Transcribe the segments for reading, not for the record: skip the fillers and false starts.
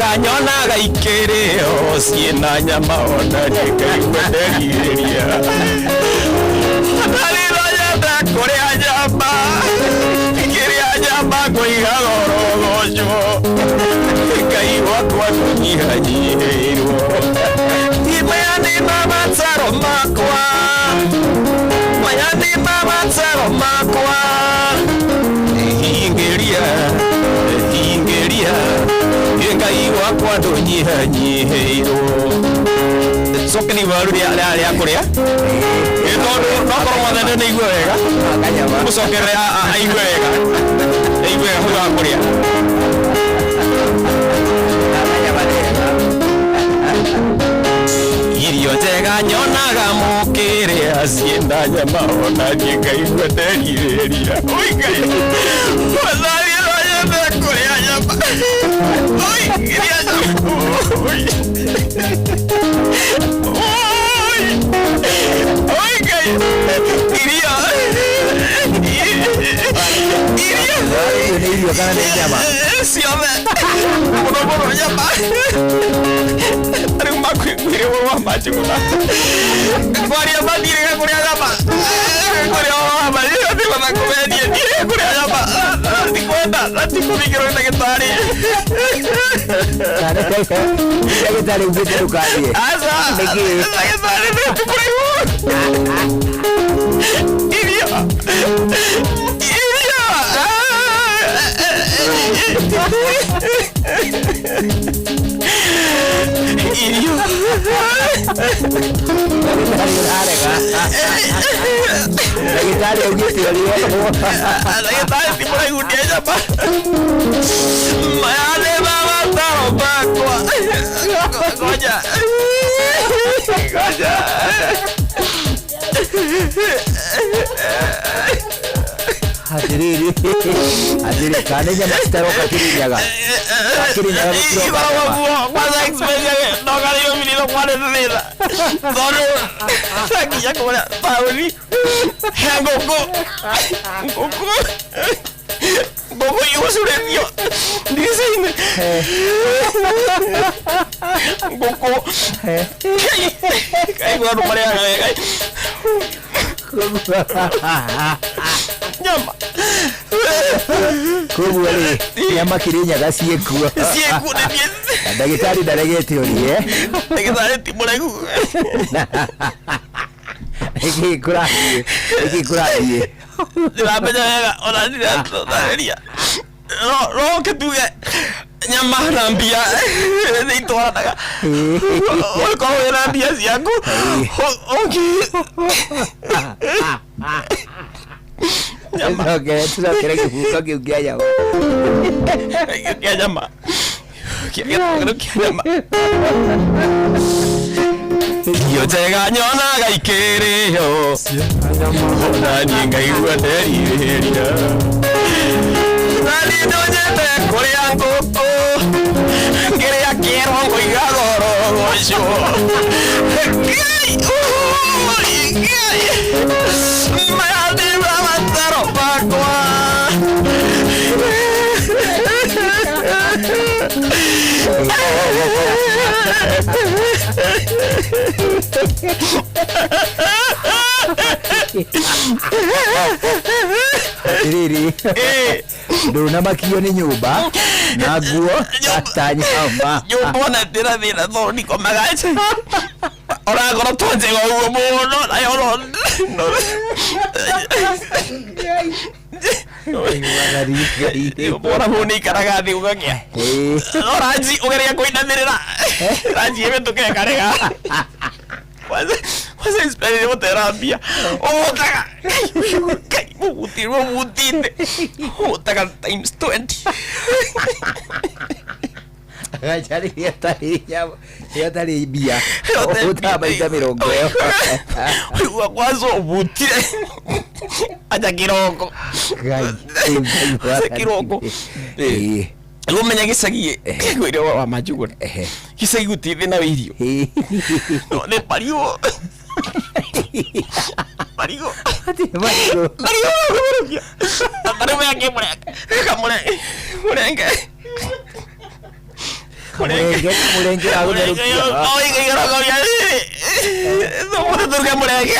Njega nyonaga ikĩrĩo ciĩna nyama ona niĩ ngaigua nderirĩria. Ndarĩ nyenda kũrĩa nyama, ngĩrĩa nyama ngũigaga ũrogocwo, Ngai wakwa ndũnyihanyihĩirwo. Maya nĩ mabataro makwa, maya nĩ mabataro makwa. Hingĩria, hingĩria, Ngai wakwa ndũnyihanyihĩirwo. Coke nĩ iwaru rĩa kũrĩa. Ĩ tondũ nokorwo mwathani nĩ aigue wega, Kanyama. mũcokerere aigue wega, aigue wega thutha wa kũrĩa. Kanyama nega. Irio njega nyonaga mũkĩrĩa ciĩna nyama ona niĩ ngaigua nderirĩria. Oi Ngai, mwathani no nyende kũrĩa nyama. Oi, kũrĩa nyama. Oi. Oi. Oi Ngai, irio. Irio. Icio nĩ irio kana nĩ nyama? Ciothe. Mũno mũno nyama. Rĩu makwĩrĩ wa manjuguna. Kwaria mathirĩga kũrĩa nyama. Kũrĩa wa manjuguna ndigũtha kũmendie thiĩrĩga kũrĩa nyama. Ndikwenda na tikũthingĩrwo nĩ ndagĩtarĩ. Kana ndagĩtarĩ ugĩte ndũgathiĩ? Aca. Nĩkĩ? Ndagĩtarĩ nĩ kũraihu. Irio. Irio. Irio. Ndagĩtarĩ ũrarega. Ndagĩtarĩ augĩte ũrĩe. Ndagĩtarĩ ti mũraihu ndĩa nyama. Maya nĩ mabataro makwa. Ngoja. Ngoja. Atĩrĩrĩ, atĩrĩ, kana nĩ nyama citaroka Kĩrĩnyaga? Kĩrĩnyaga gũtiroka Ikoragwo nyama. kuo kwanza experience ndoka Nairobi nĩro kwarĩ na thĩna tondũ ndakinya kũrĩa taũni he ngũkũ ngũkũ ngũkũ igucurĩtio ndirica-inĩ ngũkũ kaigua andũ marĩaga wega nyama. Koguo rĩ, nyama Kĩrĩnyaga ciĩkuo. Ciĩkuo nĩ niĩ. Na ndagĩtarĩ ndaregete ũrĩe. Ndagĩtarĩ ti mũraihu. Nĩkĩ kũrathiĩ? Nĩkĩ kũrathiĩ? Ndĩramenya wega ona ndiratarĩria no no kĩtuge nyama na mbia nĩ itwaranaga. Ũkorwo wĩna mbia ciaku ũngĩ nyama. Tũcokere tũcokere kĩbungo kĩu kĩa nyama. Kĩa nyama kĩa nyama. Irio njega nyonaga ikĩrĩo ona niĩ ngaigua nderirĩria. Na niĩ no nyende kũrĩa ngũkũ, ngĩrĩa kĩero ngũiga goro ũcio. Ngai, ui, Ngai, maya nĩ mabataro makwa. Atĩrĩrĩ, ndũnamakio nĩ nyũmba na nguo ta nyama. Nyũmba ona ndĩra thĩna tondũ ndikomaga nja onakorwo to njega ũguo mũno nayo no. Ngai. Wona hau nĩ ikaraga thĩ ũgagĩa no ranji ũgeria kũinamĩrĩra ranji ĩhĩtũke ĩkarega. Kwanza kwanza inspire nĩ gũtera mbia ũgũtaga Ngai mũgutirwo mũgutite ũgũtaga times 20. Acha rĩrĩa ũtarĩ nyama, rĩrĩa ũtarĩ mbia, ũhutaga maita 20 ĩyo. Ũigua kwanza ũbutire aja kĩroko. Ngai, Ngai. Aja kĩroko. Rĩu ũmenya gĩcagi ngwĩre wa manjuguna gĩcagi gũtirĩ thĩna wa irio. No nĩ marigũ marigũ. Hatirĩ marigũ. Marigũ makũmerũkia tarĩu yake mũrenge kamũrenge mũrenge. Kamũrenge, kamũrenge gagũtherũkia. Tũruge mũrenge.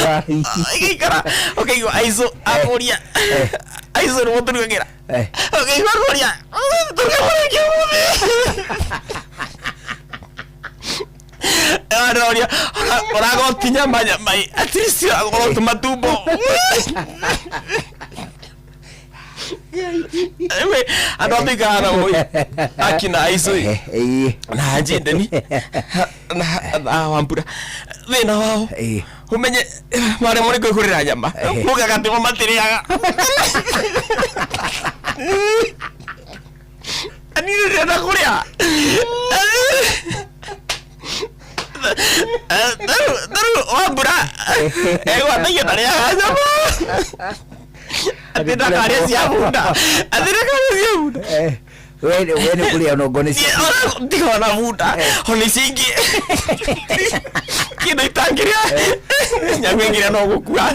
Wai. Ĩgĩikara ũkaigua aicũ akũria aicũ nĩ mũtũrugagĩra. Ũkaigua akũria tũruge mũrenge ũmũthĩ. Aroria ũragoti nyama nyama at least ũragorwo tũmatumbo. Anyway, andũ a tũikaraga nao ĩ, akina aicũ ĩ na njindeni na wambura thĩna wao ũmenye marĩa mũrĩ kwĩgũrĩra nyama mugaga atĩ mo matirĩaga. Niĩ ndĩrenda kũrĩa tarĩu wambura egwatagia ndarĩaga nyama atĩ ndakarĩa cia bunda, atĩ ndakarĩa cia bunda. We nĩ kũrĩa nongo nĩ cia Tiga ona bunda, ona icio ingĩ kĩndũ itangĩrĩa nyau ĩngĩrĩa no gũkua.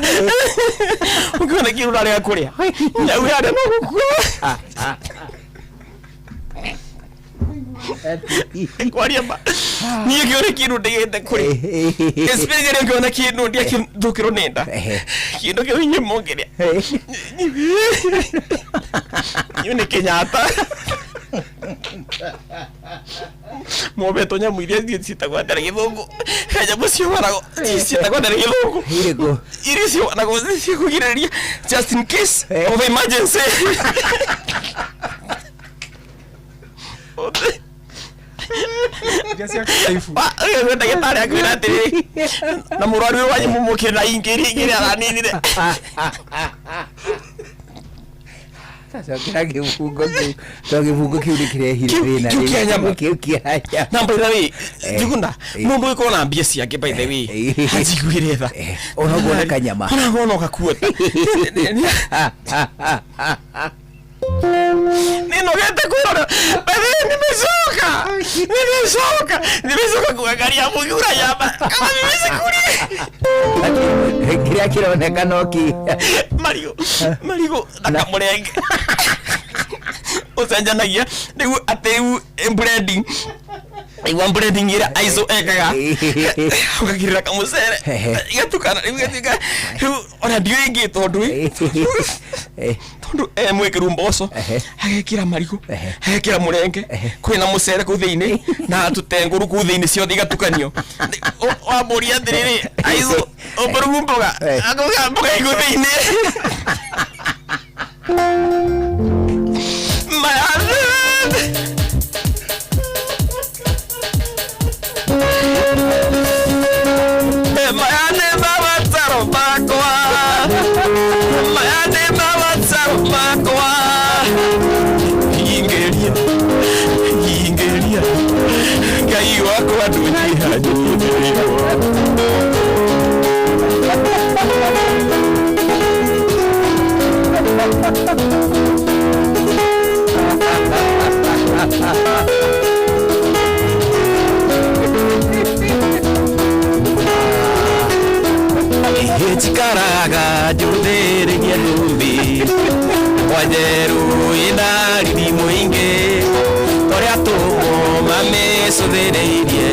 Ũngĩona kĩndũ ũrarega kũrĩa, nyau yarĩa no gũkua. Kwaria ma, niĩ ngĩona kĩndũ ndigĩte kũrĩa, especially ngĩona kĩndũ ndiakĩthũkĩrwo nĩ nda, kĩndũ kĩu inyuĩ mũngĩrĩa inyuĩ nĩ Kenyatta mwobetwo nyamũ iria ciĩtagwo atĩa na gĩthũngũ, he nyamũ ciohanagwo ciĩtagwo atĩa na gĩthũngũ? Irĩkũ? Iria ciohanagwo ciakũgirĩrĩria just in case of emergency. Iria cia kĩraibu. Ũyũ ndagĩtarĩ akwĩra atĩrĩrĩ, na mũrwaru ũyũ wanyu mũmũkĩre na ingĩ iria ingĩ araninire. Cokera gĩbungo kĩu to gĩbungo kĩu nĩ kĩrehire thĩna. Kĩu kĩa nyama. Kĩu kĩa nyama. Na by the way, Njuguna, mũndũ ũgĩkorwo na mbia ciake, by the way, anjiguĩre tha. Ona ũguo nĩ kanyama. Ona ũguo no gakuota. Ninogete kwirora. By the way, nimechoka, nimechoka, nimechoka kuangalia mũgĩura nyama kama mimi sikuli. Kĩrĩa kĩroneka no kĩ Marigũ, marigũ na kamũrenge ũcenjanagia rĩu atĩ rĩu blending, igua blending ĩrĩa aico ekaga, ũgakirĩra kamũcere igatukana rĩu igatuĩka rĩu ona ndiũĩ ingĩ tondũ ĩ tondũ e mwĩkĩru mboco, agekĩra marigũ, agekĩra mũrenge, kwĩna mũcere kũu thĩinĩ na tũtengũrũ kũu thĩinĩ, ciothe igatukanio. Wamũria atĩrĩrĩ, aico ũmbũrugu mboga, akauga mboga igu thĩinĩ. My husband. Maya nĩ mabataro makwa, maya nĩ mabataro makwa, hingĩria, hingĩria, Ngai wakwa, ndũnyihanyirie. Njikaraga njũthĩrĩria thũmbĩ kwa njerũ ĩna riri mũingĩ torĩa tũmwo mamĩcũthĩrĩirie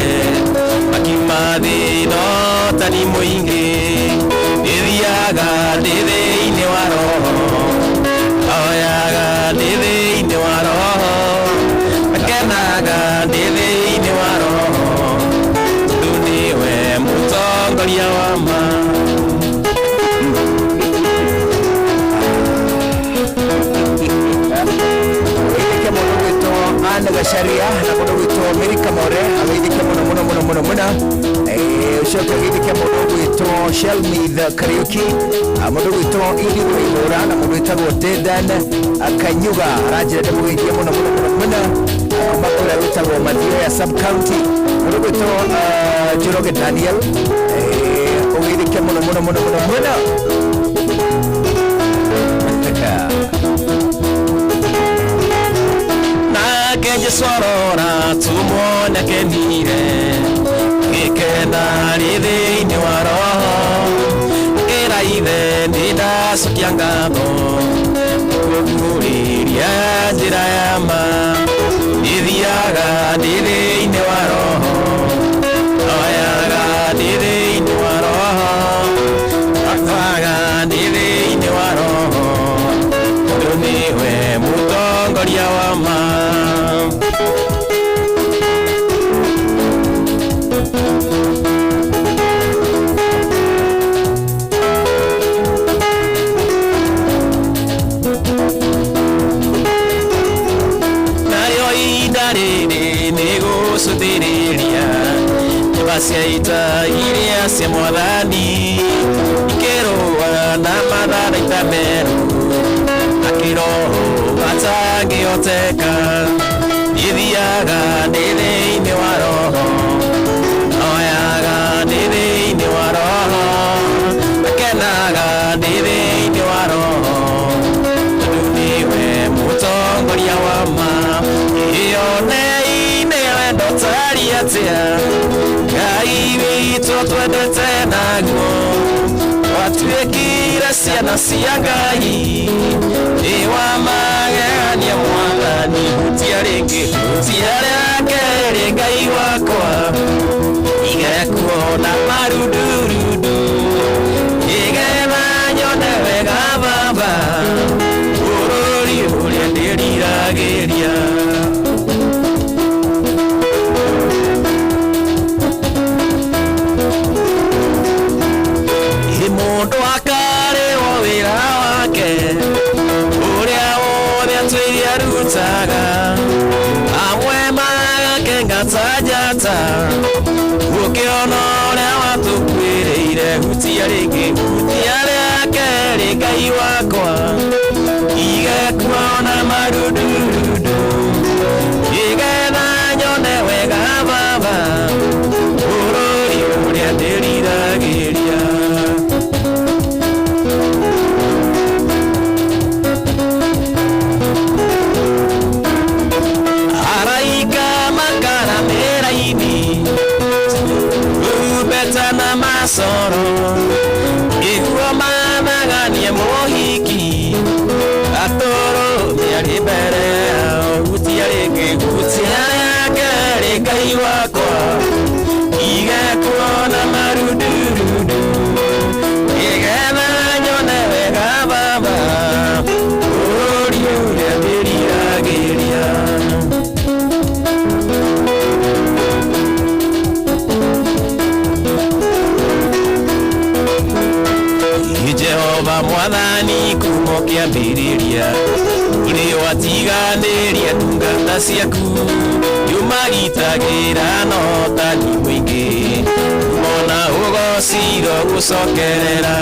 makiuma thĩna ũtani mũingĩ. Ndĩthiaga ndĩ thĩinĩ wa roho, oyaga ndĩ thĩinĩ wa roho, akenaga ndĩ thĩinĩ wa roho, tondũ nĩwe mũtongoria wa ma. Geithĩke mũndũ gwĩtwo Anne Gacaria na mũndũ gwĩtwo Mary Kamore, ageithĩke mũno mũno mũno mũno mũno. Ũcoke ũgeithĩke mũndũ gwĩtwo Shelmith Kariuki, mũndũ gwĩtwo Idi Waihũra na mũndũ wĩtagwo Dedan Kanyuga, aranjĩra ndĩmũgeithie mũno mũno mũno mũno kuma kũrĩa gwĩtagwo Mathioya sub county. Mũndũ gwĩtwo Njoroge Daniel, ũgeithĩke mũno mũno mũno mũno mũno. Nake Jesu arora tumwo nĩakenire, gĩkena rĩ thĩinĩ wa roho, akĩra ithe, nĩ ndacokia ngatho kũguũrĩria njĩra ya ma. Thiaga ndĩ thĩinĩ wa roho, oyaga ndĩ thĩinĩ wa roho, akaga ndĩ thĩinĩ wa roho, tondũ nĩwe mũtongoria wa ma. Narĩo ihinda rĩrĩ nĩ gũcũthĩrĩria nyũmba cia ita iria cia mwathani ikĩrũa na matharaita merũ na kĩroho matangĩhoteka. Ithiaga ndĩ thĩinĩ wa roho, oyaga ndĩ thĩinĩ wa roho, akenaga ndĩ thĩinĩ wa roho, tondũ nĩwe mũtongoria wa ma. Ĩyonei-inĩ wendo tari atĩa Ngai witũ twendete naguo, twatuĩkire ciana cia Ngai, nĩ wa magegania mwathani. Hutia rĩngĩ, hutia rĩa kerĩ Ngai wakwa, igekuona marundurundu, nĩgetha nyone wega Baba bũrũri ũrĩa ndĩriragĩria. Ĩ mũndũ akarĩwo wĩra wake ũrĩa wothe atwĩire arutaga, amwe magakenga ta njata gũkĩona ũrĩa watũkuĩrĩire. Hutia rĩngĩ, hutia rĩa kerĩ Ngai wakwa, igekuona marundurundu, nĩgetha nyone wega Baba bũrũri ũrĩa ndĩriragĩria. Araika makaramĩra-inĩ rumbeta na macoro, nĩguo mamaganie mũhiki atũrũ mĩarĩ mbere yao. Hutia rĩngĩ, hutia rĩa kerĩ Ngai wakwa, igekuona marundurundu, nĩgetha nyone wega Baba bũrũri ũrĩa ndĩriragĩria. Jehova mwathani kuma kĩambĩrĩria ũrĩ watiganĩria ndungata ciaku, yumagitagĩra na ũhotani mũingĩ, kumona ũgociro gũcokerera,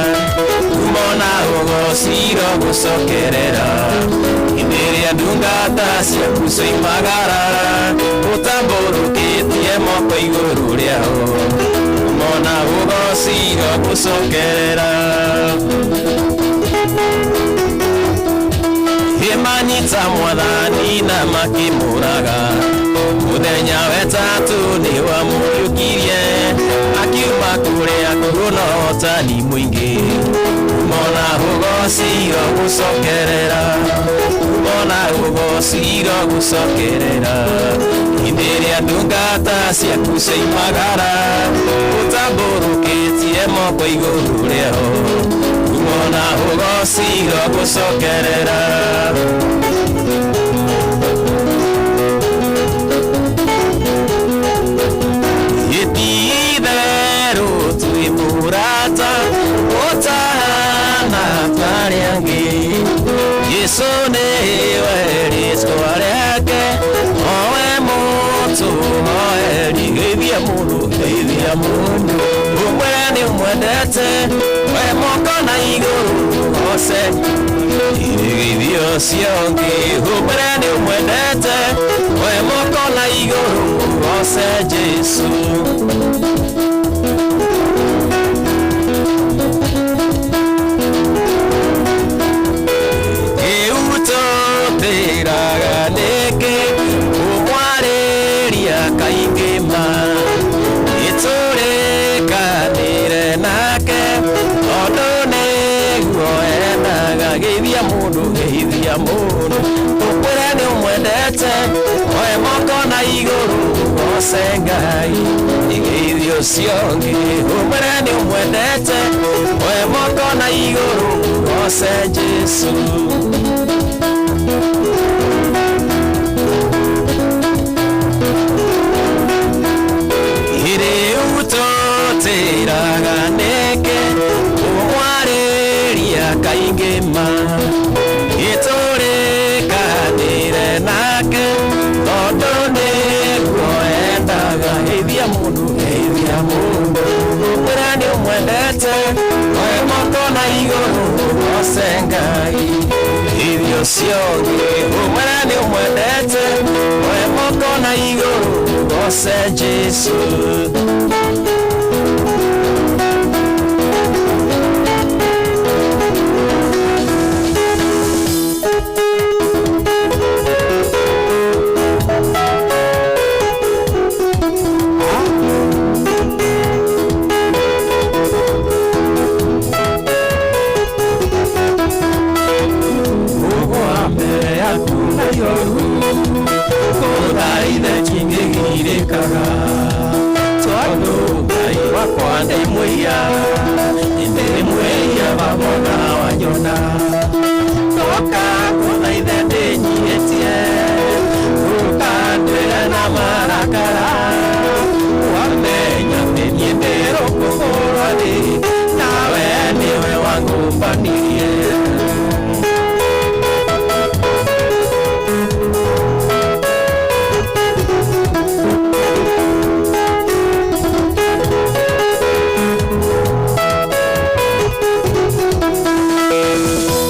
kumona ũgociro gũcokerera. Hĩndĩ ĩrĩa ndungata ciaku cioimagara ũtambũrũkĩtie moko igũrũ rĩao, kumona ũgociro gũcokerera. Ĩmanyita mwathani na makĩmũraga, mũthenya wetatũ nĩ wamũriũkirie, akiuma kũrĩa kũna ũhotani mũingĩ, kumona ũgociro gũcokerera, kumona ũgociro gũcokerera. Hĩndĩ ĩrĩa ndungata ciaku cioimagara ũtambũrũkĩtie moko igũrũ rĩao, kumona ũgociro gũcokerera. Gĩti-itherũ twĩ mũrata ũtahana ta arĩa angĩ, Jesũ nĩwe rĩtwa rĩake, owe mũtũhoeri. Geithia mũndũ, geithia mũndũ, ũmwĩre nĩ ũmwendete, we moko na igũrũ goce geithia ũcio ũngĩ, ũmwĩre nĩ ũmwendete, we moko na igũrũ goce Jesũ. Ĩutũtĩraga nĩkĩ ũmwarĩria kaingĩ ma, nĩtũrĩkanĩre nake tondũ nĩguo endaga. Geithia mũndũ, geithia mũndũ, ũkwĩre nĩ ũmwendete, oe moko na igũrũ goce Ngai. Igeithio ũcio ũngĩ ũmwĩre nĩ ũmwendete, oe moko na igũrũ goce Jesu. Rĩu tũtĩraga nĩkĩ ũmwarĩria kaingĩ ma gĩtũrĩkanĩre nake tondũ nĩguo endaga. Geithia mũndũ, geithia mũndũ, ũmwĩre nĩ ũmwendete, oe moko na igũrũ goce Ngai. Geithia ũcio ũngĩ ũmwĩre nĩ ũmwendete, oe moko na igũrũ goce Jesu. Ũgwa mbere yaku na yoru kũthaithe chingĩgirĩkaga tondũ Ngai wakwa ndĩ mwĩia, ndĩ mwĩia baba wanyona ndoka kũthaithe ndĩnyihĩtie ndũkandwĩre na marakara wamenya atĩ niĩ ndĩ rũkũngũ thĩ nawe nĩwe wangũmbanirie.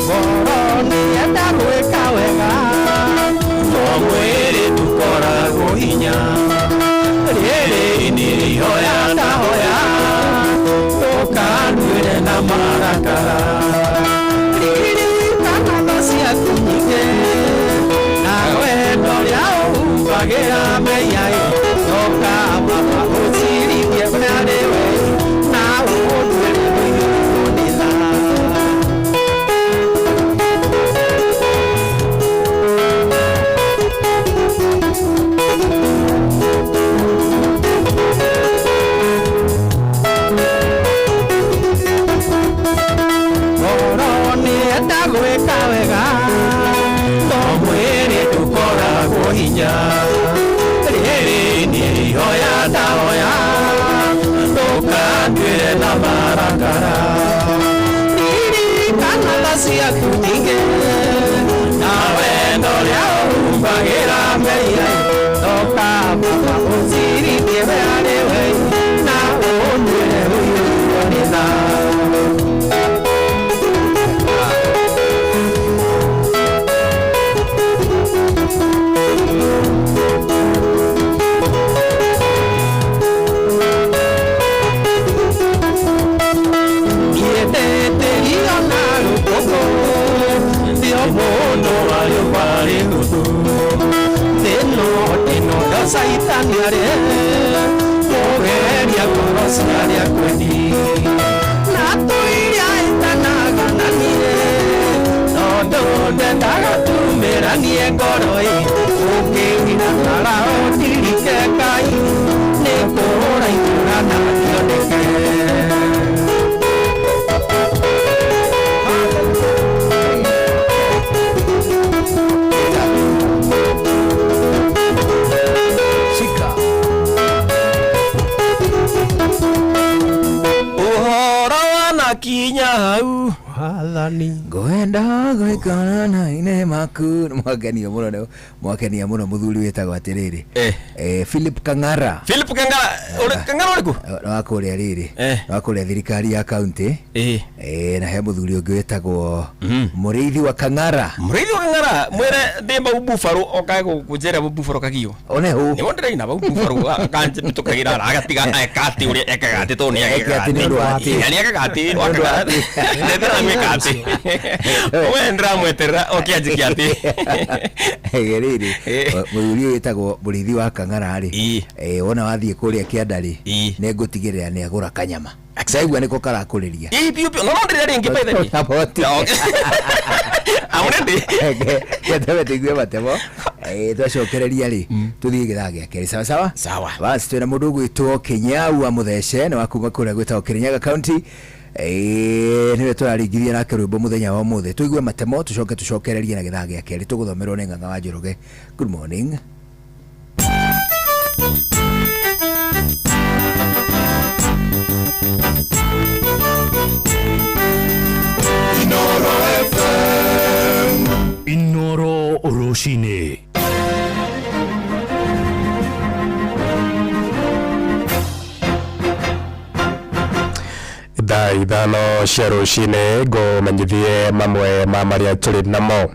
Ngoro nĩenda gwĩka wega no mwĩrĩ ndũkoragwo hinya, rĩrĩ nĩ rĩhoya ndahoya ndũkanduĩre na marakara ririkana tha ciaku nyingĩ na wendo ũrĩa ũhumbagĩra mehia ndoka baba ũcirithie ũrĩa rĩwe na ũnduĩre mũiyũru nĩ tha. Ngoro nĩenda gwĩka wega no mwĩrĩ ndũkoragwo hinya, rĩrĩ nĩ ihoya ndahoya ndũkanduĩre na marakara ririkana tha ciaku nyingĩ na wendo ũrĩa ũhumbagĩra mehia ndoka baba ũcirithie we arĩ we na ũnduĩre ũiyũru nĩ tha. Niendetĩrio na rũkũngũ ndio mũndũ warĩ warĩ gũthũ thĩno ndĩno ndo caitani arĩ kũgeria ngoro cia arĩa kwendi na tũiria ĩtanaga na niĩ tondũ ndendaga tumĩranie ngoro ĩ ũkĩgira mara ũndirike Ngai nĩ kũhũra itũra na kĩoneke. Shika. Ũhoro wanakinya hau. Wathani. Ngwenda gwĩkana na ine maku. Mwakenia mũno mwakenia mũno mũthuri wĩtagwo atĩrĩrĩ Philip Kang'ara. Philip Kang'ara, Kang'ara ũrĩkũ? Wa kũrĩa rĩrĩ wa kũrĩa thirikari ya kaunti na he mũthuri ũngĩ wĩtagwo Mũrĩithi wa Kang'ara. Mũrĩithi wa Kang'ara mwĩre ndĩ bau Buffalo okae gũnjĩra bau Buffalo kagio. One hũ. Nĩho ndĩraina bau Buffalo akanjĩtũkagĩra agatiga eka atĩ ũrĩa ekaga atĩ tondũ nĩ Eke agekaga atĩ nĩ ũndũ wa atĩ. Nĩ ekaga atĩ Nĩ ũndũ wa atĩ. ndĩramwĩka atĩ we ndĩramweterera oke anjĩke atĩ. Rĩrĩ mũthuri ũyũ wĩtagwo Mũrĩithi wa Kang'ara rĩ, wona wathiĩ kũrĩa kĩanda rĩ, nĩ ngũtigĩrĩra nĩ agũra kanyama. Ndaigua nĩko karakũrĩria. Ĩĩ biũ biũ no no ndĩrĩa rĩngĩ by the way. Taboti. I'm ready. Getebe tũigue matemo. Twacokereria rĩ tũthiĩ gĩthaa gĩa kerĩ, sawa sawa? Sawa. Basi twĩna mũndũ ũgwĩtwo Kinyau wa Mũthece, nĩ wa kuma kũrĩa gwĩtagwo Kirinyaga County. Nĩwe tũraringithia nake rwĩmbo mũthenya wa ũmũthĩ. Tũigue matemo, tũcoke tũcokererie na gĩthaa gĩa kerĩ, tũgũthomerwo nĩ Ng'ang'a wa Njoroge. Good morning. Inoro Rũcinĩ. Thaa 5 cia rũcinĩ, ngũmenyithie mamwe ma marĩa tũrĩ namo.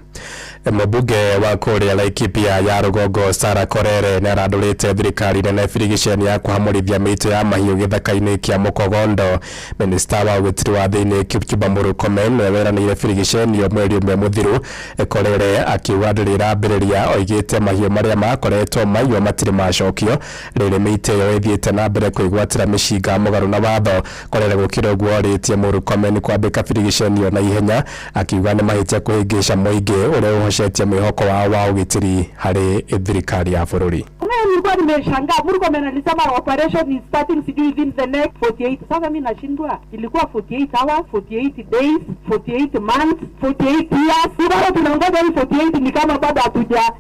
Mũmbunge wa kũrĩa Laikipia ya rũgongo Sarah Korere nĩ arandũrĩte thirikari nene birigiceni ya kũhamũrithia mĩitũ ya mahiũ gĩthaka-inĩ kĩa Mũkogondo. Minista wa ũgitĩri wa thĩinĩ Kipchumba Murkomen nĩwe weranĩire birigiceni ĩyo mweri ũmwe mũthiru. Korere akiuga ndĩrĩ ĩrambĩrĩria, oigĩte mahiũ marĩa makoretwo maiywo matirĩ macokio. Rĩrĩ mĩitũ ĩyo ĩthiĩte na mbere kwĩgwatĩra mĩcinga mũgarũ na watho. Korere gũkĩra ũguo orĩtie Murkomen kwambĩka birigiceni ĩyo na ihenya, akiuga nĩ mahĩtia kũhĩngĩca mũingĩ ũrĩa ũhocetie mwĩhoko wao wa ũgitĩri harĩ thirikari ya bũrũri. Mimi nilikuwa nimeshangaa, Murkomen alisema operation is starting sijui within the next 48. Sasa mimi nashindwa, ilikuwa 48 hours, 48 days, 48 months, 48 years. Bado tunangoja hii 48, ni kama bado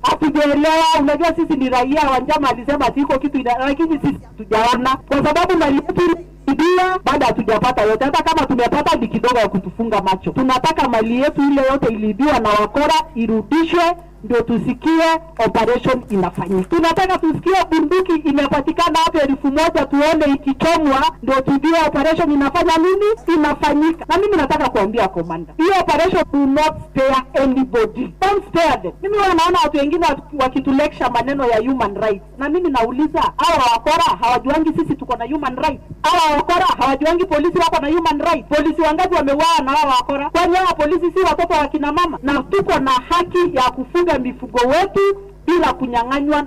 hatujaelewa. Unajua sisi ni raia wa njama, alisema ati iko kitu ina, lakini sisi hatujaona kwa sababu mali yetu ibia bado hatujapata yote. Hata kama tumepata ni kidogo ya kutufunga macho. Tunataka mali yetu ile yote iliibiwa na wakora irudishwe, ndio tusikie operation inafanyika. Tunataka tusikie bunduki imepatikana hapo 1000, tuone ikichomwa, ndio tujue operation inafanya nini, inafanyika. Na mimi nataka kuambia commander, hiyo operation do not spare anybody, don't spare them. Mimi huwa naona watu wengine wakitulecture maneno ya human rights, na mimi nauliza, hawa wakora hawajuangi sisi tuko na human rights? Hawa wakora hawajuangi polisi wako na human rights? Polisi wangapi wameuawa na hawa wakora? Kwani hawa polisi si watoto wa kina mama? Na tuko na haki ya kufuga mifugo wetu bila kunyang'anywa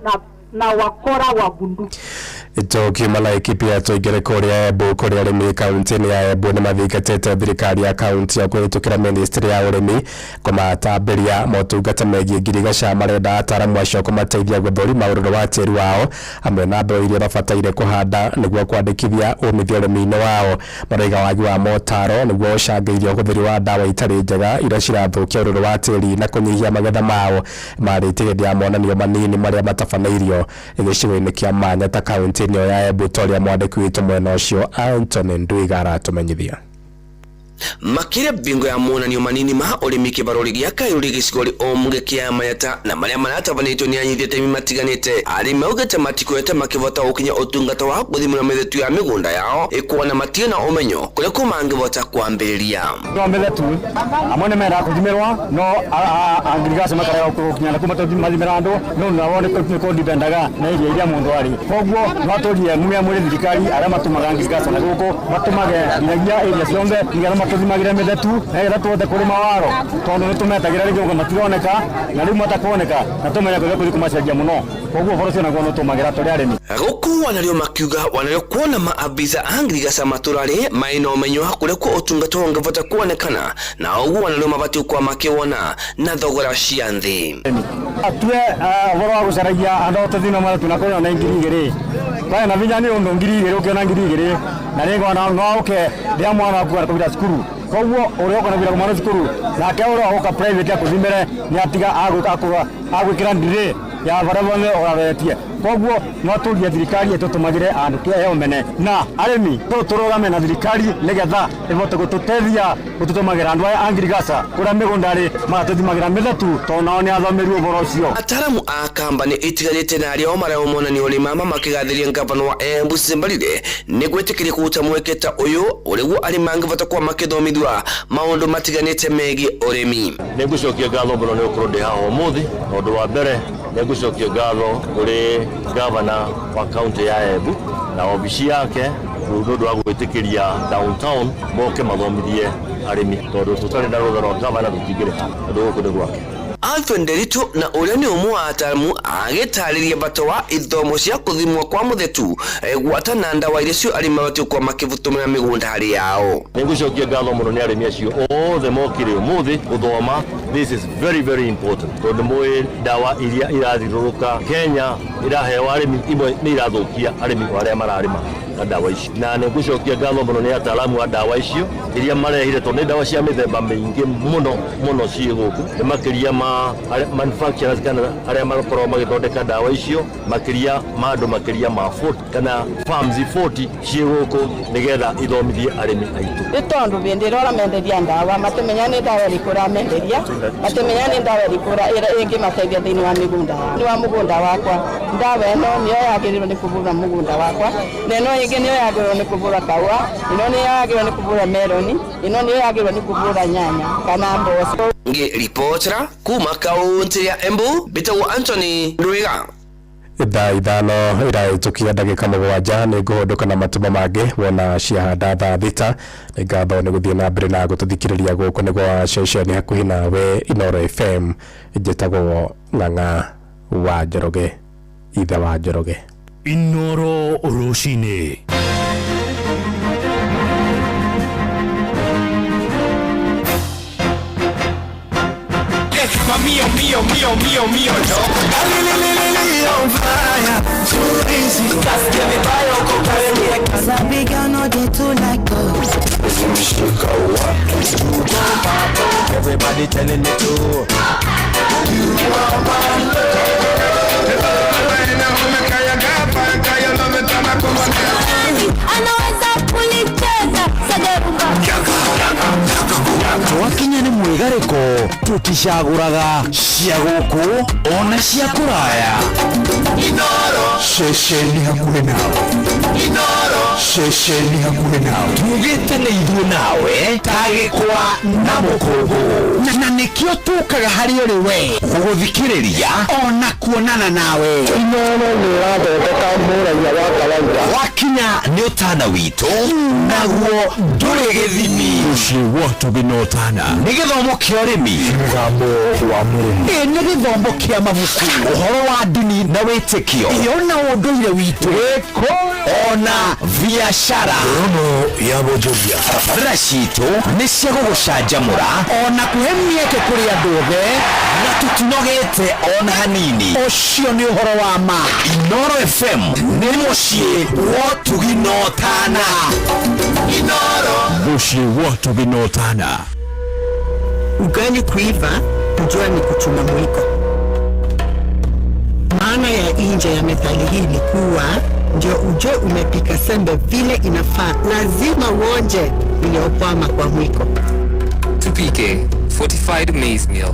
na wakora wa bunduki. Tukiuma Laikipia tũingĩre kũrĩa Embu, kũrĩa arĩmi kaunti-inĩ ya Embu nĩ mathingatĩte thirikari ya kaunti ya kũhĩtũkĩra ministry ya ũrĩmi kũmatambĩria motungata megiĩ ngirigaca. Marenda ataaramu acio kũmateithia gũthũrima ũrũrũ wa tĩri wao hamwe na mbeũ iria mabataire kũhanda nĩguo kwandĩkithia umithio ũrĩmi-inĩ wao. Marauga wagi wa motaro nĩguo ũcangĩirie ũhũthĩri wa ndawa itarĩ njega iria cirathũkia ũrũrũ wa tĩri na kũnyihia magetha mao. Marĩtie hĩndĩ ya monanio manini marĩa matabanĩirio gĩcigo-inĩ kĩa Manyata kaunti-inĩ ĩyo ya Embu, ta ũrĩa mwandĩki witũ mwena ũcio Anthony Ndwiga aratũmenyithia. Makĩria bingo ya monanio manini ma ũrĩmi kĩbarũri gĩa Kairũri gĩcigo omge kĩa Manyata na marĩa maratabanĩtio nĩ anyitĩte itemi matiganĩte. Arĩmi maugĩte matikoete makĩbota gũkinya ũtungata wa gũthimĩrwo mĩthetu ya mĩgũnda yao ĩkuona matirĩ na ũmenyo kũrĩa kũ mangĩbota kwambĩrĩria. No mĩthetu amwe nĩ mendaga kũthimĩrwo no angirigaca makarega gũkinya na kũu mathimĩra andũ no nao nĩ kũndipendaga na irio iria mũndũ arĩ. Koguo no tũrie mwe mwĩ thirikari arĩa matũmaga ngirigaca na gũkũ matũmage nginyagia area ciothe nĩgetha tũthimagĩre mĩthetu nĩgetha tũhote kũrĩma waro tondũ nĩ tũmetagĩra rĩngĩ ũguo matironeka na rĩu matakuoneka na tũmenye kũrĩa kũthiĩ kũmacenjia mũno. Koguo ũhoro ũcio naguo nĩ ũtũmagĩra tũrĩ arĩmi. Gũkũ wanarĩo makiuga wanarĩo kuona maabitha a ngirigaca matũra-rĩ marĩ na ũmenyo wa kũrĩa kwa ũtungata ũngĩbota kuonekana na ũguo wanarĩo mabatiĩ gũkorwo makĩwona na thogora cia nthĩ. Atue ũhoro wa gũcaragia andũ a tũthima mathetu na kũrĩ ona 2000 kwaya na vinya nĩ ũndũ 2000 ũkĩona 2000 na rĩngĩ ona no ũke rĩrĩa mwana waku arakũbira cukuru. Koguo ũrĩa ũkona bira mwana cukuru nake ũrĩa ũka private akũthimĩre nĩ atiga agwĩkĩra ndirĩ ya barĩa bothe ũraretie. Koguo no tũrie thirikari ĩtũtũmagĩre andũ kĩheo mene na arĩmi tũrũgame na thirikari nĩgetha ĩvote gũtũteithia gũtũtũmagĩra andũ aya a ngirigaca kũrĩa mĩgũnda rĩ magatũthimagĩra mĩthetu tondũ nao nĩ athomeru ũhoro ũcio. Ataaramu a kambani itiganĩte na arĩa o marĩa monanio nĩ mama makĩgathĩria ngavana wa Embu Mbarire nĩ gwĩtĩkĩria kũruta mweke ta ũyũ ũrĩguo arĩmi mangĩbota kwa makĩthomithua maũndũ matiganĩte megiĩ ũrĩmi. Nĩ ngũcokia ngatho mũno nĩ gũkorwo ndĩ haha ũmũthĩ. Ũndũ wa mbere nĩ ngũcokia ngatho kũrĩ gavana wa kaunti ya Embu na obici yake nĩ ũndũ wa gwĩtĩkĩria downtown moke mathomithie arĩmi tondũ tũtarĩ na rũtha rwa gavana tũtingĩrĩ haha tondũ gũkũ nĩ gwake. Alfred Nderitu na ũrĩa nĩ ũmwe wa ataaramu agĩtarĩria bata wa ithomo cia kũthimwo kwa mũthetu gwata na ndawa iria cio arĩmi mabatiĩ gũkorwo makĩtũmĩra mĩgũnda harĩ yao. Nĩ ngũcokia ngatho mũno nĩ arĩmi acio othe mokire ũmũthĩ gũthoma This is very very important tondũ mũĩ ndawa iria irathiũrũrũka Kenya iraheo arĩmi imwe nĩ irathũkia arĩmi arĩa mararĩma na ndawa icio, na nĩ ngũcokia ngatho mũno nĩ ataalamu a ndawa icio iria marehire tondũ nĩ ndawa cia mĩthemba mĩingĩ mũno mũno ciĩ gũkũ, nĩ makĩria ma manufacturers kana arĩa makoragwo magĩthondeka ndawa icio makĩria ma andũ makĩria ma 40 kana farms 40 ciĩ gũkũ nĩgetha ithomithie arĩmi aitũ. Nĩ tondũ hĩndĩ ĩrĩa ũramenderia ndawa matimenya nĩ ndawa ĩrĩkũ ũramenderia, matimenya nĩ ndawa ĩrĩkũ ĩngĩmateithia thĩinĩ wa mĩgũnda yao. Nĩ wa mũgũnda wakwa ndawa ĩno nĩyo yagĩrĩirwo nĩ kũbũra mũgũnda wakwa, na ĩno ĩngĩ nĩyo yagĩrĩirwo nĩ kũbũra kahũa, ĩno nĩyo yagĩrĩirwo nĩ kũbũra meroni, ĩno nĩyo yagĩrĩirwo nĩ kũbũra nyanya kana mboco. Ngĩribotera kuma kaunti ya Embu, mbĩtagwo Anthony Ndwiga. Thaa 5 irahĩtũkia ndagĩka 7 nĩ ngũhũndũka na matũma mangĩ wona ciahanda thaa 6. Nĩ ngatho nĩ gũthiĩ na mbere na gũtũthikĩrĩria gũkũ nĩ gwa ceceni hakuhĩ nawe Inooro FM. Njĩtagwo Ng'ang'a wa Njoroge, ithe wa Njoroge. Inooro Rũcinĩ. Mio, mio, mio, mio, mio, no. On fire, too easy. Sabi girl no dey too like us. Everybody telling me to. You are my love. Anaweza kulicheza sagarumba. Twakinya nĩ mwĩgarĩko tũticagũraga cia gũkũ ona cia kũraya. Ceceni hakuhĩ nawe, ceceni hakuhĩ nawe, tugĩte nĩ ithuĩ nawe ta gĩkwa na mũkũngũ, na nĩkĩo tũkaga harĩ ũrĩ we gũgũthikĩrĩria ona kuonana nawe. Inooro nĩ ĩrathondeka mũraia wa kawaida. Wakinya nĩ ũtana witũ naguo ndũrĩ gĩthimi. Mũciĩ wa Tũgĩ na ũtana nĩ gĩthomo kĩa ũrĩmi, mũgambo wa mũrĩmi, ĩ nĩ gĩthomo kĩa mabuku, ũhoro wa ndini na wĩtĩkio, ĩ ona ũndũire witũ, ona biacara Rono ya Bonjoria. Barabara citũ nĩ cia gũgũcanjamũra ona kũhe mĩeke kũrĩ andũ othe, na tũtinogete ona hanini. Ũcio nĩ ũhoro wa ma. Inooro FM nĩ mũciĩ wa ũtugi na ũtana. Mũciĩ wa ũtugi na ũtana. Ugali kuiva, kujua ni kuchuma mwiko. Maana ya nje ya methali hii ni kuwa ndio ujue umepika sembe vile inafaa, lazima uonje iliyokwama kwa mwiko. Tupike fortified maize meal.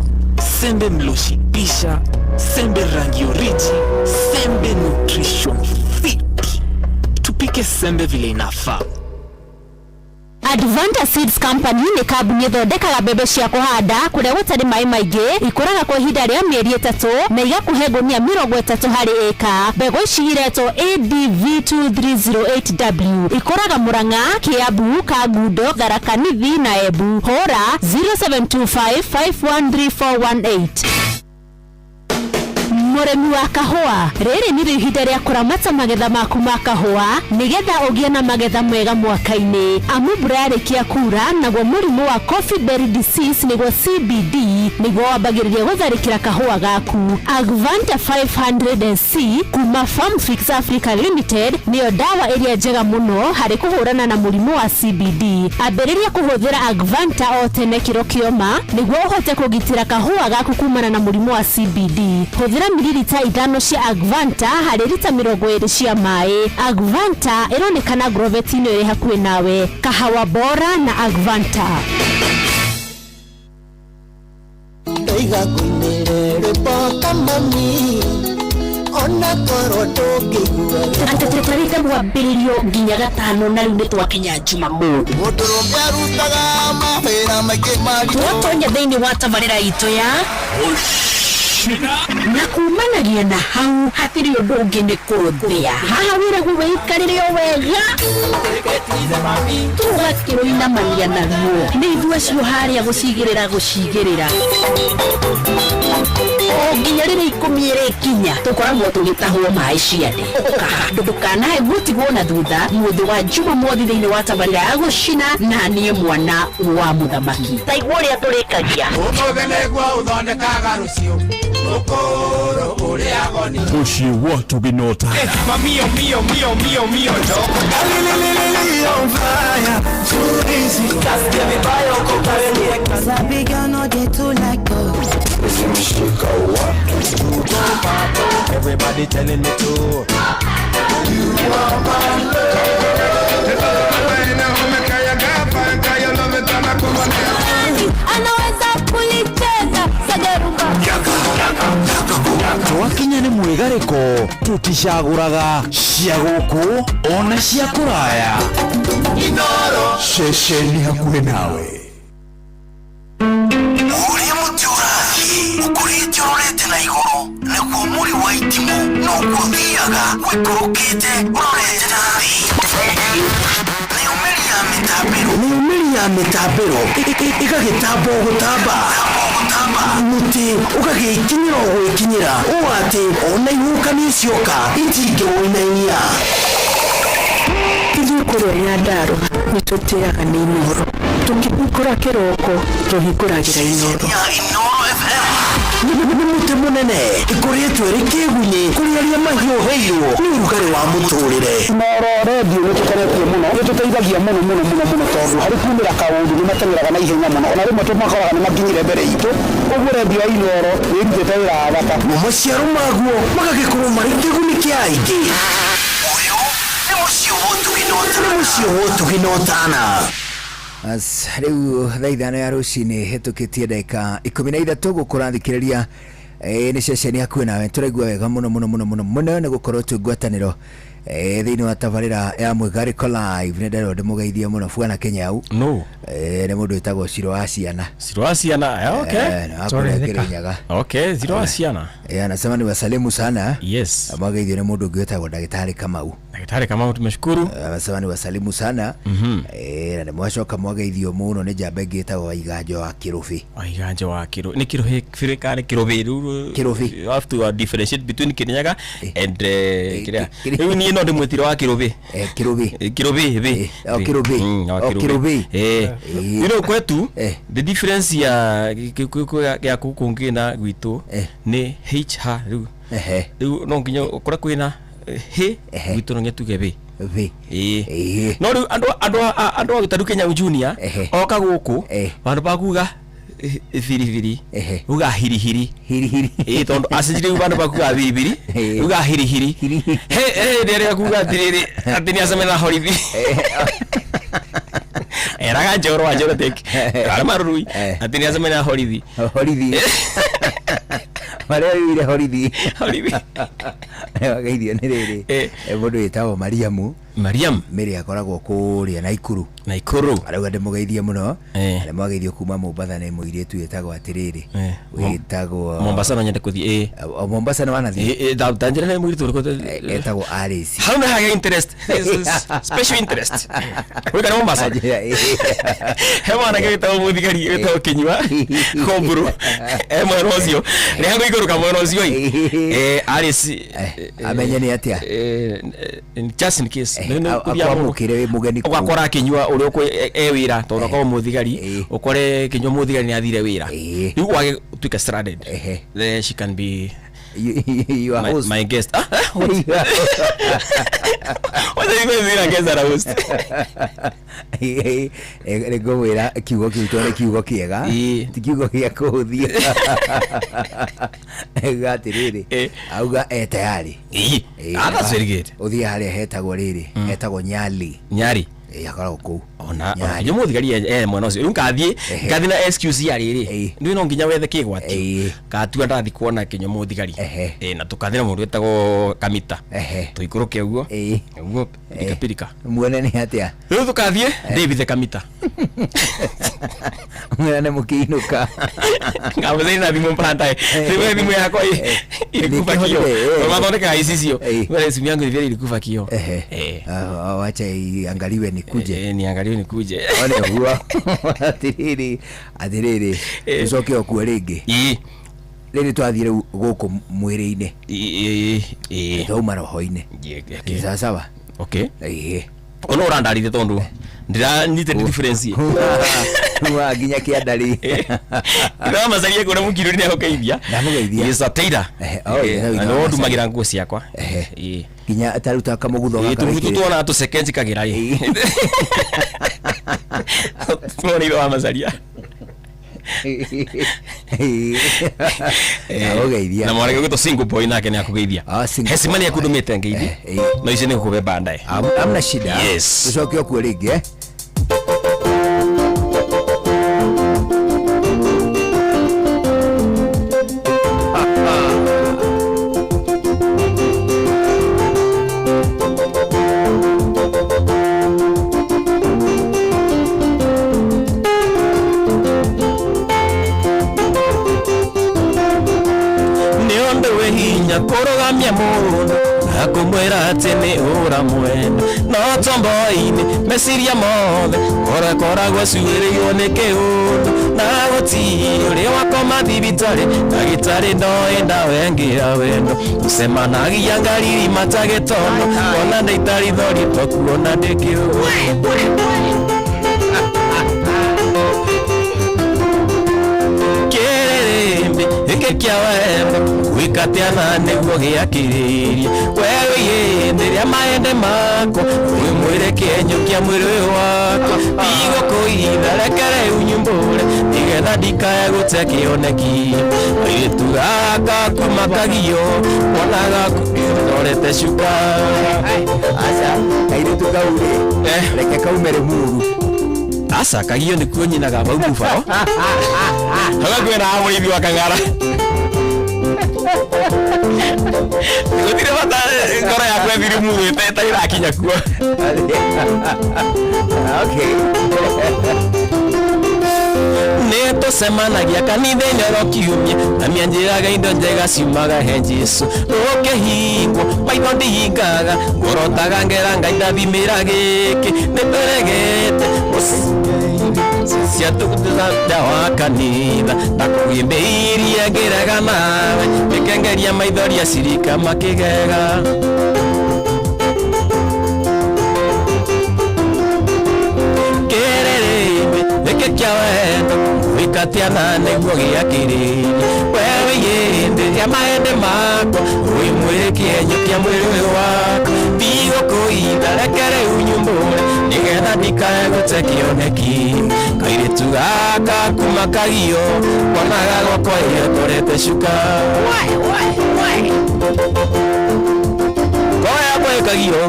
Sembe mloshibisha, sembe rangi oriji, sembe nutrition fit. Tupike sembe vile inafaa. Advanta Seeds Company nĩ kambuni ĩthondekaga mbembe cia kũhanda kũrĩa gũtarĩ maĩ maingĩ, ikũraga kwa ihinda rĩa mĩeri 3 na igakũhe ngũnia 30 harĩ ĩka. Mbegũ ici iretwo ADV2308W, ikũraga Murang'a, Kiambu, Kangundo, Tharaka Nithi na Embu. Hũra 0725513418. Mũrĩmi wa kahũa, rĩrĩ nĩrĩo ihinda rĩa kũramata magetha maku ma kahũa nĩgetha ũgĩe na magetha mega mwaka-inĩ. Amu mbura yarĩkia kura, naguo mũrimũ wa coffee berry disease nĩguo CBD nĩguo wambagĩrĩria gũtharĩkĩra kahũa gaku. Agvanta 500SC kuma Farmfix Africa Limited nĩyo ndawa ĩrĩa njega mũno harĩ kũhũrana na mũrimũ wa CBD. Ambĩrĩria kũhũthĩra Agvanta o tene kĩro kĩoma nĩguo ũhote kũgitĩra kahũa gaku kumana na mũrimũ wa CBD. Hũthĩra mililita 5 cia Agvanta harĩ rita 20 cia maĩ. Agvanta ĩronekana Grovet-inĩ ĩrĩ hakuhĩ nawe. Kahawa bora na Agvanta. Ndoiga ngũinĩre rwĩmbo kamami ona korwo ndũngĩigua. Atĩ tũtarĩte mwambĩrĩrio nginya gatano na rĩu nĩ twakinya Jumamothi. Mũndũrũme arutaga mawĩra maingĩ maritũ. Twatonya thĩinĩ wa tabarĩra itũ ya na kumanagia na hau hatirĩ ũndũ ũngĩ nĩ kũrũthĩa. Haha wĩragwo wĩikarĩre o wega, tũgakĩrũinamania naruo nĩ ithuĩ acio harĩa gũcigĩrĩra gũcigĩrĩra. O nginya rĩrĩa 10 ĩrĩkinya tũkoragwo tũgĩtahwo maĩ ciande. Ndũkanae gũtigwo na thutha mũthĩ wa Jumamothi thĩinĩ wa tabarĩra ya gũcina na niĩ mwana wa mũthamaki. Taigua ũrĩa tũrĩkagia. Ũmũthĩ nĩguo ũthondekaga rũciũ ũkũrũ ũrĩagwo nĩ Mũciĩ wa Tũginota. Mio mio mio mio mio Everybody telling me to. You are my love. Anaweza kulicheza sagarumba. Twakinya nĩ mwĩgarĩko tũticagũraga cia gũkũ ona cia kũraya. Inoro ceceni hakuhĩ nawe. Ũrĩa mũtĩ ũrathiĩ ũkũrĩte ũrorete na igũrũ naguo mũri wa itimũ noguo ũthiaga wĩikũrũkĩte ũrorete na thĩ. Nayo mĩri ya mĩtambĩro nayo mĩri ya mĩtambĩro ĩgagĩtamba o gũtamba mũtĩ ũgagĩkinyĩra o gwĩkinyĩra ũũ atĩ ona ihuhũkanio cioka itingĩwũinainia. Ithuĩ kũrĩa Nyandarũa nĩ tũtĩaga nĩ Inooro. Tũkĩhingũra kĩroko tũhingũragĩra Inooro. Nĩ mũtĩ mũnene ĩkoretwo ĩrĩ kĩgunyĩ kũrĩ arĩa mahiũhĩirwo nĩ ũrugarĩ wa mũtũrĩre. Inooro redio nĩ tũkenetie mũno, nĩ tũteithagia mũno mũno mũno mũno tondũ harĩ kumĩra kaũndũ nĩ mateng'eraga na ihenya mũno, ona rĩmwe tũmakoraga nĩ makinyire mbere itũ. Ũguo redio ya Inooro nĩ ĩrutĩte wĩra wa bata. Mo maciaro maguo magagĩkorwo marĩ kĩguni kĩa aingĩ. Ũyũ nĩ mũciĩ wa ũtugi na ũtana. Nĩ mũciĩ wa ũtugi na ũtana. As rĩu thaa 5 ya rũcinĩ hĩtũkĩtie ndagĩka 13 gũkũrathikĩrĩria nĩ ceceni hakuhĩ nawe. Tũraigua wega mũno mũno mũno mũno mũno nĩ gũkorwo twĩ ngwatanĩro thĩinĩ wa tabarĩra ya Mwĩgarĩko Live. Nĩ nderwo ndĩmũgeithie mũno Bwana Kĩnyau. No. Nĩ mũndũ wĩtagwo Ciro wa Ciana. Ciro wa Ciana, okay. Na wakũrĩa Kĩrĩnyaga. Okay, Ciro wa Ciana. Anasema ni wasalimu sana. Yes. Mwageithio nĩ mũndũ ũngĩ wĩtagwo Ndagĩtarĩ Kamau. Ndagĩtarĩ Kamau tumeshukuru. Anasema ni wasalimu sana. Na nĩ mwacoka mwageithio mũno nĩ njamba ĩngĩ ĩtagwo Waiganjo wa Kĩrũbĩ. Waiganjo wa Kĩrũbĩ. Nĩ Kĩrũbĩ kana Kĩrũbĩ? Kĩrũbĩ. You have to differentiate between Kĩrĩnyaga and kĩrĩa. Rĩu niĩ no ndĩmwĩtire wa Kĩrũbĩ. Kĩrũbĩ. Kĩrũbĩ, bĩ. Kĩrũbĩ. Kĩrũbĩ. You know kwetu the difference ya ya gũkũ ngĩ na gwitũ nĩ H H rĩu. Rĩu no nginya ũkore kwĩna H gwitũ no nginya tuge B. B. No rĩu andũ a tarĩu Kenya Junior oka gũkũ vandũ pa kuga biribiri uga hirihiri hirihiri tondũ acenjirie rĩu vandũ pa kuga biribiri uga hirihiri he ndĩrĩa kuga atĩrĩrĩ atĩ nĩ acemania na horithi eraga njoro wa njoro tek arĩa marurui atĩ nĩ acemania na horithi horithi marĩa oire horithi horithi wageithio nĩ rĩrĩ mũndũ wĩtagwo Mariamu. Mariam Mary akoragwo kũrĩa Naikuru. Naikuru arauga ndĩmũgeithie mũno. Na mwageithio kuma Mombasa nĩ mũirĩtu wĩtagwo atĩrĩrĩ wĩtagwo Mombasa no nyende kũthiĩ. Mombasa nĩ wanathiĩ? Ndanjĩra nĩ mũirĩtu ũrĩkũ etagwo Alice. Hau nĩ hagĩa interest. Special interest. Wĩka Mombasa. He mwanake wĩtagwo mũthigari wĩtagwo Kĩnyua Komburu e mwena ũcio nĩ hakuhĩ ikũrũka mwena ũcio ĩ Alice amenye nĩ atĩa just in case akwamũkĩre wĩ mũgeni kũu ũgakora Kĩnyua ũrĩa e wĩra tondũ akorwo mũthigari ũkore Kĩnyua mũthigari nĩ athire wĩra rĩu wage gũtuĩka stranded. Then she can be you are host. My guest. What? What are you going to do against that host? Nĩngũmwĩra kiugo kĩu tondũ nĩ kiugo kĩega ti kiugo gĩa kũhũthia. Auga atĩrĩrĩ auga e tayari. That's very good. Ũthiĩ harĩa hetagwo rĩrĩ hetagwo Nyali. Nyali. Akoragwo kũu. Ona nginya mũthigari e mwena ũcio rĩu ngathiĩ na excuse ya rĩrĩ rĩu no nginya wethe kĩgwatio ngatua ndathiĩ kuona Kĩnyua mũthigari na tũkathiĩ na mũndũ wĩtagwo Kamita tũikũrũke ũguo ũguo pirika pirika muone nĩ atĩa rĩu tũkathiĩ ndĩbithe Kamita muone mũkĩinũka ngamũthĩi na thimũ baadaye rĩu thimũ yakwa ilikufa kio mathondekaga icicio simu yangu vile ilikufa kio. Wacha iangaliwe nikuje. Niangaliwe nikuje. One huo. Atiriri. Atiriri. Ucoke okuo rĩngĩ. Rĩrĩ twathiĩ rĩu gũkũ mwĩrĩ-inĩ. Twauma roho-inĩ. Sawa sawa. Okay. Ĩĩ. Ono ũrandarire tondũ ndiranyitĩte difference. Wa nginya kĩandari. Ira macaria kuona mũkirũ nĩ agũkeithia. Ndamũgeithia. Yes, a tailor. Oh, yeah, Na nĩwe ndumagĩra nguo ciakwa. Ĩĩ. Nginya taruta kamũgutho Ĩĩ, gaka tũbutu wĩkĩrĩte. tuona tũceke njikagĩra ĩ. Tuona ithe wa macaria. Ndamũgeithia. Na mwanake ũgwĩtwo single boy nake nĩ akũgeithia. Single Hecima nĩ akũndũmĩte ngeithi. No icio nĩ gũkũbe baadaye. Amna shida. Yes. Tũcoke okuo rĩngĩ eh. Nĩ ũndũ wĩ hinya kũrũgamia mũndũ na kũmwĩra atĩ nĩ ũramwenda no tombo-inĩ meciria mothe korakoragwo cuĩrĩirwo nĩ kĩũndũ na gũtirĩ ũrĩ wakoma thibitarĩ ndagĩtarĩ ndoĩ ndawa ĩngĩ ya wendo tũcemanagia ngariri matagĩtondo ona ndaitarithori tokuona ndĩ kĩũndũ. Kĩrĩrĩmbĩ gĩkĩ kĩa wendo gwĩkatia na nĩguo gĩakĩrĩrie wewe yĩndĩria maende makwa wĩmwĩre kĩenyo kĩa mwĩrĩ ũyũ wakwa ndigũkũitha reke rĩu nyumbũre nĩgetha ndikae gũte kĩoneki airĩtu gaka kuma kagio wonaga ndorete cuka. Aca kairĩtu kau rĩ reke kaume Rĩmuru. Aca kagio nĩkuo nyinaga bau bubao hau kwĩna mũrĩithi wa kang'ara gũtirĩ bata ngoro yakwa ĩthiri muru ĩtarĩ ĩrakinya kuo. Okay. Nĩ tũcemanagia kanitha-inĩ oro kiumia na mĩanjĩraga indo njega ciumaga he Jesũ rũkĩhingwo maitho ndihingaga ngorotaga ngera Ngai ndathimĩra gĩkĩ nĩ tũregete ciatũda wa kanitha ndakũgĩmbĩirie ngĩrega nawe ngĩkengeria maithori acirika makĩgega. Kĩrĩrĩmbĩ gĩkĩ kĩa wendo gwĩkatia na nĩguo gĩakĩrĩrie wewe yĩndĩ ya maende makwa wĩmwĩre kĩenyo kĩa mwĩrĩ ũyũ wakwa ndigũkũitha reke rĩu nyumbũre nĩgetha ndikae gũte kĩoneki kairĩtu gaka kuma kagio wonaga gwakwa ĩyotorete cuka ngoro yakwa ĩkagio.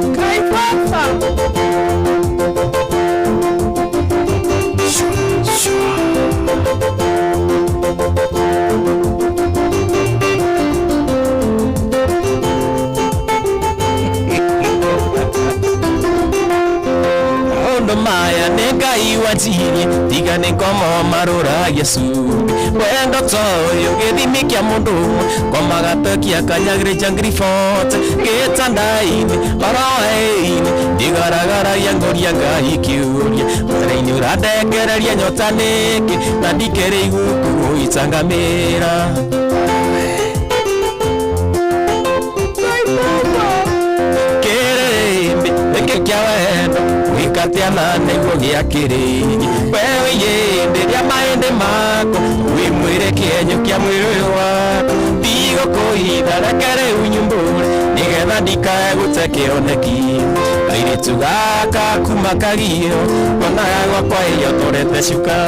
Maũndũ maya nĩ Ngai wanjirie tiga nĩ ngomo marũragia cumbĩ wendo toyũ gĩthimi kĩa mũndũ ũmwe komaga tokia kanyagĩrĩ njangribot gĩtanda-inĩ oroe-inĩ ndigaragaragia ngũria Ngai kĩũria mbere-inĩ ũrandengereria nyota nĩkĩ na ndikĩrĩ iguku gũitangamĩra. Kĩrĩrĩmbĩ gĩkĩ kĩa wendo gwĩkatia na nĩguo gĩakĩrĩrie wewe yĩndĩria maĩndĩ makwa wĩmwĩre kĩenyo kĩa mwĩrĩ ũyũ wakwa ndigũkũitha reke rĩu nyumbũre nĩgetha ndikae gũte kĩoneki kairĩtu gaka kuma kagio wonaga gwakwa ĩyotorete cuka.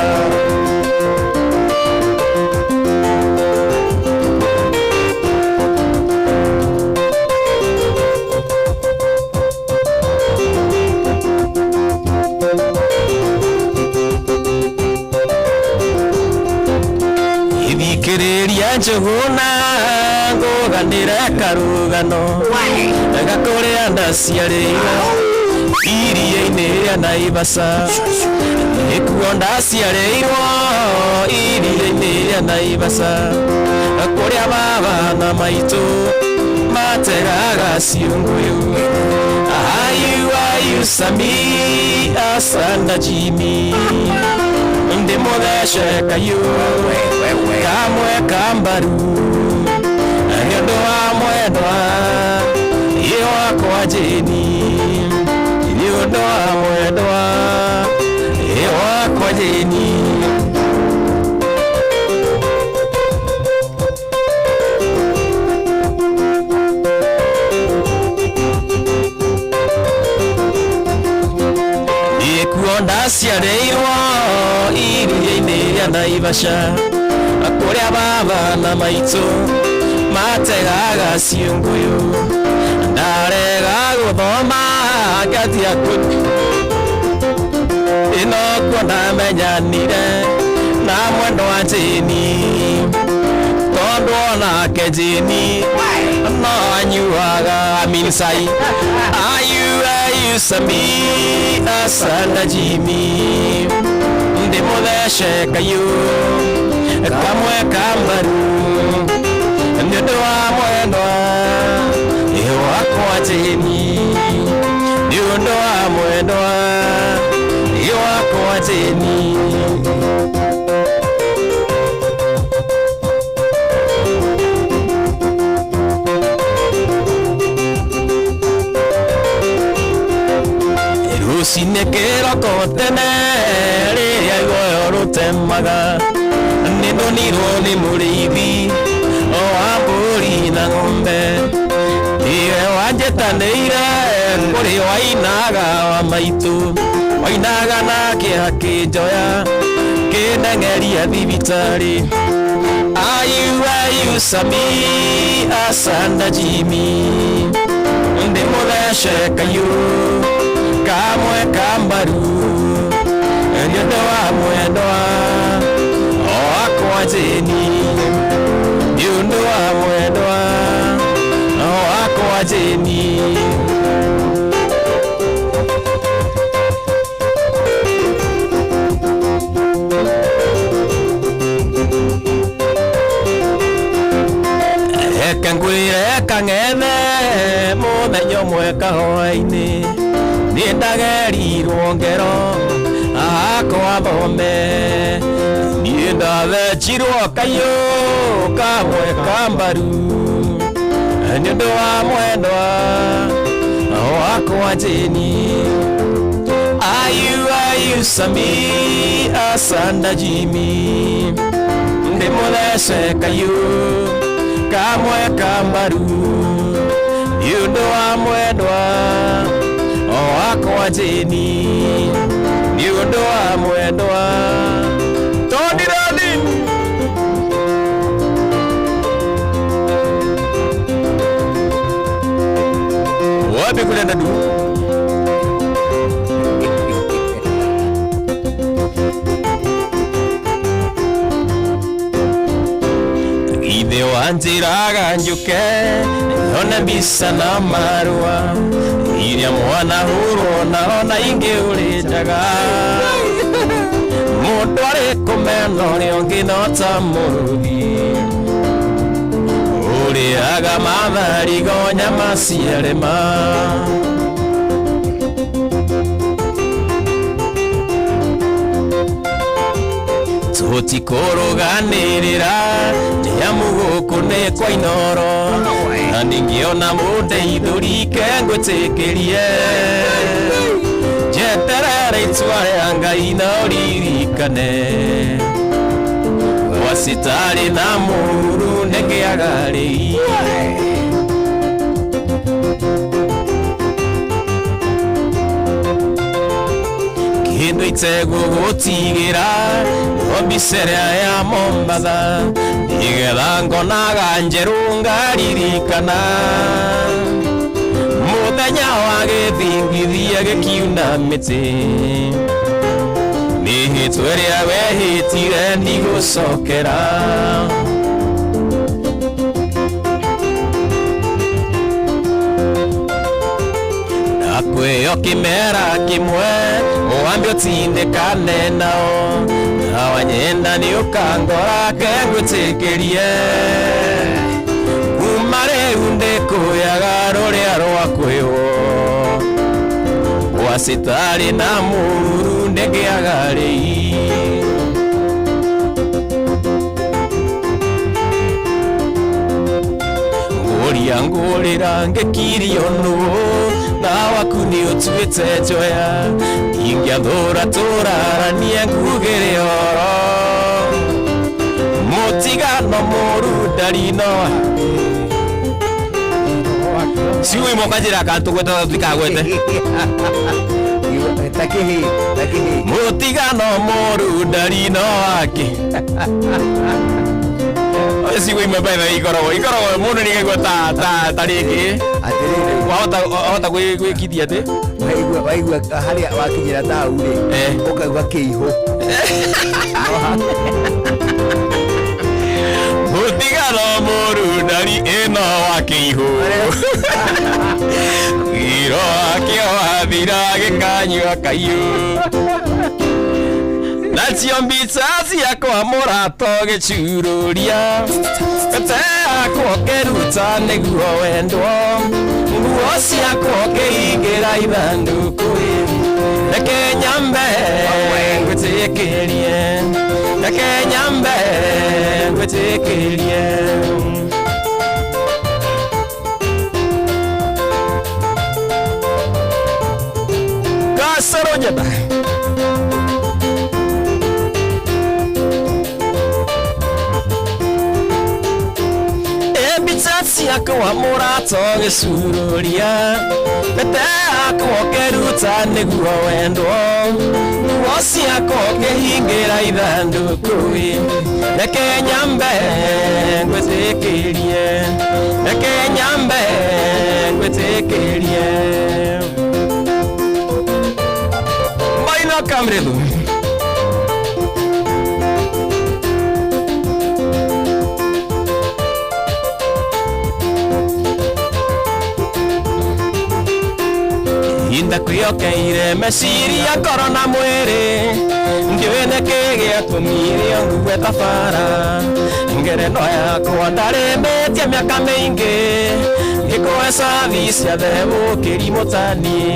Ithikĩrĩria njũgũna ngũganĩre karũgano gakũrĩa ndaciarĩirwo iria-inĩ rĩa Naivasha nĩkuo ndaciarĩirwo iria-inĩ rĩa Naivasha kũrĩa baba na maitũ mategaga ciũngũyũ ayu ayu Sami asanda Jimmy. Ndĩmũthece kayũ kamwe ka mbaru nĩ ũndũ wa mwendwa ĩ wakwa Jane, nĩ ũndũ wa mwendwa ĩ wakwa Jane. Nĩkuo ndaciarĩirwo iria-inĩ rĩa Naivasha, kũrĩa baba na maitũ mategaga ciũngũyũ. Ndarega gũthoma ngatia kũ ĩno kuo ndamenyanire na mwendwa Jane, tondũ onake Jane no anyuaga minsai. Ayu ayu sami asanda Jimmy, ndĩmũthece kayũ kamwe ka mbaru nĩ ũndũ wa mwendwa ĩ wakwa Jane, nĩ ũndũ wa mwendwa ĩ wakwa Jane. Rũcinĩ kĩroko tene rĩrĩa guoyo rũtemaga, nĩndonirwo nĩ mũrĩithi wa mbũri na ng'ombe. Nĩwe wanjĩtanĩire kũrĩ wainaga wa maitũ, wainaga nake akĩnjoya kĩneng'eria thibitarĩ. Ayu ayu sami asanda Jimmy, ndĩmũthece kayũ kamwe ka mbaru nĩ ũndũ wa mwendwa wakwa Jane, nĩ ũndũ wa mwendwa wakwa Jane. Reke ngwĩre kang'ethe mũthenya ũmwe kahũa-inĩ, nĩ ndagerirwo ngero hakwa thome, niĩ ndathecirwo kayũ kamwe ka mbaru nĩ ũndũ wa mwendwa wakwa Jane. Ayu ayu sami asanda Jimmy, ndĩmũthece kayũ kamwe ka mbaru nĩ ũndũ wa mwendwa wakwa Jane, nĩ ũndũ wa mwendwa Tony Rani. Wapi kule dadu? Ithe wanjĩraga njũke nyone mbica na marũa iria mwana hũrwo na ona ingĩ ũrĩ njaga, mũndũ arĩ kũmena ũrĩa ũngĩ no ta mũrũthi ũrĩaga matharigo nyama ciarĩma. Tũtikũrũganĩrĩra nĩamu gũkũ nĩ kwa Inooro, na ningĩona mũndeithũrike ngwĩtĩkĩrie, njeterere itua rĩa Ngai na ũririkane gwa citarĩ na mũru nĩngĩaga rĩi. Kĩndũ itegũgũtigĩra no mbica ĩrĩa ya Mombatha, nĩgetha ngonaga njerũ ngaririkana mũthenya wa gĩthingithia gĩkiuna mĩtĩ, mĩhĩtwa ĩrĩa wehĩtire ndigũcokera. Kwĩyo kĩmera kĩmwe wambe ũtindĩkane nao, na wanyenda nĩ ũkangora ke ngwĩtĩkĩrie, kuma rĩu ndĩkũyaga rũrĩa rwakwĩwo gwa citarĩ na mũruru ndĩngĩaga rĩi. Ngangũrĩra ngĩkirio nũ na waku nĩ ũtuĩte njoya ingĩathũra tũraranie ngugĩre oro mũtigano mũru ndari no ciugo imwe ũkanjĩra kana tũgwete na tũtikagwete. Takihi takihi. Mũtigano mũru ndari no wake. Ciugo imwe by the way ikoragwo mũndũ nĩ akaigua ta ta ta rĩngĩ Atĩrĩrĩ. Wahota gwĩkithia atĩ Waigua harĩa wakinyĩra ta hau rĩ, ũkaigua kĩihũ. Mũtigano mũru ndari ĩno wa kĩihũ giro wakĩo wathira gĩkanyua kaiyũ nacio mbica ciakwa mũrato gĩcurũria gate yakwa ũkĩruta nĩguo wendwo nguo ciakwa ũkĩingĩra ithandũkũ reke nyambe ngwĩtĩkĩrie reke nyambe ngwĩtĩkĩrie. Kasaro nyenda. Mbica ciakwa mũrato gĩcurũria mbete yakwa ũkĩruta nĩguo wendwo nguo ciakwa ũkĩhingĩra ithandũkũ reke nyambe ngwĩtĩkĩrie reke nyambe ngwĩtĩkĩrie. Maina Kamrelu. Hinda kwĩokeire meciria ngoro na mwĩrĩ ndiũĩ nĩkĩ gĩatũmire ngue tabara ngereno yakwa ndarĩmĩtie mĩaka mĩingĩ ngĩkũhe cabi ciathe gũkĩrimũ taniĩ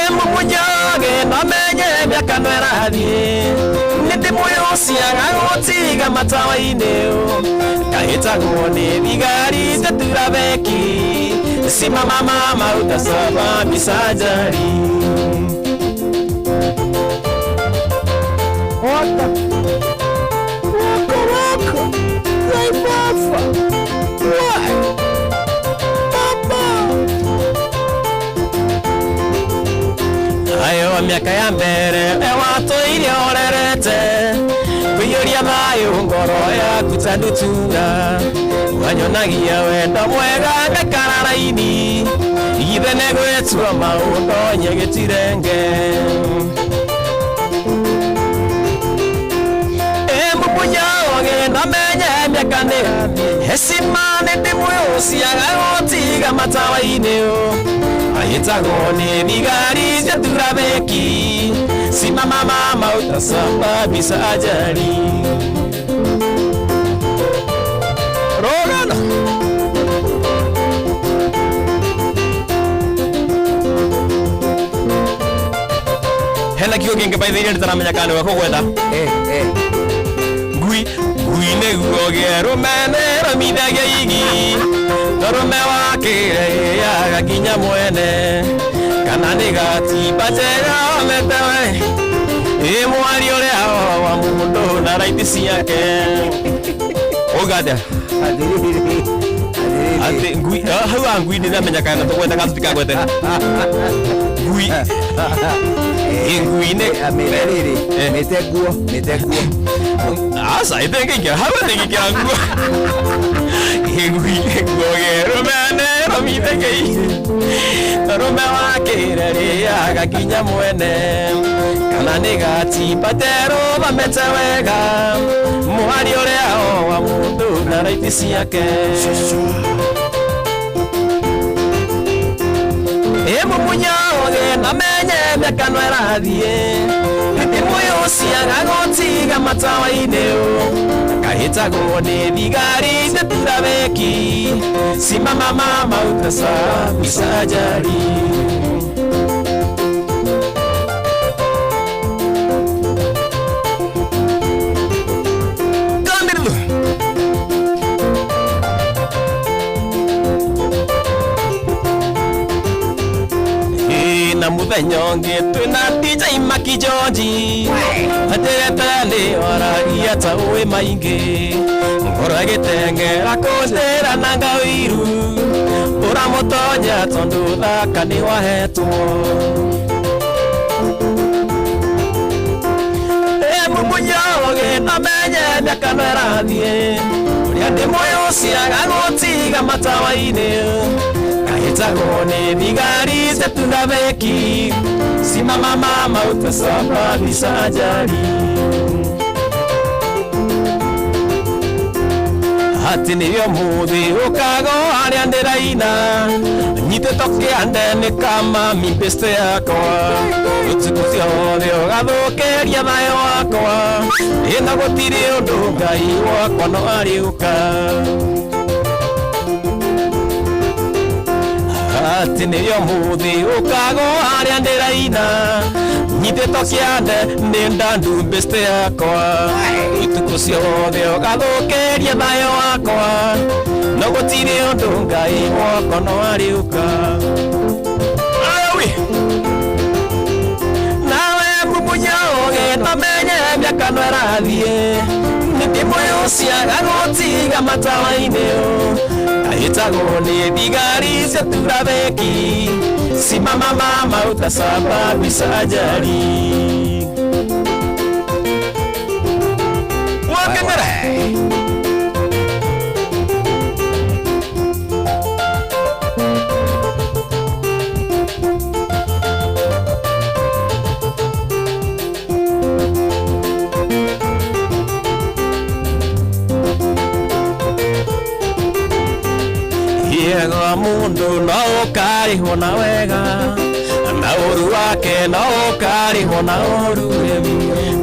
ĩmũmunyoge no menye mĩaka no ĩrathiĩ nĩndĩmũyũciaga gũtiga matawa-inĩ kahĩtagwo nĩ thigari tetura beki simama mama utasababisha ajali. Waka waka waibafa why papa. Ayo miaka ya mbere ewatũire ũrerete kũiyũria thayũ ngoro yaku ta ndutura wanyonagia wendo mwega ngakara raini ithe nĩ gwĩtua maũndũ nyegĩtirenge ĩmũmunyoge no menye mĩaka nĩ hecima nĩ ndĩmũyũciaga gũtiga matawa-inĩ ahĩtagwo nĩ thigari ciatura beki simama mama utasababisha ajali. Rogana. Hena kiugo kĩngĩ by the way ndĩtaramenya kana nĩwe kũgweta. Ngui ngui nĩguo gĩerũme nĩrũmithagia igi tũrũme wakĩrĩaga nginya mwene kana nĩ gatimba njega omete we ĩ mwaria ũrĩa wa mũndũ na raithi ciake uga atĩa atĩ ngui hau ha ngui nĩndamenya kana tũgwete kana tũtikagwete ngui ĩ ngui nĩ Rĩrĩ mĩte nguo mĩte nguo. Aca ĩtengĩikĩra hau ĩtengĩikĩra nguo ĩ ngui nĩguo gĩrũme nĩrũmithagia igi tũrũme wakĩrĩaga nginya mwene kana nĩ gatimba nderũgamĩte wega mũhari ũrĩa wa mũndũ na raithi ciake ĩmũmunyoge na menye mĩaka no ĩrathiĩ nĩndĩmũyũciaga gũtiga matawa-inĩ kahĩtagwo nĩ thigari tetura beki simama mama utasababisha ajali. Kambiru. Mũthenya ũngĩ twĩna DJ Maki George Atĩrete nĩ waragia ta ũĩ maingĩ Ngoro ĩgĩteng'era kũnjĩra na ngaũiru Ũramũtonya tondũ thaka nĩ wahetwo Mũmunyoge na menye mĩaka no ĩrathiĩ Ũrĩa ndĩ muoyo ciaga gũtiga matawa-inĩ Kahĩtagwo nĩ thigari cia beki Simama mama utasababisha ajali Atĩ nĩrĩo mũthĩ ũkago harĩa ndĩraina Nyitĩtwo kĩande nĩ kama mbĩcte yakwa Ũtukũ ciothe ũgathũkĩria thayũ wakwa Ĩno gũtirĩ ũndũ Ngai wakwa no arĩũka Atĩ nĩrĩo mũthĩ ũkago harĩa ndĩraina Nyitĩtwo kĩande nĩ ndandu mbĩcte yakwa Ũtukũ ciothe ũgathũkĩria thayũ wakwa No gũtirĩ ũndũ Ngai wakwa no arĩũka Awi! Nawe mũmunyoge na menye mĩaka no ĩrathiĩ Nĩ ciaga gũtiga matawa-inĩ Kahĩtagwo nĩ thigari cia turabeki Simama mama utasababisha ajali Wakeng'era Yego mundu no ũkarĩhwo na wega na ũru wake no ũkarĩhwo na ũru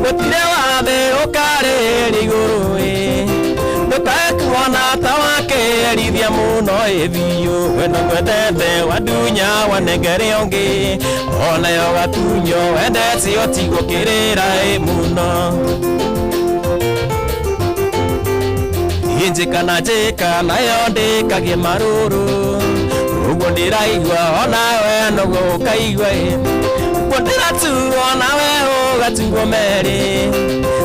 gũtirĩ wathe ũkarĩrĩ igũrũ ĩ ndũkae kuona ta wakĩerithia mũno ĩ biũ wendo ngwendete wandunya wanengere ũngĩ onayo gatunyo wendete ũtigwo kĩrĩra ĩ mũno Njĩka na njĩka nayo ndĩkagie marũrũ ũguo ndĩraigua onawe noguo ũkaigua ĩ ũguo ndĩratuo nawe ũgatuo merĩ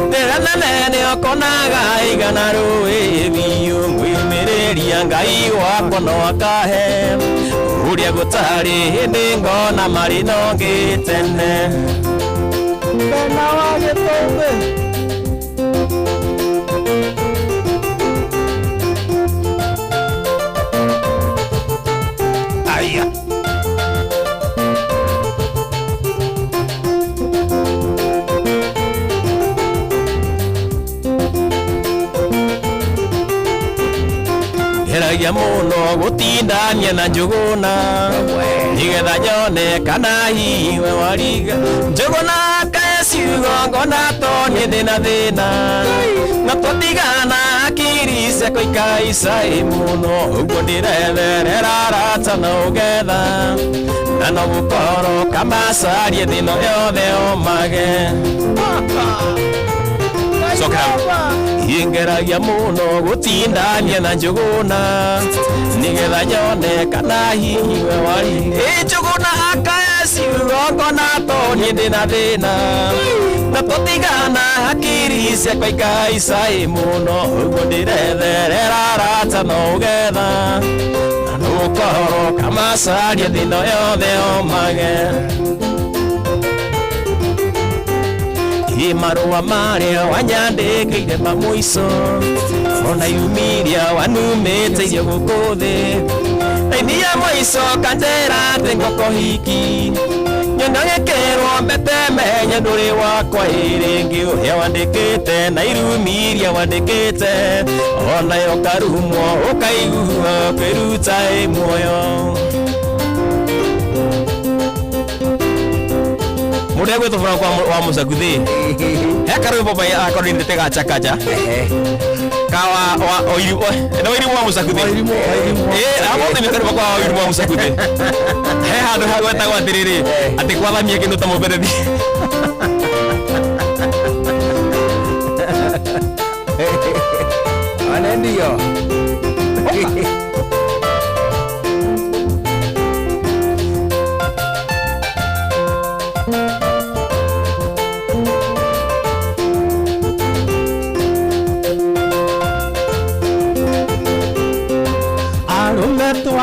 ndĩra nene nĩ ũkonaga igana rũĩ biũ ngwĩmĩrĩria Ngai wakwa no akahe ũrĩa gũtarĩ hĩndĩ ngona marĩ nongĩ tene Bena wa gĩtũmbĩ Aya. Ngeragia mũno gũtindania na Njũgũna nĩgetha nyone kana hihi we wariga Njũgũna kae ciugo ngona to nĩ ndĩ na thĩna na twatigana akiri ciakwa ikaica ĩ mũno ũguo ndĩretherera arata na ũgetha na no gũkorwo kamacarie thĩno yothe omage Cokera ingeragia mũno gũtindania na Njũgũna nĩgetha nyone kana hihi we wari ĩ Njũgũna akae ciugo ngona to niĩ ndĩ na thĩna na tũtigana hakiri ciakwa ikaica ĩ mũno ũguo ndĩretherera arata no ũgetha na nũkorwo kamacaria thĩno yothe omage Marũa marĩa wanyandĩkĩire ma mũico ona yumiria wanumĩte irio gũkũ thĩ Raini ya mũico kanjĩra atĩ ngũkũhiki nyona gĩkĩrwo mbete menye ndũrĩ wakwa ĩ rĩngĩ ũrĩa wandĩkĩte na irumiria wandĩkĩte onayo karumwo ũkaigua kwĩruta ĩ muoyo Mũndũ egwĩtwo Frank wa Mũcaguthĩ he karwĩmbo bai akorwo ndĩte gachakacha ka wa wa oirimu na oirimu wa Mũcaguthĩ ĩ amothe nĩ karwĩmbo kwa oirimu wa Mũcaguthĩ he handũ hagwetagwo atĩrĩrĩ atĩ kwathamia kĩndũ ta mũberethi Ana ndio.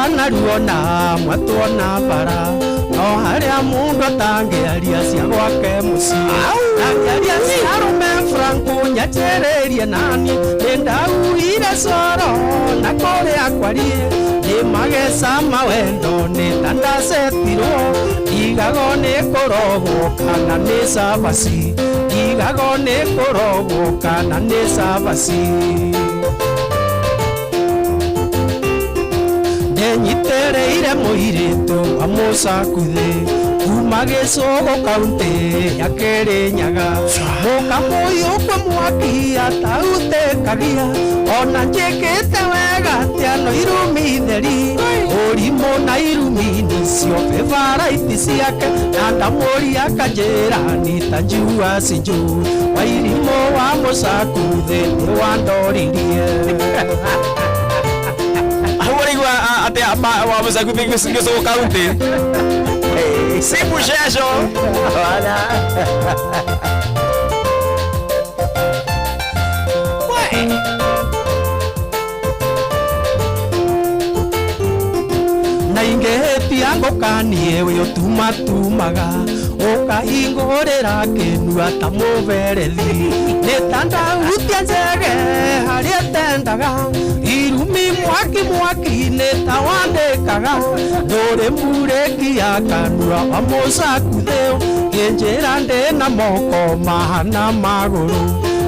Twanaruona mwatuona bara no haria mundu atangiaria cia gwake mucii angiaria cia arume Franco nyanjĩrĩrie nani nĩndauire coro na kũrĩa kwarie nĩ mageca mawendo nĩ ta ndacetirwo ndigagwo nĩ kũrogwo kana nĩ cabaci ndigagwo nĩ kũrogwo kana nĩ cabaci ndenyitĩrĩire mũirĩtu wa mũcakuthĩ kuma gĩcũgũ kaunti ya Kĩrĩnyaga mũkamũyũ kwa mwaki atautĩkagia ona njĩkĩte wega atĩa no irumi theri ũrimũ na irumi nĩcio favourite ciake na ndamũria akanjĩra ni ta njua sinjui wairimũ wa mũcakuthĩ nĩ wandoririe Hau ũraigua atĩa wa mũcakuthĩ gĩcũgũ kaunti si muceco na ingĩhĩtia ngũkanie wĩ ũtumatumaga ũkahingũrĩra kĩnua ta mũberethi nĩ ta ndahutia njege harĩa tendaga irumi mwaki mwaki nĩ ta wandĩkaga ndũrĩ murĩkia kanua wa mũcakuthĩ kĩnjĩra ndĩ na moko mahana magũrũ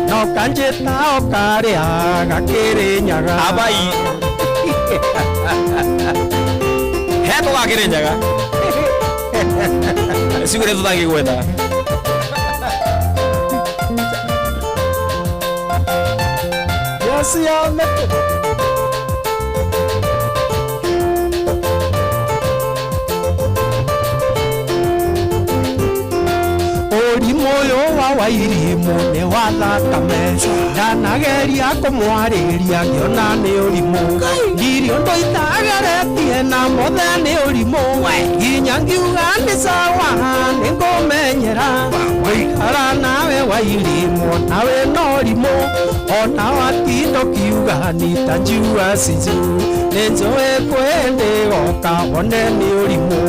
no kanjĩta o karĩa gakĩrĩnyaga abai he tũgakĩrĩnyaga ciugo iria tũtangĩgweta Yes, ya mete. Ũrimũ ũyũ wa wairimũ nĩ wa thakame ndanageria kũmwarĩria ngĩona nĩ ũrimũ ndirĩ ũndũ itageretie na mothe nĩ ũrimũ nginya ngiuga nĩ sawa nĩ ngũmenyera gũikara nawe wairimũ nawe no ũrimũ ona watinda ũkiuga ni ta njua cinju nĩ njũĩ kwĩ goka wone nĩ ũrimũ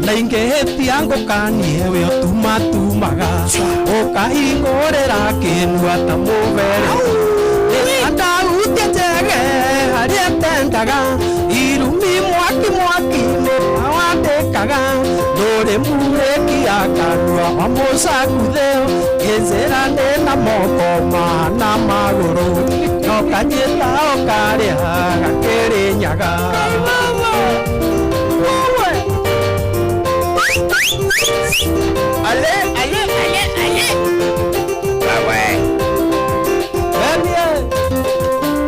na ingĩhĩtia ngũkanie wĩ ũtumatumaga ũkahingũrĩra kĩnua ta mũberethi nĩ njege harĩa tendaga irumi mwaki mwaki nĩ ta wandĩkaga ndũrĩ murĩkia kanua wa mũcakuthĩ kĩnjĩra ndĩ na moko mahana magũrũ no kanjĩta o karĩa gakĩrĩnyaga Ale, ale, ale, ale. Wewe. Benie.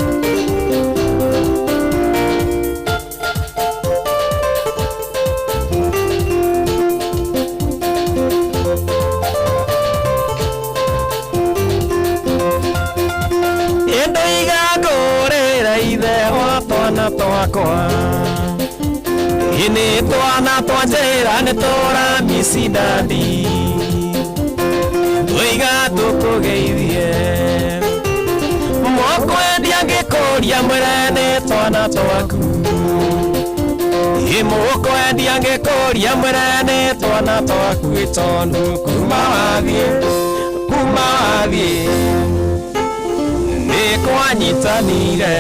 Endo igakũrĩra ithe wa twana twakwa Ini twana twa njĩra nĩ tũramicidadi tũiga tũkũgeithie mũkwendia ngĩkũria mwĩre nĩ twana twaku mũkwendia ngĩkũria mwĩre nĩ twana twaku tondũ kuma wathiĩ nĩ kwanyitanire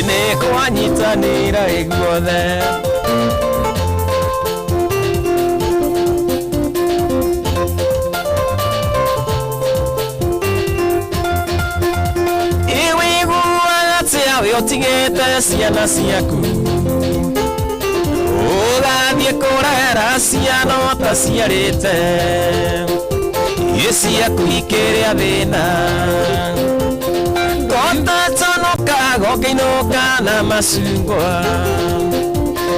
nĩ kwanyitanĩra guothe ĩwĩiguaga atĩa wĩ ũtigĩte ciana ciaku ũgathiĩ kũrera ciana ũtaciarĩte ĩ ciaku ikĩrĩa thĩna ngotatonoka gokĩinũka na macungwa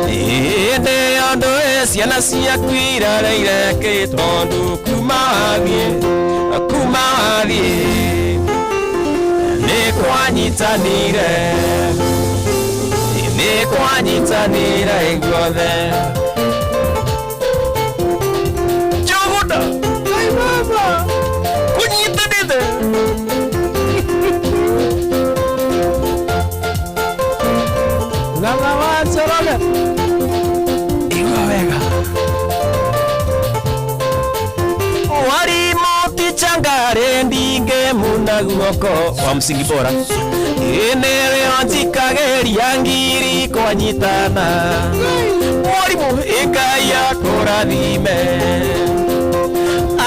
ĩndĩ yo ndũĩ ciana ciaku irareire kĩ tondũ kuma wathiĩ nĩ kwanyitanire nĩ kwanyitanire guothe Njũgũna kũnyitanĩte ndingĩmuna guoko wa msingi bora ĩnĩrĩo njikagĩria ngiri kwanyitana mũrimũ ĩngai akũrathime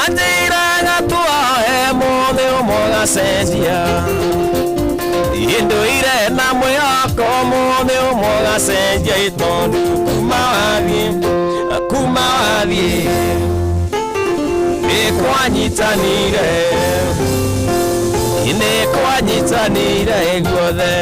anjĩraga tuoe mũthĩ ũmwe ũgacenjia ndũire na mwĩhoko mũthĩ ũmwe ũgacenjia ĩtondũ kuma wathiĩ kuma wathiĩ nĩkwanyitanire nĩkwanyitanire guothe.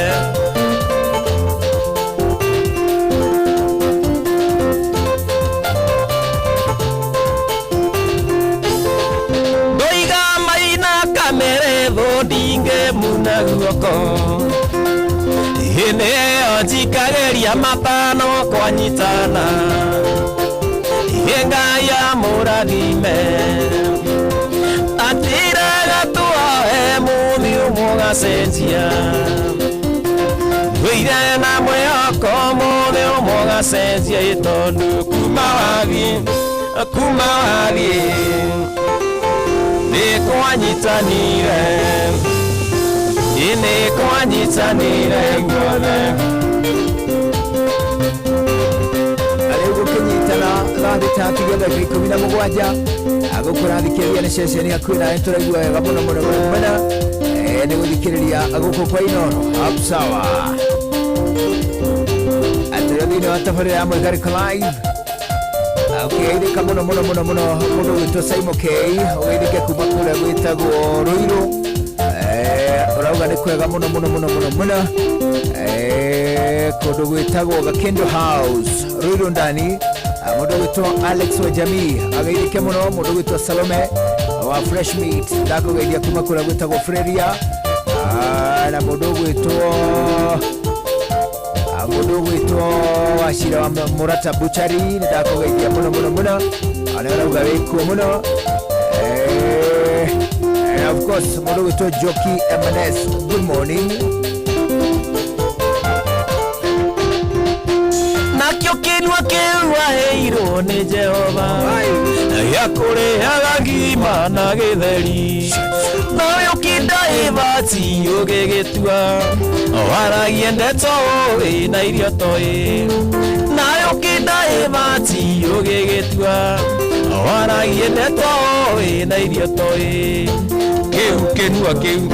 Ndoiga maina kamere thũ ndingĩmuna guoko ĩnĩyo njikagĩria matano kwanyitana Ngai amũrathime atiraga tuoe mũthĩ ũmwe ũgacenjia ndũire na mwĩhoko mũthĩ ũmwe ũgacenjia ĩtondũ kuma wathiĩ kuma wathiĩ nĩkwanyitanire nĩkwanyitanire guothe. Rĩu gũkĩnyitana thaa thita tiga ndagĩka 17 agũkũrathikĩrĩria nĩ ceceni hakuhĩ nawe tũraigua wega mũno mũno mũno mũno. Nĩ gũthikĩrĩria gũkũ kwa Inooro hapu sawa atĩrĩ thĩinĩ wa tabarĩra ya Mwĩgarĩko Live ũkĩgeithĩka mũno mũno mũno mũno mũndũ ũgwĩtwo Simon K ũgeithĩke kuma kũrĩa gwĩtagwo Ruiru. Ũrauga nĩ kwega mũno mũno mũno mũno mũno kũndũ gwĩtagwo Gakindo House Ruiru ndani. Mũndũ ũgwĩtwo Alex wa Jamii ageithĩke mũno. Mũndũ ũgwĩtwo Salome wa Fresh Meat ndakũgeithia kuma kũrĩa gwĩtagwo Freria. Na mũndũ ũgwĩtwo Wachira wa Murata Butchery nĩ ndakũgeithia mũno mũno mũno ona ũrauga wĩkuo mũno. And of course mũndũ ũgwĩtwo Joki MNS, good morning. Nakĩo kĩnua kĩu waheirwo nĩ Jehova gĩa kũrĩaga ngima na gĩtheri nawe ũkinda ĩbati ũgĩgĩtua waragie ndeto ũĩ na irio toĩ nawe ũkinda ĩbati ũgĩgĩtua waragie ndeto ũĩ na irio toĩ kĩu kĩnua kĩu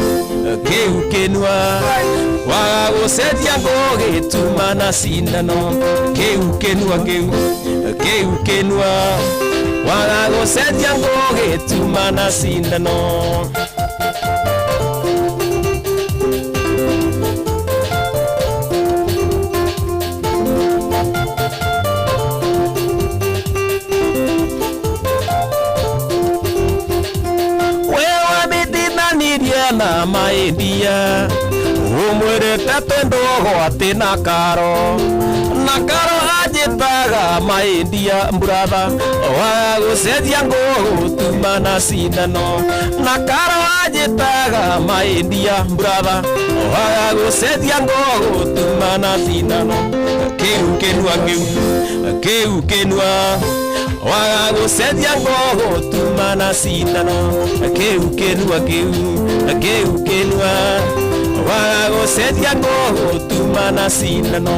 kĩu kĩnua waga gũcenjia ngũgĩtuma na cindano kĩu kĩnua kĩu kĩu kĩnua waga gũcenjia ngũgĩtuma na cindano. Wewe na maendia umwĩrĩte twendwo atĩ na karo na karo anjĩtaga maendia mburatha waga gũcenjia ngũgũtuma na cindano na karo anjĩtaga maendia mburatha waga gũcenjia ngũgũtuma na cindano kĩu kĩnua kĩu kĩu kĩnua waga gũcenjia ngũgũtuma na cindano kĩu kĩnua kĩu kĩu kĩnua waga gũcenjia ngũgũtuma na cindano.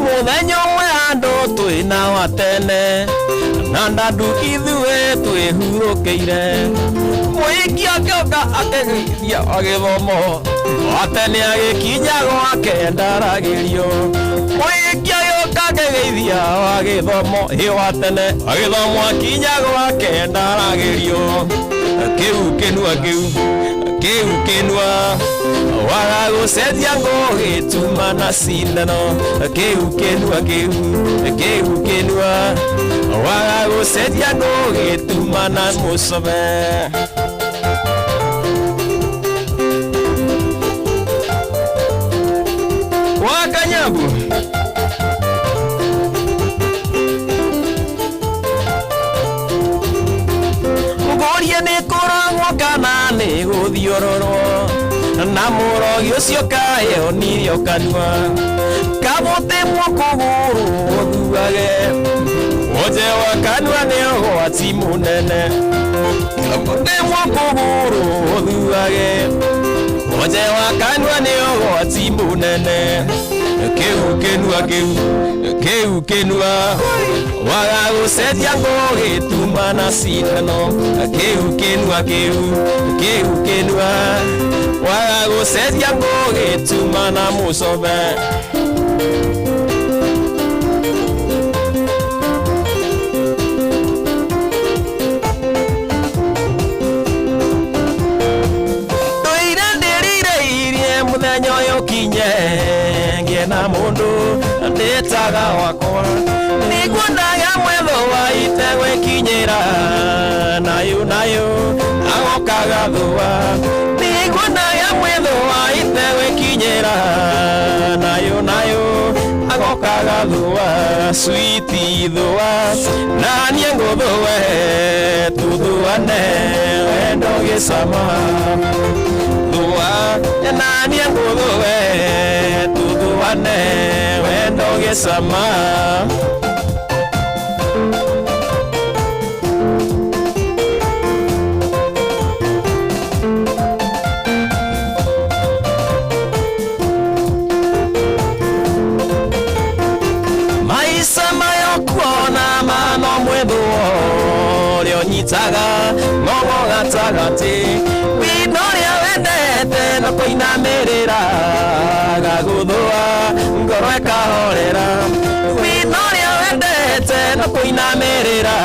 Mũthenya ũmwe andũ twĩna wa tene na ndandu ithuĩ twĩhurũkĩire mũhiki akĩũka akĩgeithia agĩthomo watene agĩkinya gwake ndaragĩrio mũhiki agĩũka akĩgeithia agĩthomo ĩ watene agĩthomo akinya gwake ndaragĩrio kĩu kĩnua kĩu kĩu kĩnua waga gũcenjia ngũgĩtuma na cindano kĩu kĩnua kĩu kĩu kĩnua waga gũcenjia ngũgĩtuma na mũcome. Wakanyabu ngũrie nĩ kũrang'wo kana nĩ gũthiũrũrwo Na mũrogi ũcio kaĩ onirio kanua Kamũtemwo kũgũrũ ũthuage Wonje wa kanua nĩ ũgwati mũnene Kamũtemwo kũgũrũ ũthuage Wonje wa kanua nĩ ũgwati mũnene Kĩu kĩnua kĩu kĩu kĩnua Waga gũcenjia ngũgĩtuma na cindano Kĩu kĩnua kĩu kĩu kĩnua Waga gũcenjia ngũgĩtuma na mũcobe. Ndũire ndĩrirĩirie mũthenya ũyũ ũkinye ngĩe na mũndũ ndĩtaga wakwa nĩngwendaga mwetho wa itegwĩkinyĩra nayo nayo agokaga thũa nĩngwendaga mwetho wa itegwĩkinyĩra nayo nayo agokaga thũa switi thũa na niĩ ngũthũe tũthũane wendo gĩcama thũa na niĩ ngũthũe tũthũane wendo gĩcama. Maisha mayo kuona mano mwethuo ũrĩa ũnyitaga ng'ong'o gatagatĩ wino ũrĩa wendete no kũinamĩrĩra gagũthũa ngoro ĩkahorera wino ũrĩa wendete no kũinamĩrĩra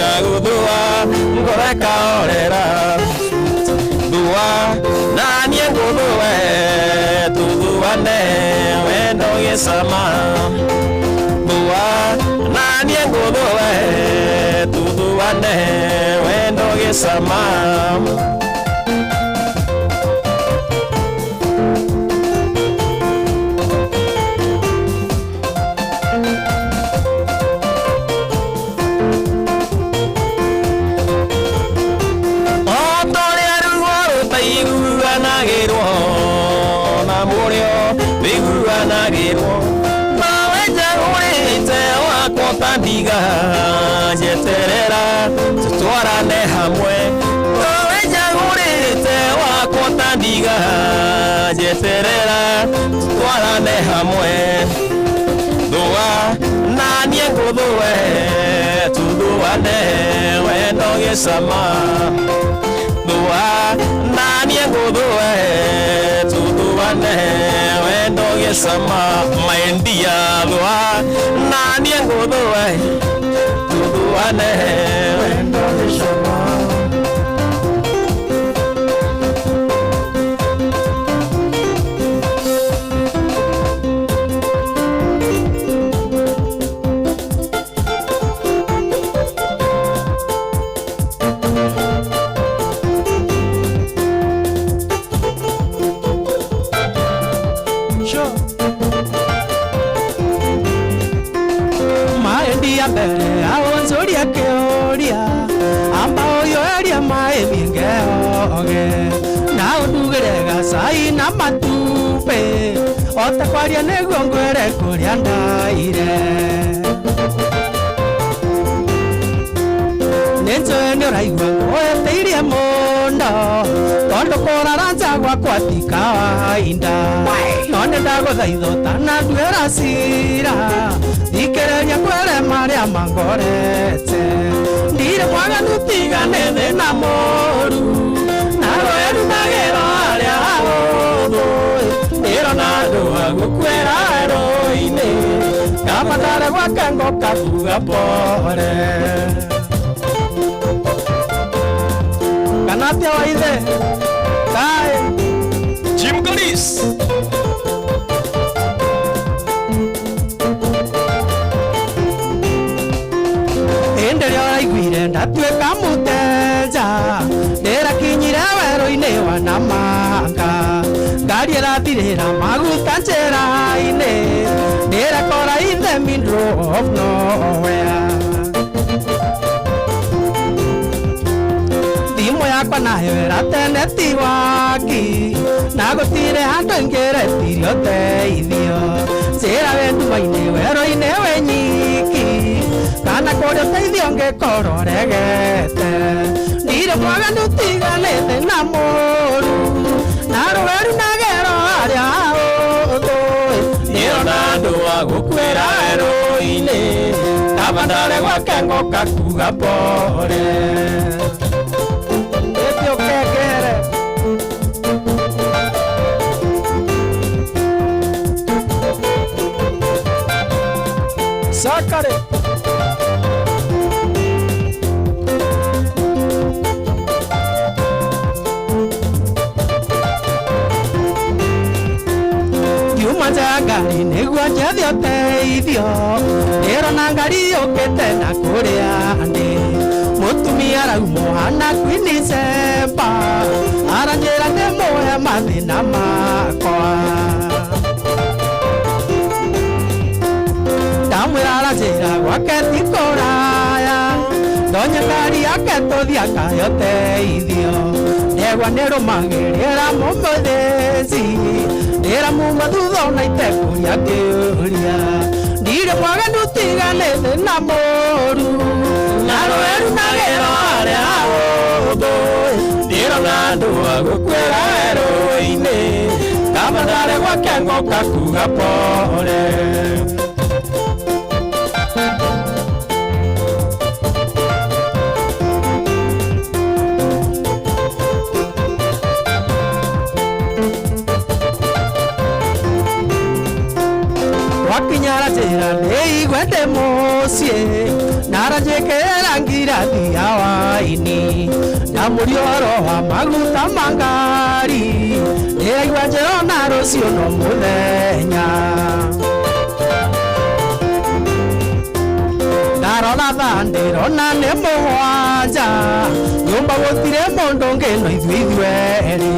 gagũthũa ngoro ĩkahorera thua na niĩ ngũthũe tũthuane wendo gĩcama thua na niĩ ngũthũe tũthuane wendo gĩcama. O ta ũrĩa ruo rũtaiguanagĩrwo na mũrĩo wĩiguanagĩrwo nawe njagũrĩte wakwa ta ndiga njeterera tũtwarane hamwe nawe njagũrĩte wakwa ta ndiga njeterera tũtwarane hamwe thũa na niĩ ngũthũe tũthũane wendo gĩcama thũa na niĩ ngũthũe tũthũane wendo gĩcama maendia thũa na niĩ ngũthũe tũthũane wendo gĩcama. Maendia mbere aonzoria kĩũria amba ũyũ eria maĩ mĩngeoge na ũndugĩre gacai na matumbĩ ota kwaria nĩguo ngwĩre kũrĩa ndaire nĩ njũĩ nĩ ũraigua ngũĩtĩirie mũno tondũ kũrara nja gwakwa ti kawaida no nĩ ndagũthaitha ũtananduĩra cira thikĩrĩria ngwĩre marĩa mangorete ndirĩ mwaganu tiga nĩ thĩna mũru na rũĩrunagĩrwo arĩa ahũthũ ndĩrona andũ a gũkuĩra werũ-inĩ kamatare gwake ngoka kuga pore kana atĩa wa ithe kaĩ Jim Golis. Hĩndĩ ĩrĩa ũraiguire ndatuĩka mũteja ndĩrakinyire werũ-inĩ wa Namanga ngari ĩrathirĩra maguta njĩra-inĩ ndĩrakora in the middle of nowhere. Yakwa nayo ĩratene ti waki na gũtirĩ handũ ingĩretirie ũteithio njĩra wĩ nduma-inĩ werũ-inĩ wĩ nyiki kana kũrĩ ũteithio ngĩkorwo regete ndirĩ mwaganu tiganĩte na mũru na rũweru na gero arĩa ũthũ ndĩrona andũ a gũkuĩra werũ-inĩ kaba ndore gwake ngoka kuga pore. Kengere. Sácale. Ngiuma nja ya ngari nĩguo njethe ũteithio ndĩrona ngari yũkĩte na kũrĩa ndĩ mũtumia araumwo hana Queen Semba aranjĩra ndĩmũhe mathĩna makwa ndamwĩra aranjĩra gwake ti kũraya ndonye ngari yake tũthiĩ akahe ũteithio ndegwa nĩrũmagĩrĩra mũmũthĩnji ndĩra muma thutha ona itekũria ngĩũria ndirĩ mwaganu tiganĩte na mũru na rũweru na gero arĩa ũthũ ndĩrona andũ a gũkuĩra werũ-inĩ kaba ndarĩ gwake ngoka kuga pore. Wakinyara njĩra nĩigue ndĩ mũciĩ naranjĩkĩra ngirathi ya waini ndamũria ũhoro wa maguta ma ngari ndĩraigua njĩrona rũciũ no mũthenya ndarora thaa ndĩrona nĩ mũgwanja nyũmba gũtirĩ mũndũ ũngĩ no ithuĩ ithuerĩ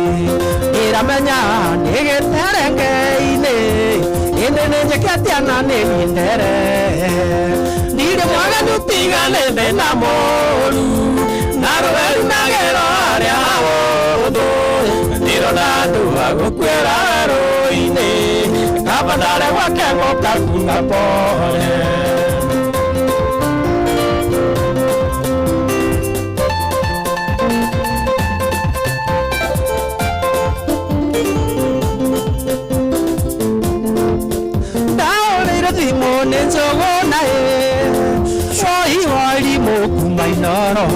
ndĩramenya ndĩ gĩterenge-inĩ ĩndĩ nĩ njĩke atĩa na nĩ niĩ ndere ndirĩ mwaganu tiganĩte na mũru na rũweru na gero arĩa ũthũ ndĩrona andũ a gũkuĩra werũ-inĩ kaba ndarĩ gwake ngoka kuga pore. Ndaũrĩire thimũ nĩ Njũgũna ĩ woi warimũ kuma Inoro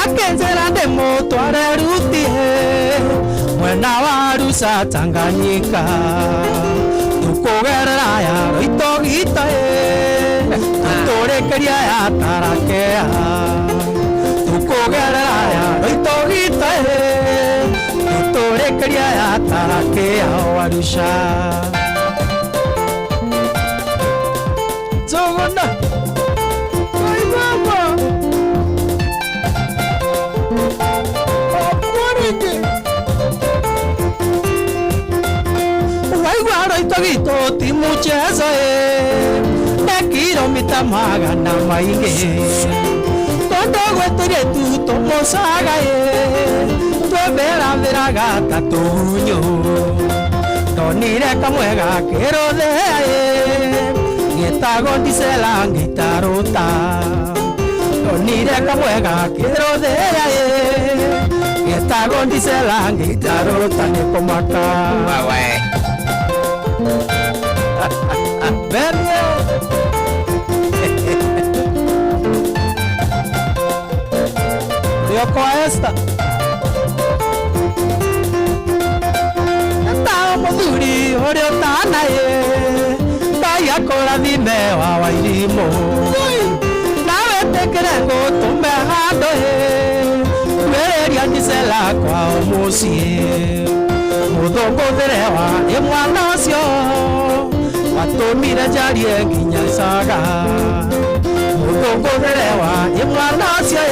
akĩnjĩra ndĩmũtware Ruti mwena wa Arusha Tanganyika tũkũgerera ya Roitogito tũtũrĩkĩria ya Tarakea tũkũgerera ya Roitogito tũtũrĩkĩria ya Tarakea o Arusha. Njũgũna. Ai mama. Akwarĩngĩ. Waigua Roitogito ti muchezo nĩ kilomita magana maingĩ kũndũ gwĩtũire tu tũmũcaga twĩmbĩrathĩraga ta tũgunyũ ndonire kamwe gakĩrũthĩa gĩtagwo ndicela ngĩtarũta ndonire kamwe gakĩrũthĩa gĩtagwo ndicela ngĩtarũta nĩ kũmaka. Berie. Rĩokwa Esther ta mũthuri ũrĩa ũtanaĩ Ngai akũrathime wa Wairimũ nawe tĩkĩre ngũtũme handũ wĩrĩria ndicela kwao mũciĩ mũthũngũthĩre wa ĩ mwana ũcio watũmire njarie nginya icaga mũthũngũthĩre wa ĩ mwana ũcio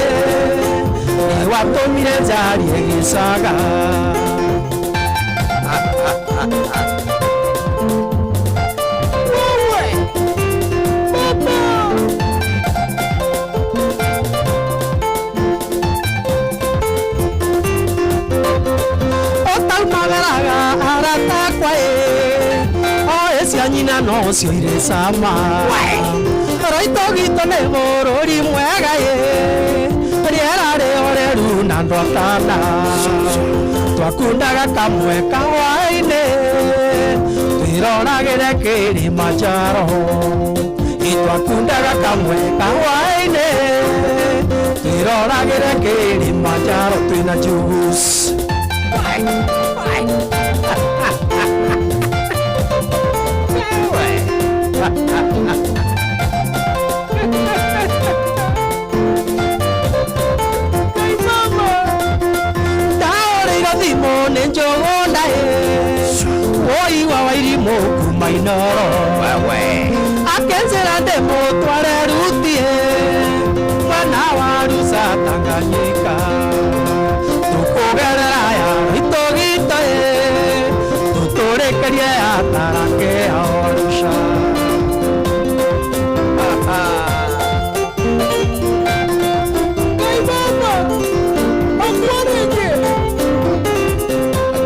nĩ watũmire njarie gĩcaga. nocio irĩ cama. Roito gitũ nĩ bũrũri mwega ĩ, rĩera rĩhoreru na andũ atana. Twakundaga kamwe kahwainĩ, twĩroragĩre Kilimanjaro. Twakundaga kamwe kahwainĩ, twĩroragĩre Kilimanjaro twĩna Jugus. Ndaũrĩirwo thimũ nĩ Njũgũna ĩ, woiwa Wairimũ kuma Inooro. Akĩnjĩra ndĩmũtware Ruti ĩ, mwena wa Rusa Tanganyika. Tũkũgerera ya Gitũgitũ ĩ, tũtũrĩkĩrie ya Tarake ya Arusha.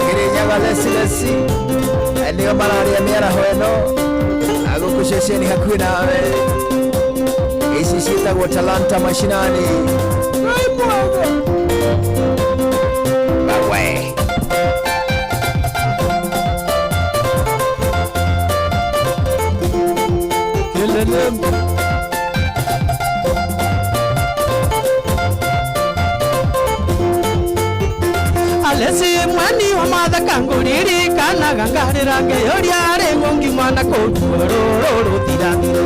Kirinyaga lesi lesi nĩo mararia mĩaraho ĩno agũkũ ceceni hakuhĩ nawe ici ciĩtagwo Talanta Mashinani. Wewe. Alesi mwani wa mathaka ngũririkanaga ngarĩra ngĩyũria rĩguo ngiuma na kũu ruo rũrũ rũtirathire.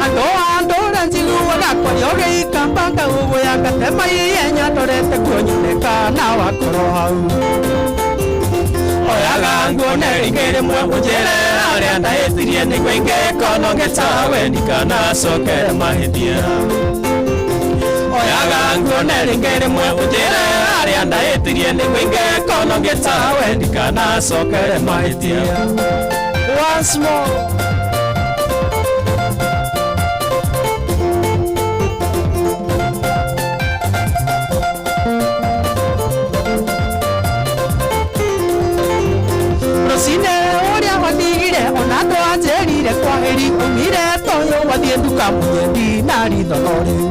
Andũ a ndũra njiguaga kwaria ũgĩikamba ngaũgũya ngatema ihenya ndorete kuo nyone kana wakorwo hau. Oyaga nguone rĩngĩ rĩmwe ũnjĩre harĩa ndahĩtirie nĩguo ingĩkorwo ngĩtawe ndikanacokere mahĩtia. Oyaga nguone rĩngĩ rĩmwe ũnjĩre harĩa ndahĩtirie nĩguo ingĩkorwo ngĩtawe ndikanacokere mahĩtia. Once more. Rũcinĩ ũrĩa wathire ona ndwanjĩrire kwaheri umire toyũ wathiĩ nduka mũnyendi na rithono rĩu.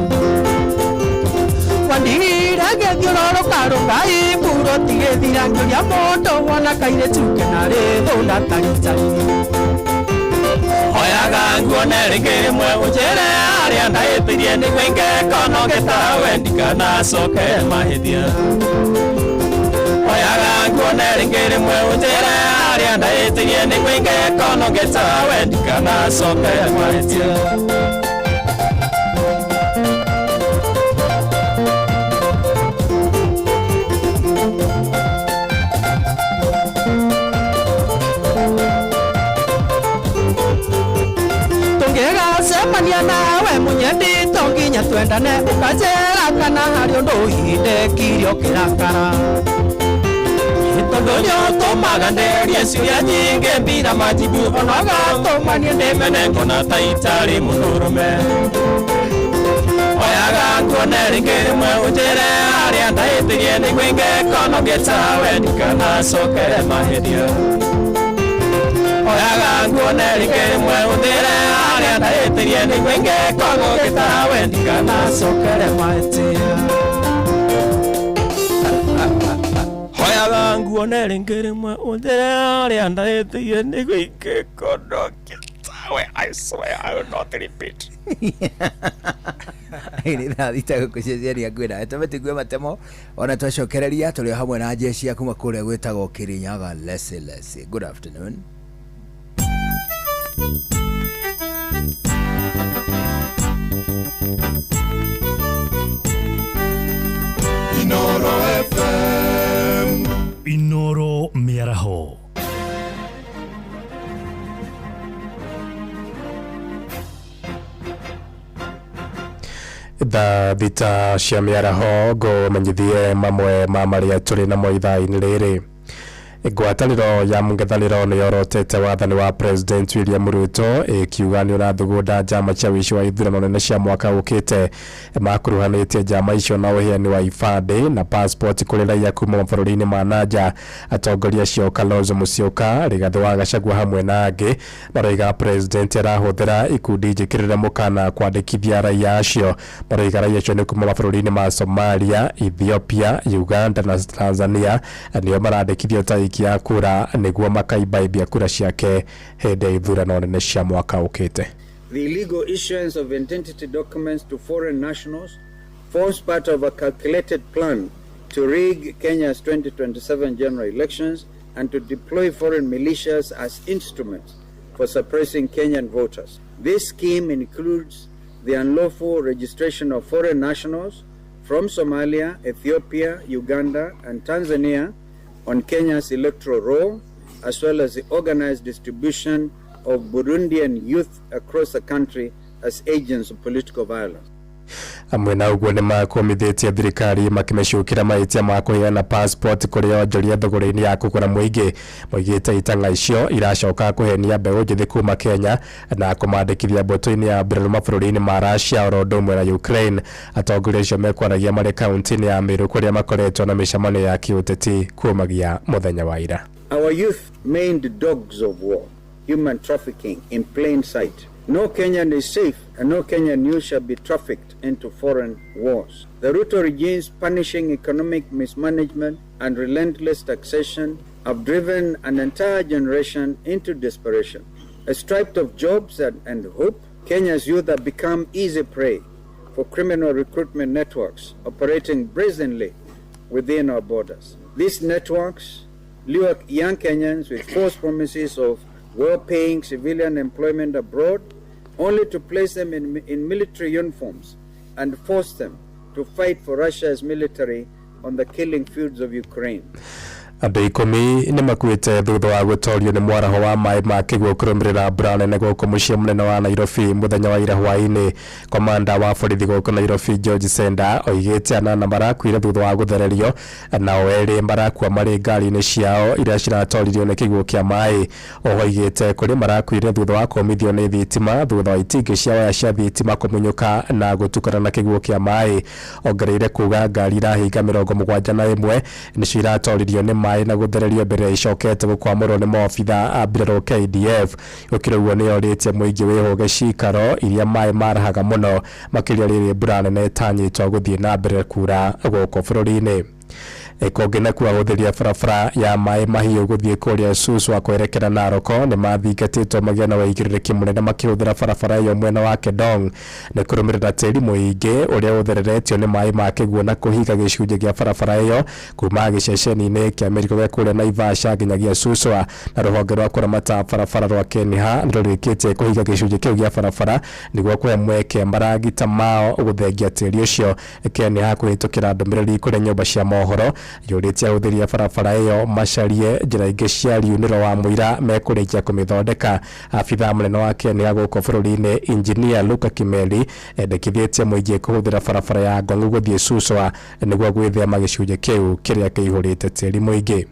Wandigire ngĩthiũrũrũka rũngai mburo tigĩthira ngĩũria mũndũ wona kairĩtu kena rĩthũna taritari. Oyaga nguone rĩngĩ rĩmwe ũnjĩre harĩa ndahĩtirie nĩguo ingĩkorwo ngĩtawe ndikanacokere mahĩtia. Oyaga nguone rĩngĩ rĩmwe ũnjĩre harĩa ndahĩtirie nĩguo ingĩkorwo ngĩtawe ndikanacokere mahĩtia. Tũngĩgacemania nawe mũnyendi to nginya twendane ũkanjĩra kana harĩ ũndũ ũhindĩkire ũkĩrakara. Tondũ nĩũtũmaga ndĩrie ciũria nyingĩ mbira majibu ona ũgatũma niĩ ndĩmene ngona ta itarĩ mũndũrũme. Oyaga nguone rĩngĩ rĩmwe ũnjĩre harĩa ndahĩtirie nĩguo ingĩkorwo ngĩtawe ndikanacokere mahĩtia. Oyaga nguone rĩngĩ rĩmwe ũnjĩre harĩa ndahĩtirie nĩguo ingĩkorwo ngĩtawe ndikanacokere mahĩtia. Oyaga nguone rĩngĩ rĩmwe ũnjĩre harĩa ndahĩtirie nĩguo ingĩkorwo ngĩtawe. I swear I will not repeat. Nĩ thaa thita gũkũ ceceni hakuhĩ nawe tũmĩtigue matemo ona twacokereria tũrĩ o hamwe na jeshi ya kuma kũrĩa gwĩtagwo Kirinyaga lesi lesi. Good afternoon. Inoro FM. Inoro mĩaraho. Thaa thita cia mĩaraho ngũmenyithie mamwe ma marĩa tũrĩ namo ithaa-inĩ rĩrĩ. Ngwatanĩro ya mũng'ethanĩro nĩ yorotete wathani wa President William Ruto ĩkiuga nĩ ũrathugunda njama cia ũici wa ithurano nene cia mwaka ũkĩte. Makuruhanĩtie njama icio na ũheani wa ibandĩ na passport kũrĩ raia kuma mabũrũri-inĩ ma nanja. Atongoria acio Kalonzo Musyoka, Rigathĩ wa Gachagua hamwe na angĩ maroiga President arahũthĩra ikundi njĩkĩrĩre mũkana kwandĩkithia raia acio. Maroiga raia acio nĩ kuma mabũrũri-inĩ ma Somalia, Ethiopia, Uganda na Tanzania nĩo marandĩkithio ta aikia a kura nĩguo makaimbaibia kura ciake hĩndĩ ya ithurano nene cia mwaka ũkĩte. The illegal issuance of identity documents to foreign nationals forms part of a calculated plan to rig Kenya's 2027 general elections and to deploy foreign militias as instruments for suppressing Kenyan voters. This scheme includes the unlawful registration of foreign nationals from Somalia, Ethiopia, Uganda, and Tanzania on Kenya's electoral roll, as well as the organized distribution of Burundian youth across the country as agents of political violence. Amwe na ũguo nĩ makũmithĩtie thirikari makĩmĩcukĩra mahĩtia ma kũheana passport kũrĩ onjoria thogora-inĩ ya kũgũra mũingĩ. Moigĩte itang'a icio iracoka kũhenia mbeũ njĩthĩ kuma Kenya na kũmandĩkithia mbũtũ-inĩ ya mbirarũ mabũrũri-inĩ ma Russia oro ũndũ ũmwe na Ukraine. Atongoria acio mekwaragia marĩ kaunti-inĩ ya Meru kũrĩa makoretwo na mĩcemanio ya kĩũteti kumagia mũthenya wa ira. Our youth maimed dogs of war, human trafficking in plain sight. No Kenyan is safe and no Kenyan youth shall be trafficked into foreign wars. The Ruto regime's punishing economic mismanagement and relentless taxation have driven an entire generation into desperation. Stripped of jobs and hope, Kenya's youth have become easy prey for criminal recruitment networks operating brazenly within our borders. These networks lure young Kenyans with false promises of well-paying civilian employment abroad, only to place them in military uniforms and force them to fight for Russia's military on the killing fields of Ukraine. Andũ 10 nĩ makuĩte thutha wa gũtorio nĩ mwaraho wa maĩ ma kĩguũ kũrũmĩrĩra mbura nene gũkũ mũciĩ mũnene wa Nairobi mũthenya wa ira hwaĩ-inĩ. Komanda wa borithi gũkũ Nairobi George Senda oigĩte 8 marakuire thutha wa gũthererio nao 2 marakua marĩ ngari-inĩ ciao iria ciratoririo nĩ kĩguũ kĩa maĩ. Oho oigĩte kũrĩ marakuire thutha wa kũmithio nĩ thitima thutha wa itingĩ cia waya cia thitima kũmunyũka na gũtukana na kĩguũ kĩa maĩ. Ongereire kuga ngari irahinga 71 nĩcio iratoririo nĩ maĩ na gũthererio mbere icokete gũkwamũrwo nĩ maobitha a mbirarũ KDF. Gũkĩrĩ ũguo nĩyorĩtie mũingĩ wĩhũge cikaro iria maĩ marahaga mũno makĩria rĩrĩ mbura nene ĩtanyĩtwo gũthiĩ na mbere kura gũkũ bũrũri-inĩ. Kũngĩ nakuo ahũthĩri a barabara ya maĩ mahiũ gũthiĩ kũrĩa Suswa kwerekera Narok nĩ mathingatĩtwo magĩe na ũigĩrĩrĩki mũnene makĩhũthĩra barabara ĩyo mwena wa Kedong nĩ kũrũmĩrĩra tĩri mũingĩ ũrĩa ũthereretio nĩ maĩ ma kĩguũ na kũhinga gĩcunjĩ kĩa barabara ĩyo kuma gĩceceni-inĩ kĩa mĩrigo gĩa kũrĩa Naivasha nginyagia Suswa. Na rũhonge rwa kũramata barabara rwa Kenya nĩ rũrĩkĩtie kũhinga gĩcunjĩ kĩu gĩa barabara nĩguo kũhe mweke maragita mao gũthengia tĩri ũcio. Kenya kũhĩtũkĩra ndũmĩrĩri kũrĩ nyũmba cia mohoro yũrĩtie ahũthĩri a barabara ĩyo macarie njĩra ingĩ cia riunĩro wa mũira mekũrĩkia kũmĩthondeka. Abithaa mũnene wa Kenya gũkũ bũrũri-inĩ Engineer Luka Kimeli endekithĩtie mũingĩ kũhũthĩra barabara ya Ngong'u gũthiĩ Suswa nĩguo gwĩthema gĩcunjĩ kĩu kĩrĩa kĩihũrĩte tĩri mũingĩ.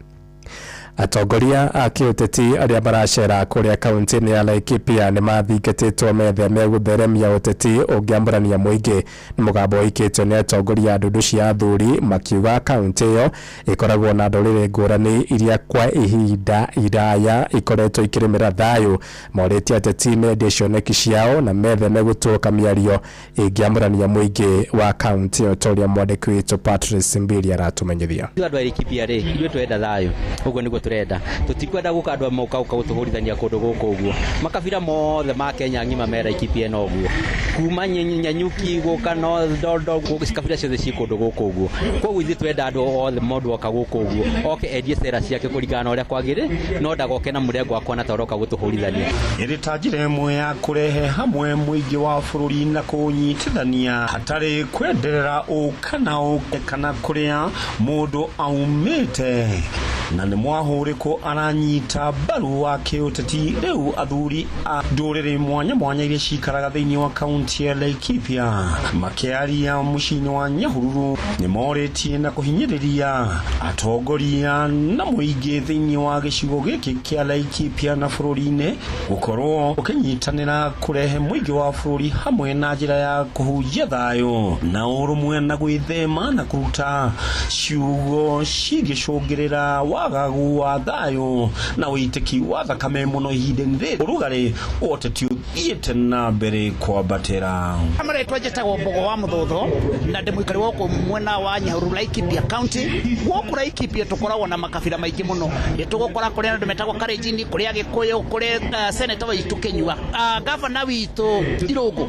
Atongoria a kĩũteti arĩa maracera kũrĩa kaunti-inĩ ya Laikipia nĩ mathingatĩtwo metheme gũtheremia ũteti ũngĩamũrania mũingĩ. Nĩ mũgambo ũikĩtio nĩ atongoria a ndundu cia athuri makiuga kaunti ĩyo ĩkoragwo na ndũrĩrĩ ngũrani iria kwa ihinda iraya ikoretwo ikĩrĩmĩra thayũ. Morĩtie ateti mendie cioneki ciao na metheme gũtũka mĩario ĩngĩamũrania mũingĩ wa kaunti ĩyo ta ũrĩa mwandĩki witũ Patrice Mbiri aratũmenyithia. Andũ a Laikipia rĩ, ithuĩ tũrenda thayũ, ũguo nĩguo turenda tutikwenda guka andu moka guka gutuhurithania kundu guku uguo makabira mothe ma Kenya ng'ima me Laikipia no uguo kuma Nyanyuki guka no Ndondo kabira ciothe ci kundu guku uguo. Koguo ithuĩ twenda andu othe mundu oka guku uguo oke endie cera ciake kuringana na uria kwagire no ndagoke na murengo wakwa na toroka gutuhurithania. Ĩrĩ ta njĩra ĩmwe ya kũrehe hamwe mũingĩ wa bũrũri na kũũnyitithania hatarĩ kwenderera ũ kana ũ kana kũrĩa mũndũ aumĩte. Na nĩ mwahũrĩkũ aranyita mbaru wa kĩũteti. Rĩu athuri a ndũrĩrĩ mwanya mwanya iria cikaraga thĩinĩ wa kaunti ya Laikipia makĩaria mũciĩ-inĩ wa Nyahururu nĩ morĩtie na kũhinyĩrĩria atongoria na mũingĩ thĩinĩ wa gĩcigo gĩkĩ kĩa Laikipia na bũrũri-inĩ gũkorwo ũkĩnyitanĩra kũrehe mũingĩ wa bũrũri hamwe na njĩra ya kũhunjia thayũ na ũrũmwe na gwĩthema na kũruta ciugo cingĩcũngĩrĩra wagagu wa thayũ na ũitĩki wa thakame mũno ihinda-inĩ rĩrĩ ũrugarĩ wa ũteti ũthiĩte na mbere kwambatĩra. Marĩtwa njĩtagwo Mbogo wa Mũthũthũ na ndĩ mũikari wa gũkũ mwena wa Nyahururu, Laikipia County. Gũkũ Laikipia tũkoragwo na makabira maingĩ mũno. Nĩ tũgũkora kũrĩ andũ metagwo Kalenjin, kũrĩ Agĩkũyũ, kũrĩ senator witũ Kĩnyua, gavana witũ Irũngũ.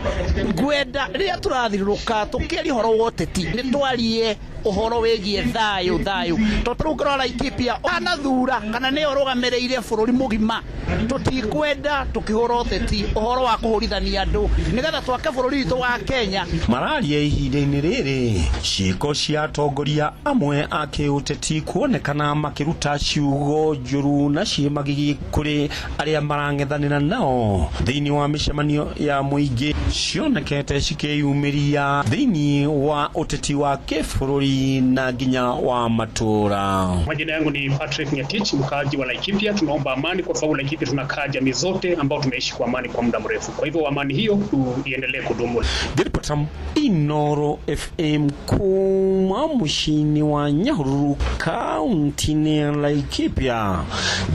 Ngwenda rĩrĩa tũrathiũrũrũka tũkĩaria ũhoro wa ũteti nĩ twarie ũhoro wĩgiĩ thayũ thayũ, tondũ rĩu ũngĩrora Laikipia anathura kana nĩyo ũrũgamĩrĩire bũrũri mũgima. Tũtikwenda tũkĩhũra ũteti ũhoro wa kũhũrithania andũ nĩgetha twake bũrũri witũ wa Kenya. Mararia ihinda-inĩ rĩrĩ ciĩko cia atongoria amwe a kĩũteti kuonekana makĩruta ciugo njũru na ciĩ magigi kũrĩ arĩa marang'ethanĩra nao thĩinĩ wa mĩcemanio ya mũingĩ cionekete cikĩyumĩria thĩinĩ wa ũteti wa kĩbũrũri na nginya wa matũra. Majina yangu ni Patrick Ngetich, mkaaji wa Laikipia. Tunaomba amani kwa sababu Laikipia tunakaa jamii zote ambao tumeishi kwa amani kwa muda mrefu. Kwa hivyo amani hiyo iendelee kudumu. Ngĩribota Inoro FM kuma mũciĩ-inĩ wa Nyahururu kaunti-inĩ ya Laikipia,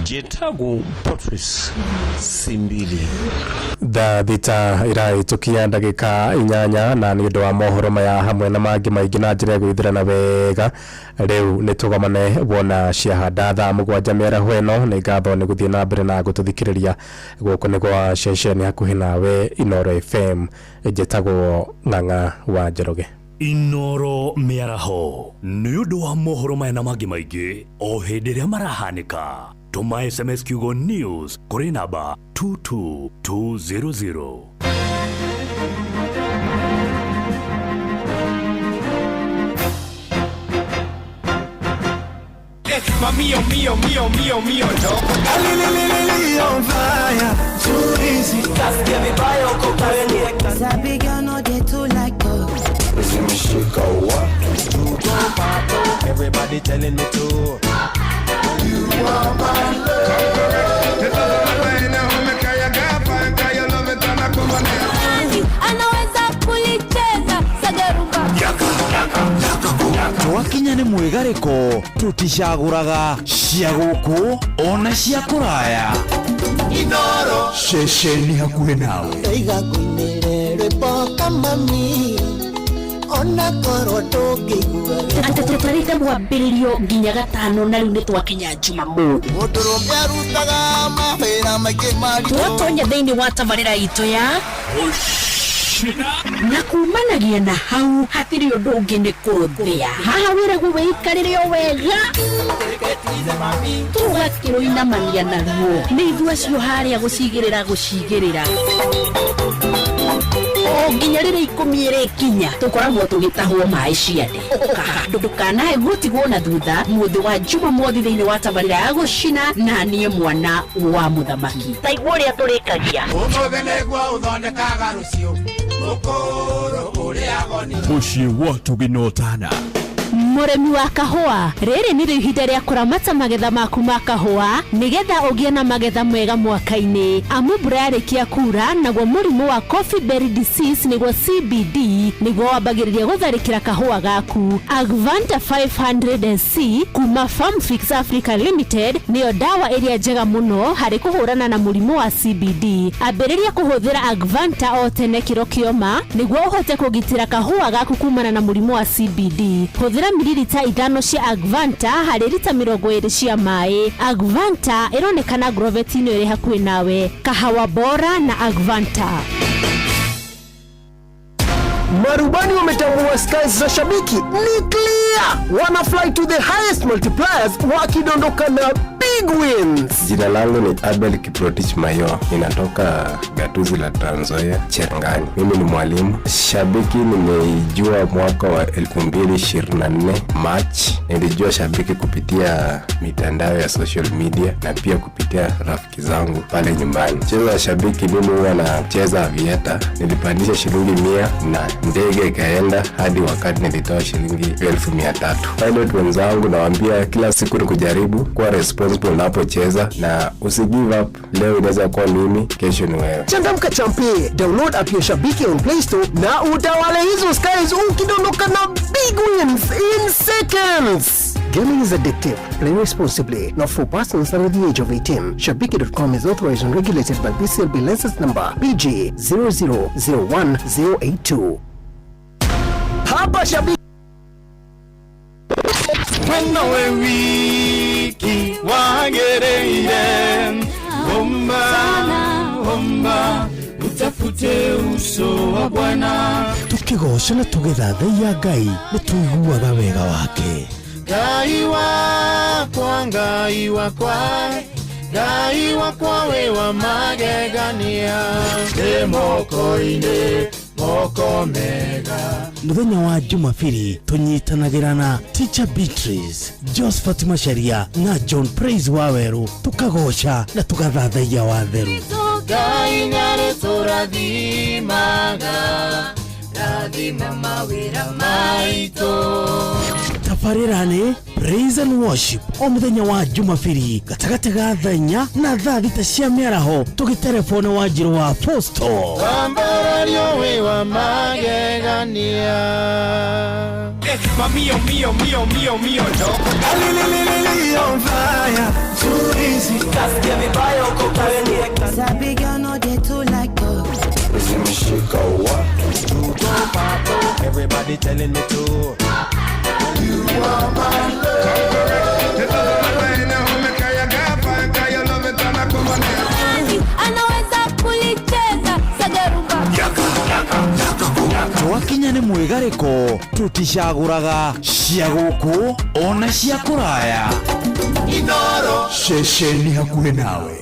njĩtagwo Patrice Simbili. Thaa 6 irahĩtũkia ndagĩka 8, na nĩ ũndũ wa mohoro maya hamwe na mangĩ maingĩ na njĩra ya gwĩthirana wega, rĩu nĩ tũgomane wona ciahanda thaa 7 mĩaraho ĩno. Nĩ ngatho nĩ gũthiĩ na mbere na gũtũthikĩrĩria. Gũkũ nĩ gwa ceceni hakuhĩ nawe Inoro FM. Njĩtagwo Ng'ang'a wa Njoroge. Inoro mĩaraho nĩ ũndũ wa mohoro maya na mangĩ maingĩ o hĩndĩ ĩrĩa marahanĩka, tũma SMS kiugo news kũrĩ namba 22200. Mio, mio, mio, mio, mio, no. On fire, too easy. Kasikia vibaya uko kwenye. Sabi girl no dey too like talk. Everybody telling me to. You are my love. Anaweza kulicheza sagarumba. Twakinya nĩ mwĩgarĩko, tũticagũraga cia gũkũ ona cia kũraya. Inoro ceceni hakuhĩ nawe. Ndaiga ngũinĩre rwĩmbo kamami ona korwo ndũngĩigua. Atĩ tũtwarĩte mwambĩrĩrio nginya gatano na rĩu nĩ twakinya Jumamothi. Mũndũrũme arutaga mawĩra maingĩ maritũ. Twatonya thĩinĩ wa tabarĩra itũ ya na kumanagia na hau hatirĩ ũndũ ũngĩ nĩ kũrũthĩa. Haha wĩragwo wĩikarĩre o wega, tũgakĩrũinamania naruo nĩ ithuĩ acio harĩa gũcigĩrĩra gũcigĩrĩra o nginya rĩrĩa 10 ĩrĩkinya tũkoragwo tũgĩtahwo maĩ ciande. Ndũkanae gũtigwo na thutha mũthĩ wa Jumamothi thĩinĩ wa tabarĩra ya gũcina na niĩ mwana wa mũthamaki. Taigua ũrĩa tũrĩkagia. Ũmũthĩ nĩguo ũthondekaga rũciũ mũkũrũ ũrĩagwo nĩ mũciĩ wa tũgĩnotana. Mũrĩmi wa kahũa, rĩrĩ nĩrĩo ihinda rĩa kũramata magetha maku ma kahũa nĩgetha ũgĩe na magetha mega mwaka-inĩ. Amu mbura yarĩkia kura, naguo mũrimũ wa coffee berry disease nĩguo CBD nĩguo wambagĩrĩria gũtharĩkĩra kahũa gaku. Agvanta 500 SC kuma Farmfix Africa Limited nĩyo ndawa ĩrĩa njega mũno harĩ kũhũrana na mũrimũ wa CBD. Ambĩrĩria kũhũthĩra Agvanta o tene kĩro kĩoma nĩguo ũhote kũgitĩra kahũa gaku kumana na mũrimũ wa CBD. Hũthĩra mililita 5 cia Agvanta harĩ rita 20 cia maĩ. Agvanta ĩronekana Grovet-inĩ ĩrĩ hakuhĩ nawe. Kahawa bora na Agvanta. Marubani wametambua skies za shabiki ni clear, wana fly to the highest multipliers wakidondoka na big wins. Jina langu ni Abel Kiprotich Mayo, ninatoka gatuzi la Trans Nzoia, Cherangani. Mimi ni mwalimu. Shabiki nimeijua mwaka wa 2024 March. Nilijua Shabiki kupitia mitandao ya social media na pia kupitia rafiki zangu pale nyumbani. Mchezo wa Shabiki mimi huwa nacheza avieta. Nilipandisha shilingi 100 na ndege ikaenda hadi wakati nilitoa shilingi 300,000. Pilot wenzangu nawaambia kila siku ni kujaribu kuwa responsible unapocheza na usi give up. Leo inaweza kuwa mimi, kesho ni wewe. Changamka champe, download app ya Shabiki on Play Store na utawale hizo skies ukidondoka na big wins in seconds. Gaming is addictive. Play responsibly. Not for persons under the age of 18. Shabiki.com is authorized and regulated by BCLB license number BG 0001082. Hapa Shabiki Wena we wiki wagereire omba omba utafute uso wa Bwana. Tukigoca na tũgĩthathaiya Ngai nĩ tũiguaga wega wake. Ngai wakwa, Ngai wakwa, Ngai wakwa we wa magegania, ndĩ moko-inĩ moko mega. Muthenya wa Jumapili tũnyitanagĩra na Teacher Beatrice, Josephat Macharia na John Praise Waweru tukagoca na tugathathaiya watheru. Ngai nĩarĩtũrathimaga, rathima mawĩra maitũ. Tabarĩra nĩ Praise and Worship o mũthenya wa Jumapili gatagatĩ ga thaa 4 na thaa 6 cia mĩaraho tũgĩterebona wa Njirũ wa Apostle. Wambarario wĩ wa magegania. Mamio mio mio mio mio Alililili on fire. Too easy. Kasikia vibaya uko kwenye. Sabi girl no dey too like talk. Zimeshika watu. Everybody telling me to. You are my love. Anaweza kulicheza sagarumba. Twakinya nĩ mwĩgarĩko tũticagũraga cia gũkũ ona cia kũraya. Inoro ceceni hakuhĩ nawe.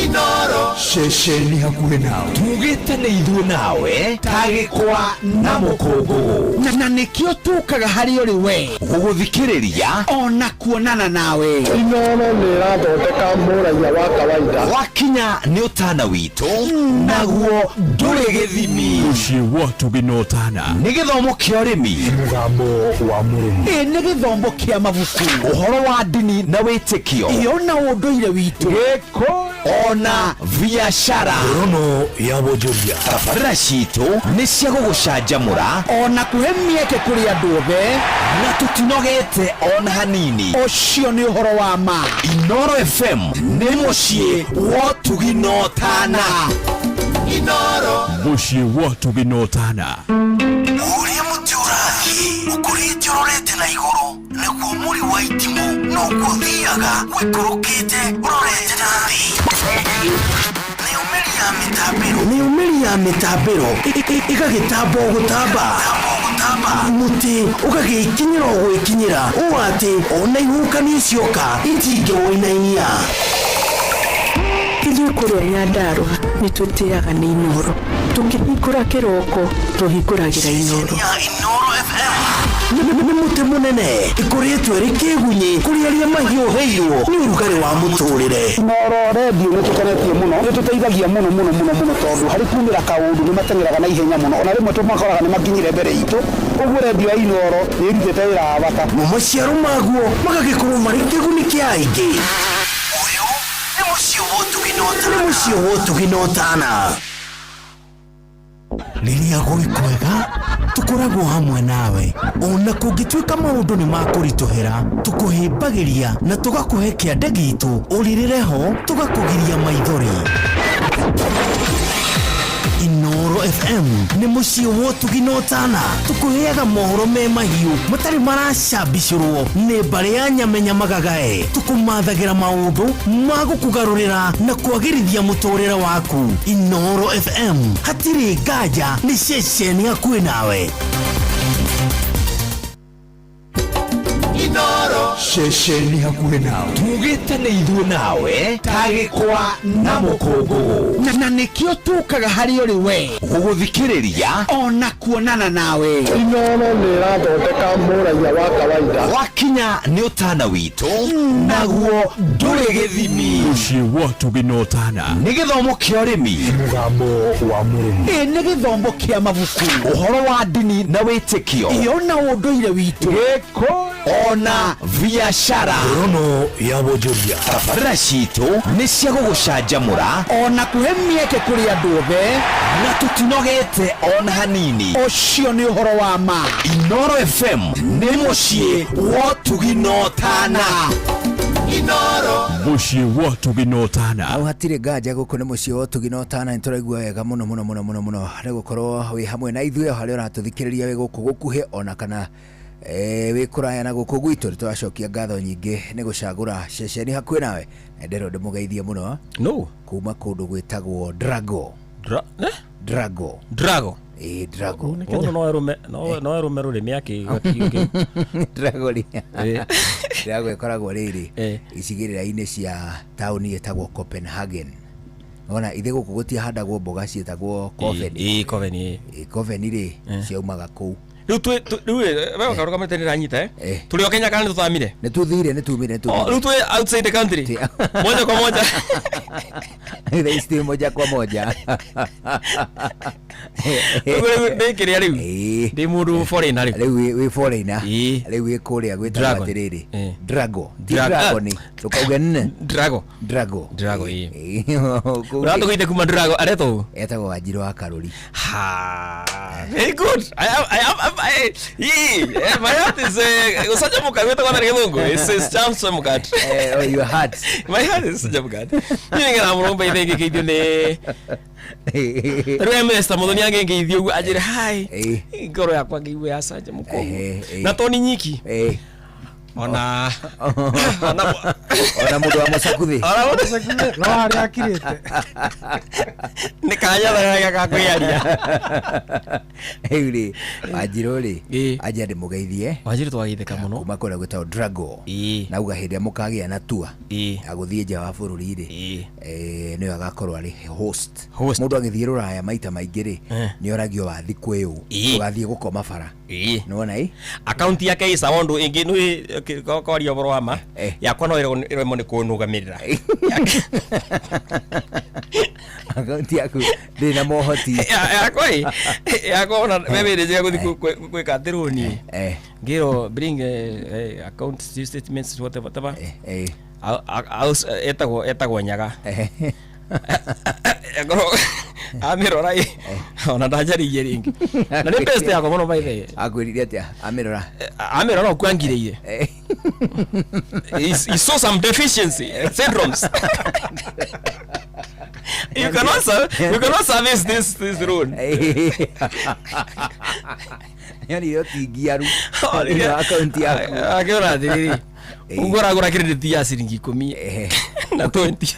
Inoro ceceni hakuhĩ nawe. Tugĩte nĩ ithuĩ nawe ta gĩkwa na mũkũngũgũ na nĩkĩo tũkaga harĩ ũrĩ we gũgũthikĩrĩria ona kuonana nawe. Inoro nĩ ĩrathondeka mũraiya wa kawaida. Wakinya nĩ ũtana witũ naguo ndũrĩ gĩthimi. Mũciĩ wa ũtugi na ũtana nĩ gĩthomo kĩa ũrĩmi, mũgambo wa mũrĩmi, ĩ nĩ gĩthomo kĩa mabuku, ũhoro wa ndini na wĩtĩkio, iyo na ũndũire witũ, gĩkũyũ ona biashara. Rono ya wonjoria. Tabarĩra citũ nĩ cia gũgũcanjamũra ona kũhe mĩeke kũrĩ andũ othe na tũtinogete ona hanini. Ũcio nĩ ũhoro wa ma. Inoro FM nĩ mũciĩ wa ũtugi na ũtana. Inoro mũciĩ wa ũtugi na ũtana. Ũrĩa mũtĩ ũrathiĩ ũkũrĩte ũrorete na igũrũ nĩguo mũri wa itimũ noguo ũthiaga wĩikũrũkĩte ũrorete na thĩ. Mĩumĩri ya mĩtambĩro ĩgagĩtamba o gũtamba, mũtĩ ũgagĩkinyĩra o gwĩkinyĩra ũũ atĩ ona ihuhũkanio cioka itingĩwũinainia. Ithuĩ kũrĩa Nyandarũa nĩ tũtĩaga nĩ Inoro, tũkĩhingũra kĩroko tũhingũragĩra Inoro. Inoro FM nĩ mũtĩ mũnene ĩkũrĩtwo ĩrĩ kĩgunyĩ kũrĩ arĩa mahiũhĩirwo nĩ ũrugarĩ wa mũtũrĩre. Inoro redio nĩ tũkenetie mũno, nĩ tũteithagia mũno mũno mũno mũno tondũ harĩ kumĩra kaũndũ nĩ mateng'eraga na ihenya mũno, ona rĩmwe tũmakoraga nĩ makinyire mbere itũ. Ũguo redio ya Inoro nĩ ĩrutĩte wĩra wa bata. Mo maciaro maguo magagĩkorwo marĩ kĩguni kĩa aingĩ. Ũyũ nĩ mũciĩ wa ũtugi na ũtana. Nĩ mũciĩ wa ũtugi na ũtana. Rĩrĩa gwĩ kwega tũkoragwo hamwe nawe ona kũngĩtuĩka maũndũ nĩ makũritũhĩra, tũkũhĩmbagĩria na tũgakũhe kĩande gitũ ũrĩrĩre ho tũgakũgiria maithori. Inoro FM nĩ mũciĩ wa ũtugi na ũtana, tũkũheaga mohoro me mahiũ matarĩ maracambicũrwo nĩ mbarĩ ya nyamenya magagae, tũkũmathagĩra maũndũ ma gũkũgarũrĩra na kwagĩrithia mũtũrĩre waku. Inoro FM hatirĩ nganja nĩ ceceni hakuhĩ nawe. Inoro Ceceni hakuhĩ nawe. Tugĩte nĩ ithuĩ nawe ta gĩkwa na mũkũngũgũ. Na nĩkĩo tũkaga harĩ ũrĩ we gũgũthikĩrĩria ona kuonana nawe. Inooro nĩ ĩrathondeka mũraiya wa kawaida. Wakinya nĩ ũtana witũ naguo ndũrĩ gĩthimi. Mũciĩ wa ũtugi na ũtana. Nĩ gĩthomo kĩa ũrĩmi. Mũgambo wa mũrĩmi. Ĩ nĩ gĩthomo kĩa mabuku. Ũhoro wa ndini na wĩtĩkio. Iyo na ũndũire witũ. Gĩkũyũ ona biacara. Ngorono ya wonjoria. Tabarĩra citũ nĩ cia gũgũcanjamũra ona kũhe mĩeke kũrĩ andũ othe. Na tũtinogete ona hanini. Ũcio nĩ ũhoro wa ma. Inooro FM nĩ mũciĩ wa ũtugi na ũtana. Inooro. Mũciĩ wa ũtugi na ũtana. Hau hatirĩ nganja gũkũ nĩ mũciĩ wa ũtugi na ũtana. Nĩ tũraigua wega mũno mũno mũno mũno mũno nĩ gũkorwo wĩ hamwe na ithuĩ o harĩa ũratũthikĩrĩria wĩ gũkũ gũkuhĩ ona kana wĩ kũraya na gũkũ gwitũ. Nĩ tũracokia ngatho nyingĩ nĩ gũcagũra ceceni hakuhĩ nawe. Na ndĩrwo ndĩmũgeithie mũno. No. Kuma kũndũ gwĩtagwo Drago. Drago. Drago. Ĩ Drago. Ũyũ no erume, no erume rũrĩmĩ akĩ Drago rĩ. Drago ĩkoragwo rĩrĩ icigĩrĩra-inĩ cia taũni ĩtagwo Copenhagen. Ona ithe gũkũ gũtiahandagwo mboga ciĩtagwo coven. Ĩ coven ĩ. Ĩ coven rĩ ciaumaga kũu. Rĩu twĩ rĩu we ũkarũgamĩte nĩndanyita tũrĩ o Kenya kana nĩtũthamire? Nĩ tũthire, nĩ tumire, nĩ tumire. Rĩu twĩ outside the country. Moja kwa moja. Thaa ici twĩ moja kwa moja. Rĩu ndĩ kĩrĩa rĩu. Ndĩ mũndũ foreigner rĩu. Rĩu wĩ foreigner. Rĩu wĩ kũrĩa gwĩtagwo atĩrĩrĩ. Drago. Ti Drago ni. Ndũkauge nne. Drago. Drago. Drago ĩ. Ũratũgĩte kuma Drago aretwo ũ? Etagwo Wanjirũ wa Karũri. Ha. Very good. I am I, yeah, my heart is gucanjamũka gwĩtagwo na gĩthũngũ. It's canjamuka. Oh, your heart. My heart is canjamuka. Niĩ nĩngera mũno mbaithe ngĩgeithio nĩ rĩu Mr. Muthoni angĩngeithio ũguo anjĩre hi. Ngoro yakwa ngĩigua yacanjamũka ũguo. Na to ni nyiki. Ona ona mũndũ wa mũcakuthĩ. Ona mũndũ mũcakuthĩ. No harĩa akirĩte. Nĩ kanya tharaga ga kwĩyaria. Rĩu rĩ, Wanjirũ rĩ, anja ndĩmũgeithie. Wanjirũ twageithĩka mũno. Kuma kũrĩa gwĩtagwo Drago. Na uga hĩndĩ ĩrĩa mũkagĩa na tua ya gũthiĩ nja wa bũrũri rĩ, nĩwe agakorwo arĩ host. Mũndũ agĩthiĩ rũraya maita maingĩ rĩ, nĩ oragio wathi kwĩ ũ, ũgathiĩ gũkoma bara. Nĩwona ĩ? Akaunti yake ĩ sawa ũndũ ĩngĩ nĩ kwaria ũhoro wa ma yakwa no ĩremwo nĩ kũnũgamĩrĩra. Akaunti yaku ndĩrĩ na mohoti. Yakwa ĩ yakwa ona we wĩrĩ njega gũthiĩ gwĩka atĩ rũni ngĩrwo bring account statements whatever whatever. Etagwo Nyaga. Ngorwo amĩrora ĩ ona ndanjarĩirie rĩngĩ. Na nĩ best yakwa mũno by the way. Akwĩrire atĩa amĩrora? Amĩrora ũkua ngirĩire. He saw some deficiency syndromes. You cannot service this road. Yonire ũtingiaru thĩinĩ wa akaunti yaku. Akĩona atĩrĩrĩ, ũgũragũra credit ya ciringi 10 na 20.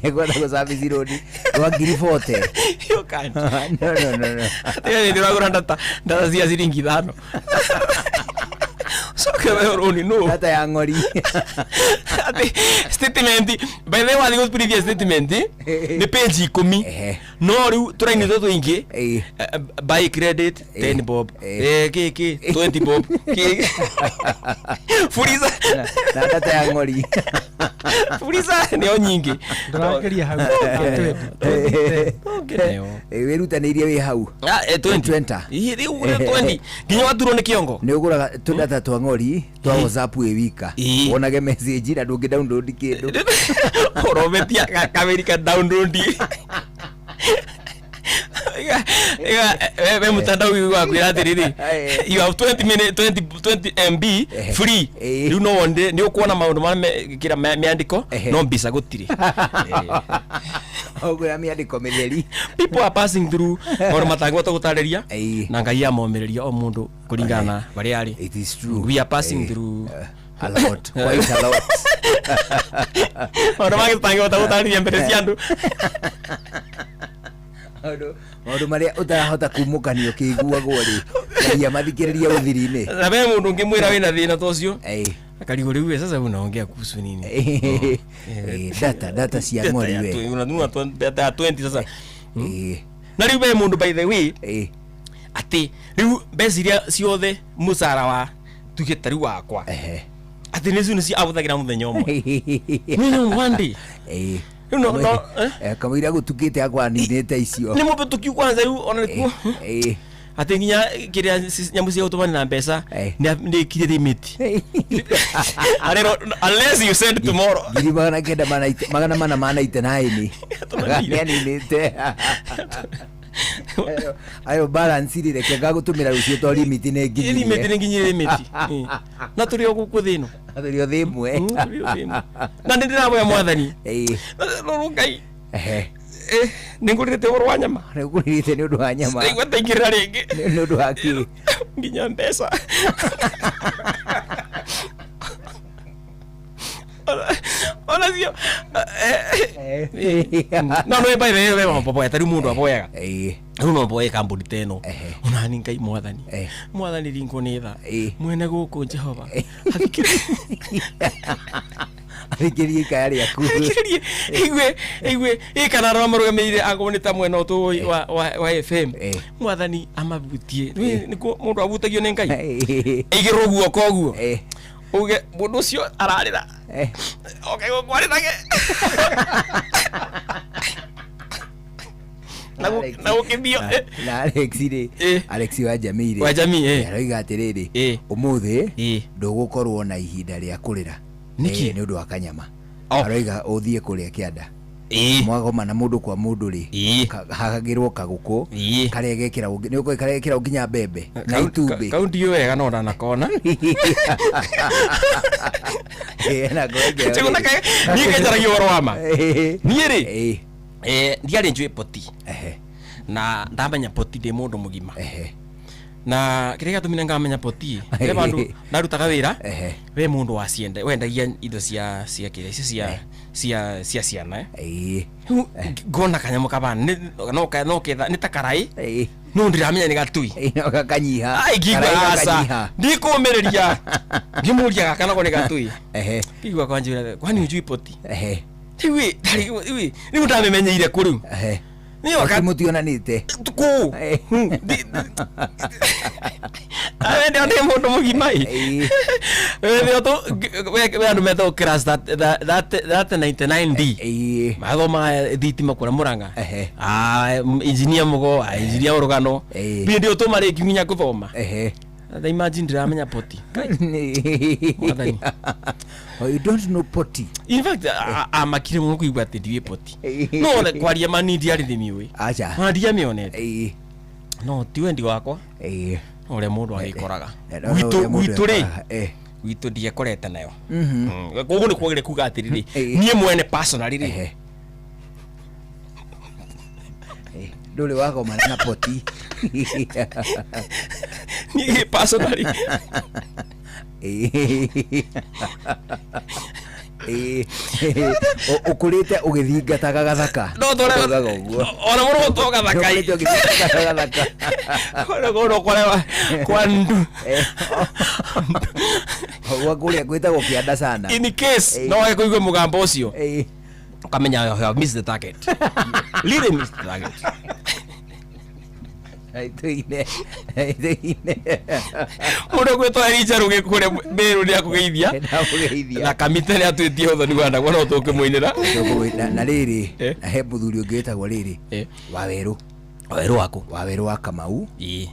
Nĩngwenda gũ service road rwa ngiri 40. You can't. No, no, no, no. Tiga nĩ ũragũra data cia ciringi 5. Coke we rũni nũ? Data ya ng'ori. Atĩ statement, by the way wathiĩ gũprint statement nĩ page 10. No rĩu tũraini tũtũ tũingĩ, buy credit 10 bob, kĩ 20 bob, kĩ Fuliza. Na data ya ng'ori. Fuliza nĩyo nyingĩ. Ndũrakĩria hau. Wĩrutanĩirie wĩ hau. 20. Rĩu 20. Nginya waturwo nĩ kĩongo. Nĩ ũgũraga tũdata twa ng'ori twa WhatsApp wĩ wika. Wonage message na ndũngĩ download kĩndũ. Ũrobetia kamĩri ka download. We mtandao ũyũ wakwĩra atĩrĩrĩ, you have 20 minute 20 MB free. Rĩu no wonde nĩ ũkuona maũndũ marĩa kĩra mĩandĩko no mbica gũtirĩ. Ũgũra mĩandĩko mĩtheri. People are passing through maũndũ matangĩhota gũtarĩria na Ngai amomĩrĩria o mũndũ kũringana na barĩa arĩ. It is true. We are passing through a lot, quite a lot. Maũndũ mangĩ tũtangĩhota gũtarĩria mbere cia andũ. Maũndũ marĩa ũtarahota kumũkania ũkĩiguagwo rĩ, Raia mathikĩrĩria ũthiri-inĩ. Na be mũndũ ũngĩmwĩra wĩna thĩna ta ũcio akarigwo rĩu we sasa unaongea kuhusu nini? Data cia Data ng'ori ya we. unanunua data ya 20 sasa. Na rĩu be mũndũ, by the way, atĩ rĩu mbeca iria ciothe mũcara wa tuge ta rĩu wakwa, atĩ nĩcio nĩcio ahũthagĩra mũthenya ũmwe. Nĩ one day. Rĩu no Kamũira gũtukĩte akwa ninĩte icio. Nĩ mũbĩtũkiu kwanza rĩu ona nĩkuo atĩ nginya kĩrĩa nyamũ cia gũtũmanĩra mbeca nĩ ĩkire limit. Arero unless you send tomorrow. 900 499 nĩaninĩte ayo balance rĩ, reke ngagũtũmĩra rũciũ to limit nĩ nginyirie. Limit nĩ nginyirie limit. Na tũrĩ o gũkũ thĩ ĩno. Tũrĩ o thĩ ĩmwe. Tũrĩ o thĩ ĩmwe. Na nĩ ndĩraboya mwathani rũrũ Ngai, nĩ ngũrĩrĩte ũhoro wa nyama. Nĩ ngũrĩrĩte nĩ ũndũ wa nyama. Ndaigua ndaingĩrĩra rĩngĩ. Nĩ ũndũ wa kĩ? Nginya mbeca onacio no no by the way maboya ta rĩu mũndũ aboyaga rĩu no mboye kambuni ta ĩno onani Ngai mwathani mwathani ringwo nĩ tha mwene gũkũ Jehova. Athikĩrĩrie ikaya rĩaku. Athikĩrĩrie igue igue ĩkana arĩa marũgamĩrĩire akorwo nĩ ta mwena ũtũ wa FM, mwathani amabutie. Nĩkuo mũndũ abutagio nĩ Ngai aigĩrwo guoko ũguo uge mũndũ ũcio ararĩra oke gũkũ arĩrage na gũkĩthio. Na Alex rĩ, Alex wa jamii rĩ, Wa jamii, eh. Aroiga atĩrĩrĩ, ũmũthĩ ndũgũkorwo na ihinda rĩa kũrĩra. Nĩkĩ? Nĩ ũndũ wa kanyama. Aroiga ũthiĩ kũrĩa kĩanda mwagoma na mũndũ kwa mũndũ rĩ, hagagĩrwo kagũkũ karĩa gekĩragwo, nĩ ũkũĩ karĩa gekĩragwo nginya mbembe na itumbĩ. Kau ndiũ wega no ndanakona. Na ngwenge. Njuguna niĩ ngenjaragia ũhoro wa ma. Niĩ rĩ, ndiarĩ njũĩ poti na ndamenya poti ndĩ mũndũ mũgima, na kĩrĩa gĩatũmire ngamenya poti he vandũ ndarutaga wĩra we mũndũ waciende wendagia indo cia kĩrĩa icio cia ciana, eh. Rĩu ngona kanyamũ kabana no ketha nĩ ta karai no ndiramenya nĩ gatui. No gakanyiha. Ai, ngigua Karai aca gakanyiha. ndikũmĩrĩria ngĩmũria gaka nako nĩ gatui. Ngigua kwanjĩra, kwani ujui poti? Rĩu ĩ, rĩu rĩu ndamĩmenyeire kũ rĩu? Nĩ Poti mũtionanĩte. Kũ wende ndĩ mũndũ mũgima ĩ we andũ metagwo class that 99D mathomaga thitima kũrĩa Mũrang'a. Ah, engineer mũgo, ah, engineer ũrũgano mbia ndio tũma rĩngĩ nginya gũthoma. Ta imagine ndiramenya poti. Mwathani. Oh, you don't know poti? In fact, amakire mũno kũigua atĩ ndiũĩ poti, no kwaria mani ndiarĩ ndĩmĩũĩ. Aca. Ona ndiamĩonete, no ti wendi wakwa ũrĩa mũndũ agĩkoraga. No, no, gwitũ ũrĩa mũndũ gwitũ rĩ ekoraga, gwitũ ndiekorete nayo. Koguo nĩ kwagĩrĩire kuga atĩrĩrĩ, niĩ mwene personally rĩ, Ndũrĩ wagomana na poti? Niĩ personally. Ũkũrĩte ũgĩthingataga gathaka. No tũre- Ũgaugaga ũguo. Ona mũno gũtwo gathaka. Ũkũrĩte ũgĩthingataga gathaka. Kũndũ kũrĩa kwa ndu. Gwa kũrĩa gwĩtagwo kĩanda sana. In case no wage kũigua mũgambo ũcio, ũkamenya you have missed the target, really missed the target. Tuine tuine. Mũndũ gwĩtwo Elijah Rũgĩ kũrĩa Meru nĩ akũgeithia. Ndamũgeithia. Na kamite nĩ atwĩtie ũthoni wa ndagwa no tũkĩmũinĩra. Na rĩrĩ, na he mũthuri ũngĩ wĩtagwo rĩrĩ Wawerũ. Wawerũ waku? Wawerũ wa Kamau.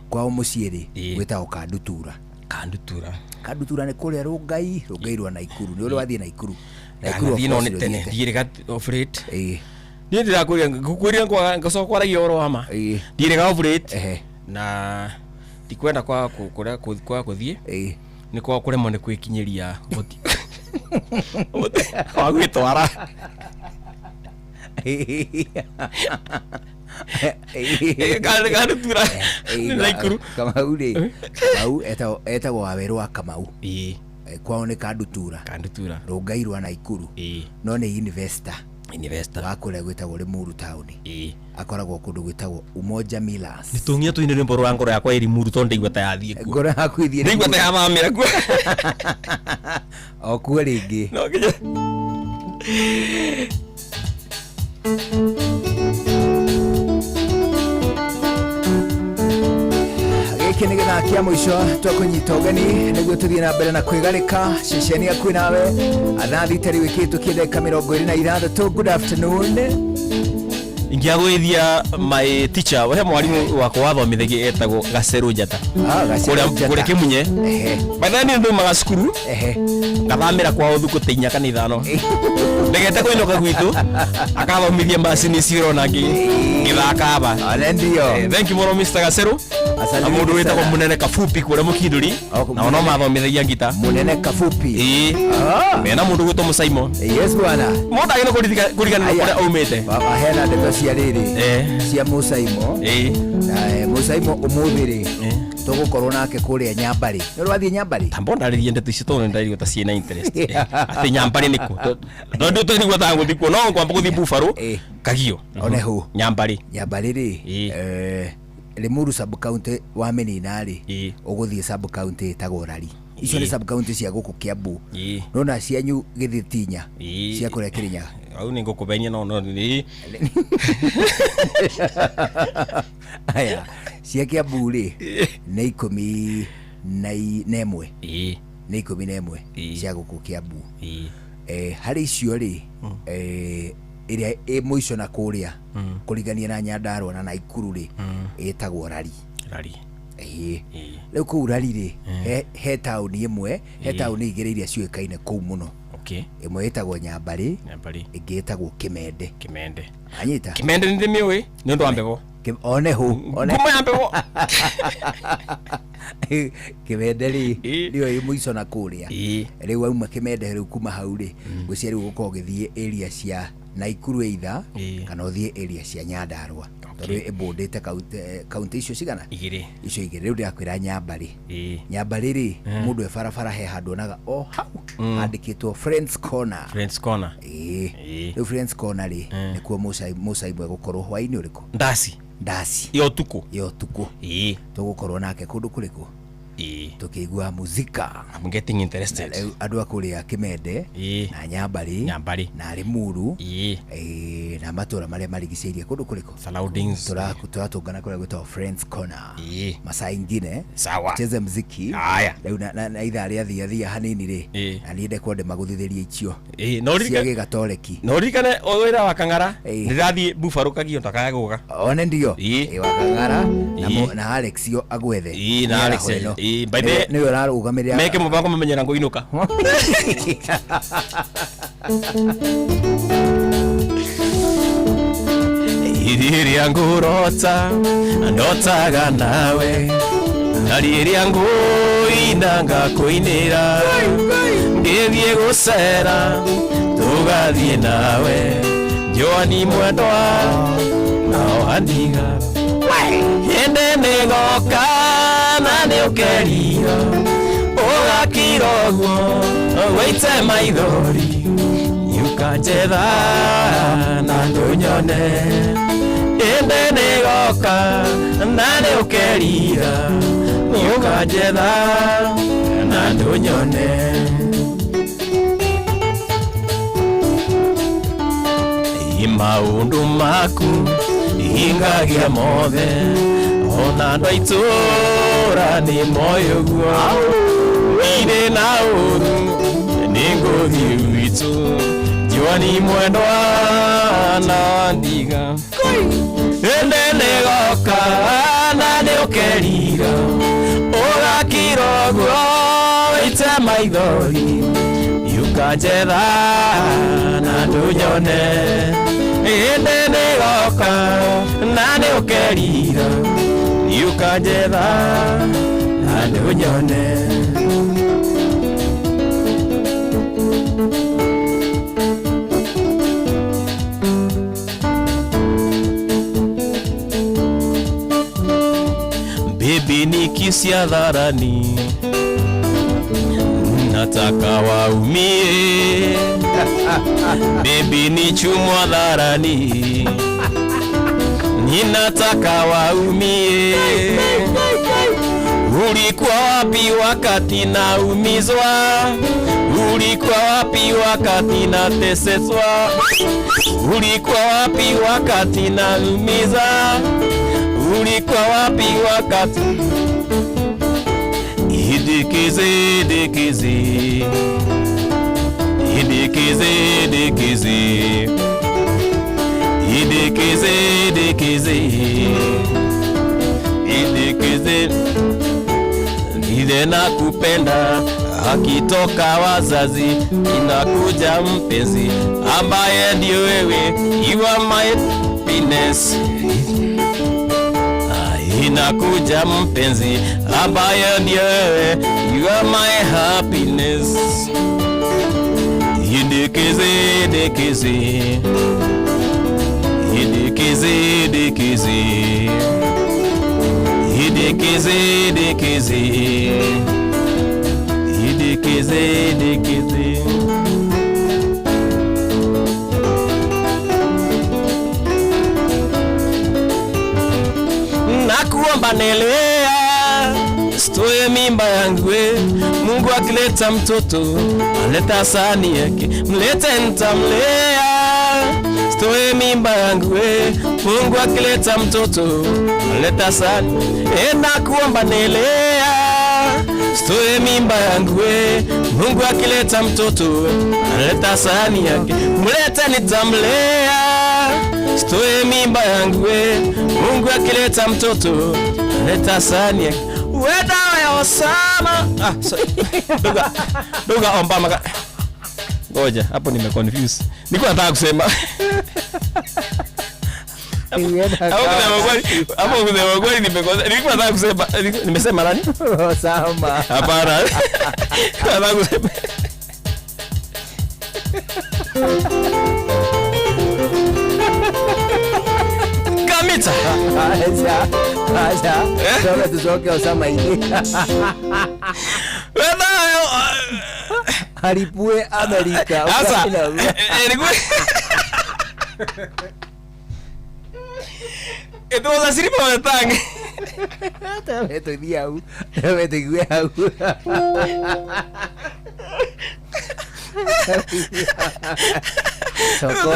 Kwao mũciĩ rĩ gwĩtagwo Kandutura. Kandutura. Kandutura nĩ kũrĩa Rũngai, Rũngai rwa Naikuru. Nĩ ũrĩa wathiĩ Naikuru? Naikuru, of Ndanathiĩ no course nĩ tene. nĩũthiĩte. Ndiĩrĩga off rate. Niĩ ndĩrakwĩria ngũkwĩrire ngacoka kwaragia ũhoro wa ma, ndiĩrĩga off rate na ndikwenda kwaga kũrĩa kwaga kũthiĩ nĩ kwaga kũremwo nĩ gwĩkinyĩria ũhoti wa gwĩtwara. Kandutura nĩ Naikuru. Kamau rĩ, Kamau etagwo Wawerũ wa Kamau. Kwao nĩ Kandutura. Kandutura. Rũngai rwa Naikuru. No nĩ investor. Investor. Wa kũrĩa gwĩtagwo Limuru town. Akoragwo kũndũ gwĩtagwo Umoja Millers. Nĩ tũngia tũine rwĩmbo rwa ngoro yakwa ĩrĩ muru tondũ ndaigua ta yathiĩ kuo. Ngoro yaku ĩthiĩ Ndaigua ta yathamĩra kuo. O kuo rĩngĩ. No nginya. Gĩkĩ nĩ gĩthaa kĩa mũico twakũnyita ũgeni nĩguo tũthiĩ na mbere na kwĩgarĩka ceceni yaku nawe athaa thita rĩu ĩkĩhĩtũkia ndagĩka 26. Good afternoon. Ingĩagwĩthia my teacher we mwarimu wakwa wathomithagia etagwo Gacerũ Njata. Ah, Gacerũ Kũrĩa Njata. kũrĩa Kĩmunye. By the way niĩ ndaumaga cukuru ngathamĩra kwao thukũ ta 4 kana 5 ndegete kũinũka gwitũ akathomithia macini icio ũrona ngĩthaka aba. Ndio. Thank you mũno Mr. Gacerũ. Na mũndũ wĩtagwo Mũnene Kafupi kũrĩa Mũkindũri nao no mathomithagia ngita. Mũnene Kafupi. Ĩĩ. Mena mũndũ gwĩtwo Mũcaimo. Yes bwana. Mũndũ agĩrĩirwo kũriganĩrwo kũrĩa aumĩte. Baba hena ndeto cia rĩrĩ cia Mũcaimo. Na Mũcaimo ũmũthĩ rĩ tũgũkorwo nake kũrĩa Nyambarĩ. Nĩ ũrathiĩ Nyambarĩ? Tamba ndarĩrie ndeto icio tondũ nĩndaigua ta ciĩna interest. Atĩ Nyambarĩ nĩkũ? Tondũ tũraigua ta ngũthiĩ kuo no ngwamba gũthiĩ Buffalo Kagio. One hũ. Nyambarĩ. Nyambarĩ rĩ Limuru sub county wa mĩnina rĩ ũgũthiĩ sub county ĩtagwo Rari. Icio nĩ sub county cia gũkũ Kiambu. Nona cianyu Gĩthitinya cia kũrĩa Kĩrĩnyaga. Hau nĩ ngũkũbenia no no nĩ Aya cia Kiambu rĩ nĩ 11. Nĩ 11 cia gũkũ Kiambu. Harĩ icio rĩ ĩrĩa ĩ mũico na kũrĩa kũrigania na Nyandarua na Naikuru rĩ ĩtagwo Rari. Rari. Ĩĩ. Rĩu kũu Rari rĩ he taũni ĩmwe, he taũni igĩrĩ iria ciũĩkaine kũu mũno. Okay. Ĩmwe ĩtagwo Nyambarĩ, Nyambarĩ. ĩngĩ ĩtagwo Kĩmende. Kĩmende. Anyita? Kĩmende nĩ ndĩmĩũĩ nĩ ũndũ wa mbegũ. One hũ. One. Ngumo ya mbegũ. Kĩmende rĩ nĩyo ĩ mũico na kũrĩa. Rĩu wauma Kĩmende rĩu kuma hau rĩ ngwĩciria rĩu ũgũkorwo ũgĩthiĩ area cia Naikuru either kana ũthiĩ area cia Nyandarua tondũ ĩbũndĩte kaunti icio cigana? Igĩrĩ. Icio igĩrĩ. Rĩu ndĩrakwĩra Nyambarĩ. Nyambarĩ rĩ mũndũ e barabara he handũ onaga o hau handĩkĩtwo Friends Corner. Friends Corner. Ĩĩ. Rĩu Friends Corner rĩ nĩkuo Mũcaimũ egũkorwo hwaĩ-inĩ ũrĩkũ? Ndaci. Ndaci. Ya ũtukũ. Ya ũtukũ. Tũgũkorwo nake kũndũ kũrĩkũ? Tũkĩigua muzika. I'm getting interested. Na rĩu andũ a kũrĩa Kĩmende na Nyambarĩ Nyambarĩ na Limuru na matũra marĩa marigicĩirie kũndũ kũrĩkũ? Surroundings. Tũratũngana kũrĩa gwĩtagwo Friends Corner. Masaa ingine. Sawa. Tucheze mziki. Haya. Rĩu na ithaa rĩa thia thia hanini rĩ na niĩ ndekwo ndĩmagũthithĩrie icio. No Cia gĩgatoreki. No ũririkane o wĩra wa Kang'ara ndĩrathiĩ Buffalo Kagio ndakae gũka. One ndio. Wa Kang'ara na Alex yo agwethe. Na Alex. By the Nĩwe ũrarũgamĩrĩra. Meke mũbango mamenyera ngũinũka. Rĩrĩa ngũrota ndotaga nawe na rĩrĩa ngũina ngakũinĩra ngĩthiĩ gũcera tũgathiĩ nawe Joani mwendwa nao andiga hĩndĩ nĩgoka na nĩũkerira ũgakira ũguo wĩite maithori nĩũkanjetha na ndũnyone hĩndĩ nĩgoka na nĩũkerira nĩũkanjetha na ndũnyone. Maũndũ maku hingagia mothe ona andũ a itũũra nĩ moĩ ũguo irĩ na ũru nĩ ngũthiĩ gwitũ Joani mwendwa na ndiga hĩndĩ nĩgoka na nĩũkerira ũgakira ũguo wĩite maithori nĩũkanjetha na ndũnyone hĩndĩ nĩgoka na nĩũkerira nĩũkanjetha na ndũnyone. Baby nikisia dharani Nataka waumie. Baby ni chumwa dharani. Ninataka waumie. Ulikuwa wapi wakati naumizwa? Ulikuwa wapi wakati nateseswa? Ulikuwa wapi wakati naumiza? Ulikuwa wapi wakati Idikize, idikize, idikize, idikize, idikize, idikize, idikize, ile nakupenda. Akitoka wazazi inakuja mpenzi ambaye ndio wewe, you are my happiness. Ah, inakuja mpenzi ambaye ndio wewe, you are my happiness. Idikize, idikize, idikize, idikize, idikize, idikize, idikize, idikize. Nakuomba nelea, sitoe mimba yangu we. Mungu akileta mtoto aleta sahani yake, mlete nitamlea. Sitoe mimba yangu we. Mungu akileta mtoto aleta sahani. E, nakuomba nelea, sitoe mimba yangu we. Mungu akileta mtoto aleta sahani yake, mlete nitamlea. Sitoe mimba yangu we. Mungu akileta mtoto aleta sahani yake. We dawa ya Osama. Ah, sorry. Duga, duga Obama. Ngoja, hapo nime confuse. Nilikuwa nataka kusema. Hapo kusema kweli, hapo kusema kweli nimekosa. Nilikuwa nataka kusema, nimesema nani? Osama. Hapana. Nilikuwa nataka kusema. Kamita. Acha, acha. Soka tucoke Osama-inĩ. Aripue Amerika. Sasa, It was a slip of the tongue. Tũthiĩ hau. Tũigue hau. Soko.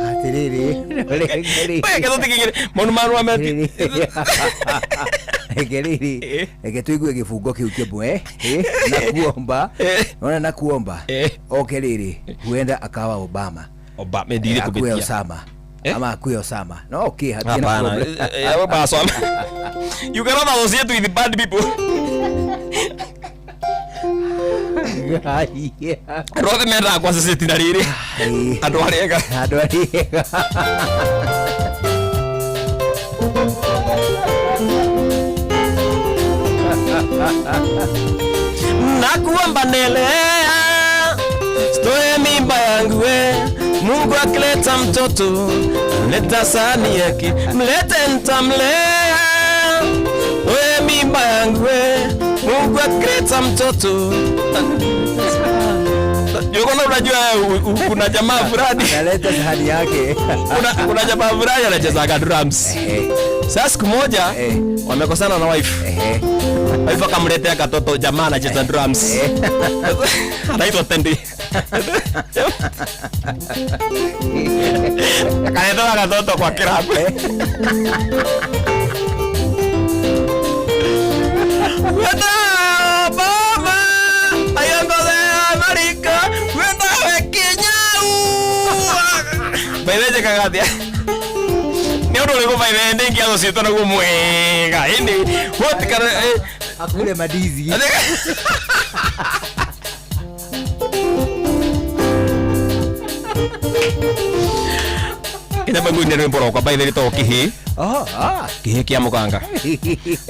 Atirĩrĩ, Weke tũtikĩgĩre maũndũ ma rwa meti. Reke rĩrĩ, reke tũigue gĩbungo kĩu kĩmwe, eh, na kuomba, ona na kuomba, oke rĩrĩ, huenda akawa Obama. Obama, ndirĩ Akuwe kũbĩtia. Osama. Ama akuwe Osama. No, okay, hatirĩ na Hapana. problem. Obama. You cannot associate with bad people. Andũ othe mendaga kwa na rĩrĩ. Andũ arĩa ega. Andũ arĩa ega. Nakuomba nelea, sitoe mimba yangu we. Mungu akileta mtoto leta sahani yake, mlete nitamlea. Toe mimba yangu we. Mungu akileta mtoto. Yoko unajua kuna jamaa fulani analeta sahani yake. Kuna jamaa fulani anachezaga drums. Sasa siku moja wamekosana na wife. Wife akamletea katoto, jamaa anacheza drums. Anaitwa Tendi. Akaletewa katoto kwa club. Weta Obama, aiongoze Amerika, weta we Kenya. By the way, njĩkaga atĩa? Nĩ ũndũ ũrĩkũ by the way ndĩngĩathociĩtwo naguo mwega? Ĩndĩ, what can Akule madizi. Kenya bangu ine rwimbo rwakwa by the way rĩtagwo kĩhĩ. Oh, ah. Kĩhĩ kĩa mũganga.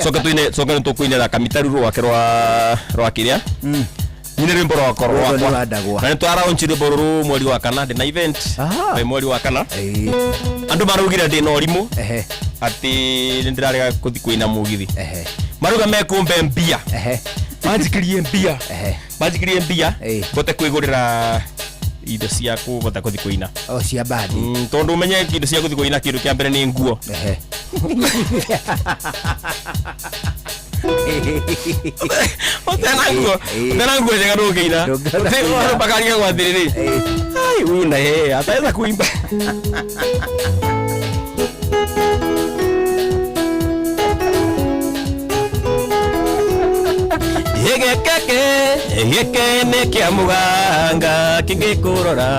Coke tuine, coke nĩ tũkũinĩra kamitaru rwake rwa kĩrĩa. Nyine rwimbo rwakwa. Rwotho nĩ Rwakwa. rwa Ndagwa. Na nĩ twaraunchi rwimbo rũrũ mweri wa kana, ndĩ na event by mweri wa kana. Andũ maraugire ndĩ na ũrimũ atĩ nĩ ndĩrarega kũthi kwĩna mũgithi. Marauga mekũmbe mbia, manjikirie mbia, manjikirie mbia bote kwĩgũrĩra indo cia kũbota kũthi kũina. O cia bandi. Tondũ ũmenye indo cia kũthi kũina, kĩndũ kĩa mbere nĩ nguo. Utena nguo, utena nguo njega ndũngĩina. Mpaka kwa atĩrĩrĩ, ai, huyu na yeye ataweza kuimba. Gĩkeke gĩkĩ nĩ kĩa mũganga, kĩngĩkũrora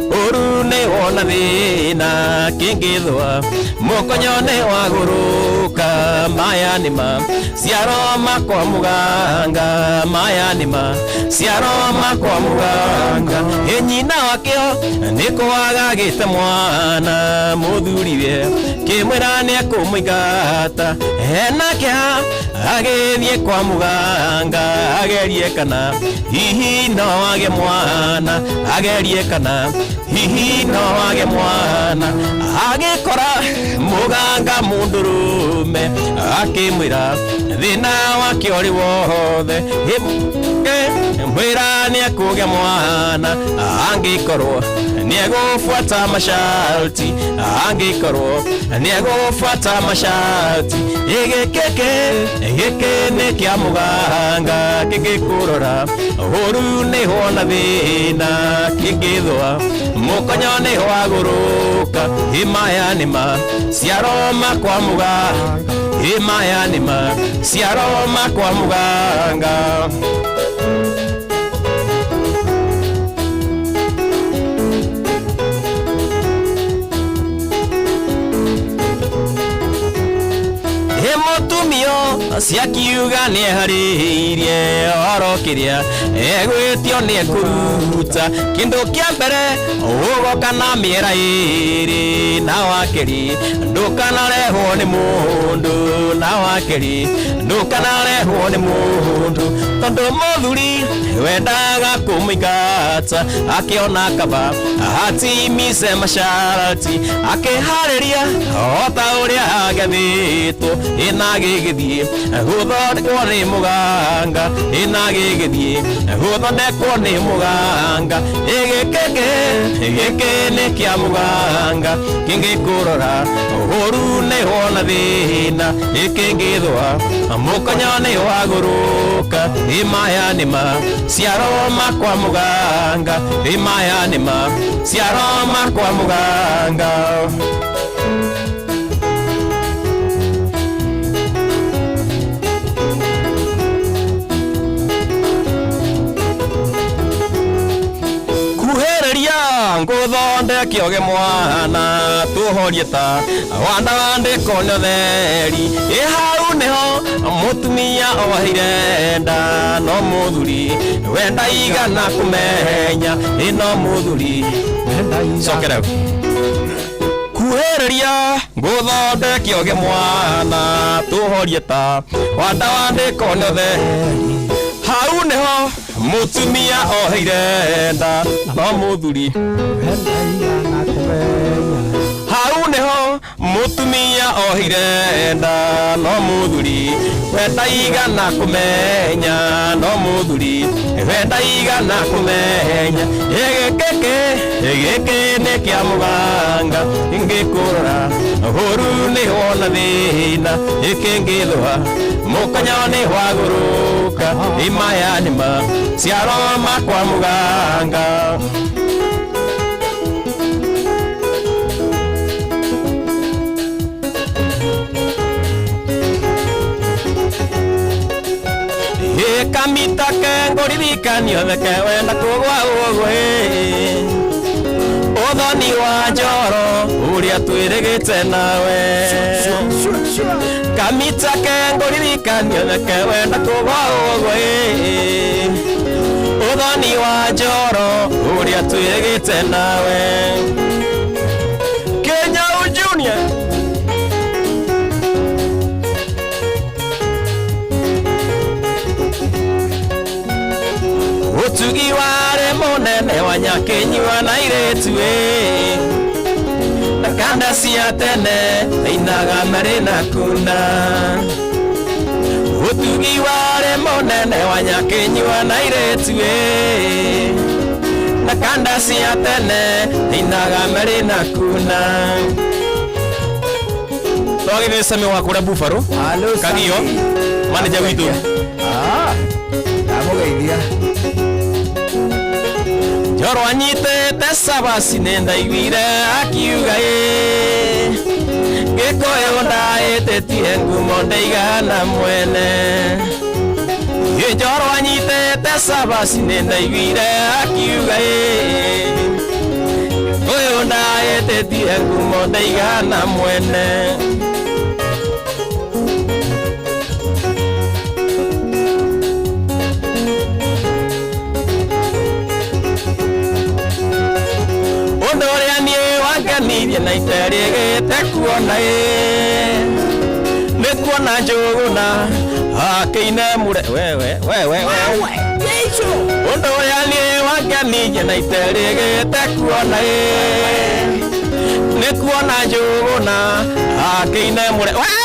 ũru nĩ wona thĩna, kĩngĩthũa mũkonyo nĩ wagũrũka. Maya nĩ ma ciaro makwa mũganga, maya nĩ ma ciaro makwa mũganga. Ĩ nyina wakĩo nĩ kwagagĩte mwana, mũthuriwe kĩmwĩra nĩ ekũmũingata, hena kĩeha agĩthiĩ kwa mũganga agerie kana hihi no age mwana, agerie kana hihi no age mwana. Agĩkora mũganga mũndũrũme akĩmwĩra thĩna wake ũrĩ wothe, mwĩra nĩ ekũgĩa mwana angĩkorwo nĩ egũbuata masharti, angĩkorwo nĩ egũbuata masharti. Gĩkĩkĩ gĩkĩ nĩ kĩa mũganga, kĩngĩkũrora ũru nĩ wona thĩna, kĩngĩthũa mũkonyo nĩ wagũrũka. Maya nĩ ma ciaro makwa mũganga, maya nĩ ma ciaro makwa mũganga. Mũtumio ciakiuga nĩ eharĩirie oro kĩrĩa egwĩtio nĩ ekũruta. Kĩndũ kĩa mbere ũgoka na mĩera ĩrĩ, na wakerĩ ndũkanarehwo nĩ mũndũ, na wakerĩ ndũkanarehwo nĩ mũndũ, tondũ mũthuri wendaga kũmũingata akĩona kaba atimise masharti, akĩharĩria o ta ũrĩa agethĩtwo. Ĩna gĩgĩthiĩ gũthondekwo nĩ mũganga, ĩna gĩgĩthiĩ gũthondekwo nĩ mũganga. Gĩkĩkĩ gĩkĩ nĩ kĩa mũganga, kĩngĩkũrora ũru nĩ wona thĩna, ĩkĩngĩthũa mũkonyo nĩ wagũrũka. Maya nĩ ma ciaro makwa mũganga, maya nĩ ma ciaro makwa mũganga. Kuhĩrĩria ngũthondeke ũgĩ mwana, tũhorie ta wanda wandĩko nĩ ũtheri. Ĩ hau nĩho mũtumia oheire nda, no mũthuri wenda igana kũmenya, ĩ no mũthuri cokera. Kuhĩrĩria ngũthondeke ũgĩ mwana, tũhorie ta wanda wandĩko nĩ ũtheri. Hau nĩho mũtumia oheire nda, no mũthuri hau nĩho mũtumia oheire nda, no mũthuri wenda igana kũmenya, no mũthuri wenda igana kũmenya. Gĩkĩkĩ gĩkĩ nĩ kĩa mũganga, ngĩkũrora ũru nĩ wona thĩna, ĩkĩngĩthũa mũkonyo nĩ wagũrũka. Maya nĩ ma ciaro makwa mũganga. Kamita kengũririkanio theke wenda kũgwa ũguo ũthoni wa njoro ũrĩa twĩrĩgĩte nawe. Kamita kengũririkanio theke wenda kũgwa ũguo ũthoni wa njoro ũrĩa twĩrĩgĩte nawe. Kenya Junior. Nyakenyua na airĩtu ĩ na kanda cia tene ainaga marĩ na kuna ũtugi warĩ mũnene wa Nyakenyua na airĩtu ĩ na kanda cia tene ainaga marĩ na kuna twagithĩ Sami wa kũrĩa Buffalo Kagio manager witũ. Ah, ndamũgeithia. Njoro anyitĩte cabaci nĩ ndaiguire akiuga ĩ Gĩkũyũ ndaĩtĩtie ngumo ndaigana mwene. Ĩ Njoro anyitĩte cabaci nĩ ndaiguire akiuga ĩ Gĩkũyũ ndaĩtĩtie ngumo ndaigana mwene. Ũndũ ũrĩa niĩ wangenirie na iterĩgĩte kuona ĩ nĩ kuona Njũgũna akĩine mũre wewe wewe wewe ũndũ ũrĩa niĩ wangenirie na iterĩgĩte kuona ĩ nĩ kuona Njũgũna akĩine mũre wewe.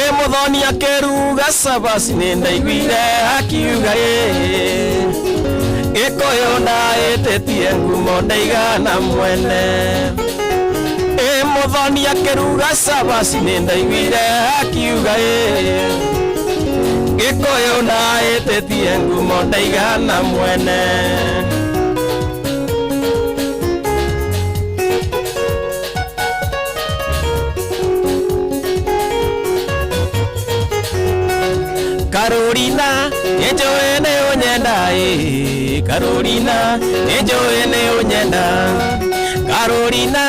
Ĩ mũthoni akĩruga cabaci nĩ ndaiguire akiuga ĩ Gĩkũyũ ndaĩtĩtie ngumo ndaigana mwene. Ĩ mũthoni akĩruga cabaci nĩ ndaiguire akiuga ĩ Gĩkũyũ ndaĩtĩtie ngumo ndaigana mwene. Karolina nĩnjũĩ nĩ ũnyenda ĩ Karolina nĩnjũĩ nĩ ũnyenda Karolina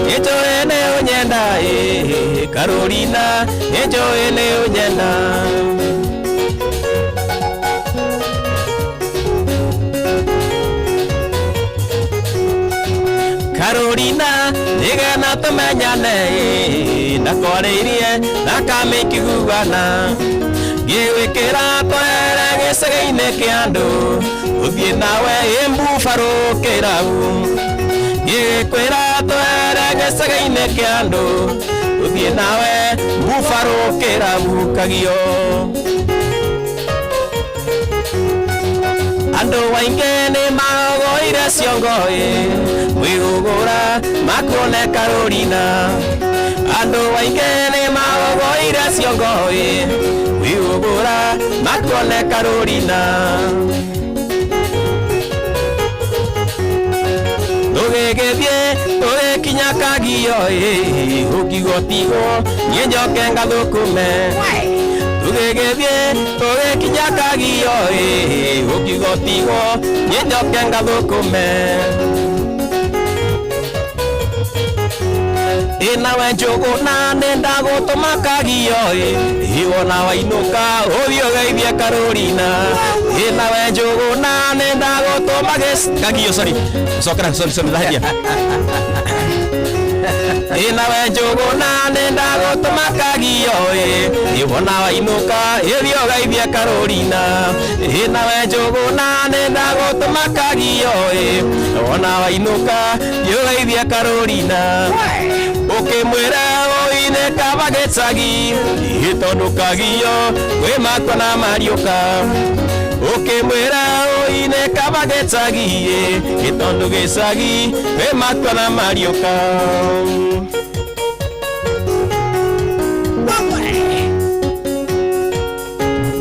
nĩnjũĩ nĩ ũnyenda ĩ Karolina nĩnjũĩ nĩ ũnyenda. Karolina nĩgetha tũmenyane ĩ ndakwarĩirie thakame ikĩguana ngĩgwĩkĩra twere gĩcagi-inĩ kĩa andũ ũthiĩ nawe ĩ Buffalo kĩrabu ngĩgwĩra twere gĩcagi-inĩ kĩa andũ ũthiĩ nawe Buffalo kĩrabu Kagio. Andũ aingĩ nĩ magoire ciongo ĩ mwĩgũgũra makuone Karolina. Andũ aingĩ nĩ magoire ciongo ĩ mwĩgũgũra makuone Karolina. Tũgĩgĩthiĩ tũgĩkinya Kagio ĩ ũkiuga tigwo niĩ njoke ngathũkũme. Tũgĩgĩthiĩ tũgĩkinya Kagio ĩ ũkiuga tigwo niĩ njoke ngathũkũme. Ĩ nawe Njũgũna nĩ ndagũtũma Kagio ĩ wona wainũka ũthiĩ ũgeithie Karolina. Ĩ nawe Njũgũna nĩ ndagũtũma Kagio sorry cokera sorry sorry ndahĩtia. Ĩ nawe Njũgũna nĩ ndagũtũma Kagio ĩ wona wainũka ũthiĩ ũgeithie Karolina. Ĩ nawe Njũgũna nĩ ndagũtũma Kagio ĩ wona wainũka thiĩ ũgeithie Karolina. Ũkĩmwĩra ũine kaba gĩcagi ĩ tondũ Kagio kwĩ makwa na mariũka. Ũkĩmwĩra ũine kaba gĩcagi ĩ tondũ gĩcagi kwĩ makwa na mariũka.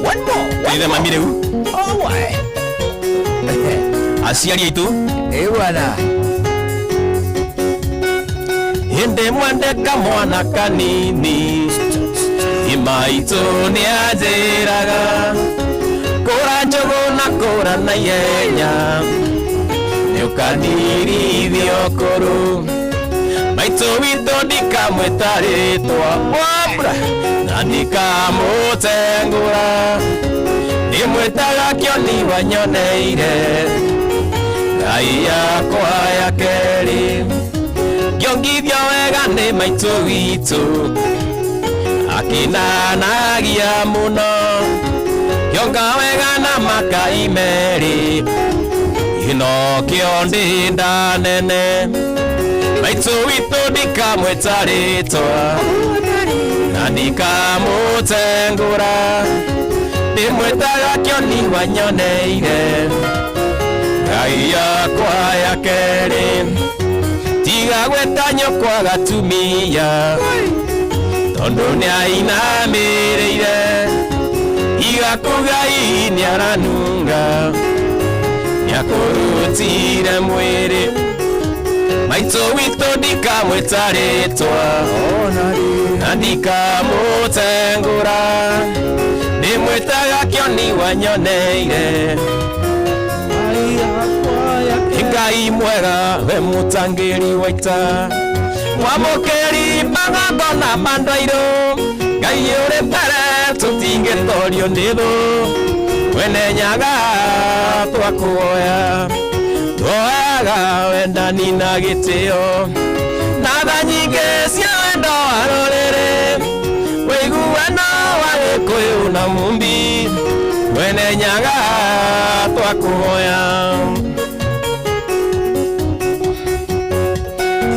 One more. Ithe mami rĩu. Aciari aitũ. Ĩ bwana. Hĩndĩ mwende kamwana kanini maitũ nĩ anjĩraga kũra njũgũ na kũra na ihenya nĩ ũkandirithia ũkũrũ. Maitũ witũ ndikamwĩta rĩtwa wambura na ndikamũtengũra ndĩmwĩtaga kĩoni wanyoneire Ngai yakwa ya kerĩ. Ngĩongithio wega nĩ maitũ witũ akĩnanagia mũno ngĩonga wega na makai merĩ ĩno kĩo ndĩ nda nene maitũ witũ ndikamwĩta rĩtwa na ndikamũtengũra ndĩmwĩtaga kĩoni wanyoneire ngai yakwa ya kerĩ tiga gwĩta nyũkwa gatumia tondũ nĩainamĩrĩire iga kuga ii nĩaranunga nĩakũrutire mwĩrĩ maitũ witũ ndikamwĩta rĩtwa na ndikamũtengũra ndĩmwĩtaga kĩoni wanyoneire Ngai mwega we mũtangĩri wa ita mwamũkĩri magongona ma ndwairũ Ngai ũrĩ mbere tũtingĩtorio nĩ thũ mwene nyaga twakuoya twoyaga wendani na gĩtĩo na tha nyingĩ cia wendo wa rũrĩrĩ ũiguano wa Gĩkũyũ na Mumbi mwene nyaga twakuoya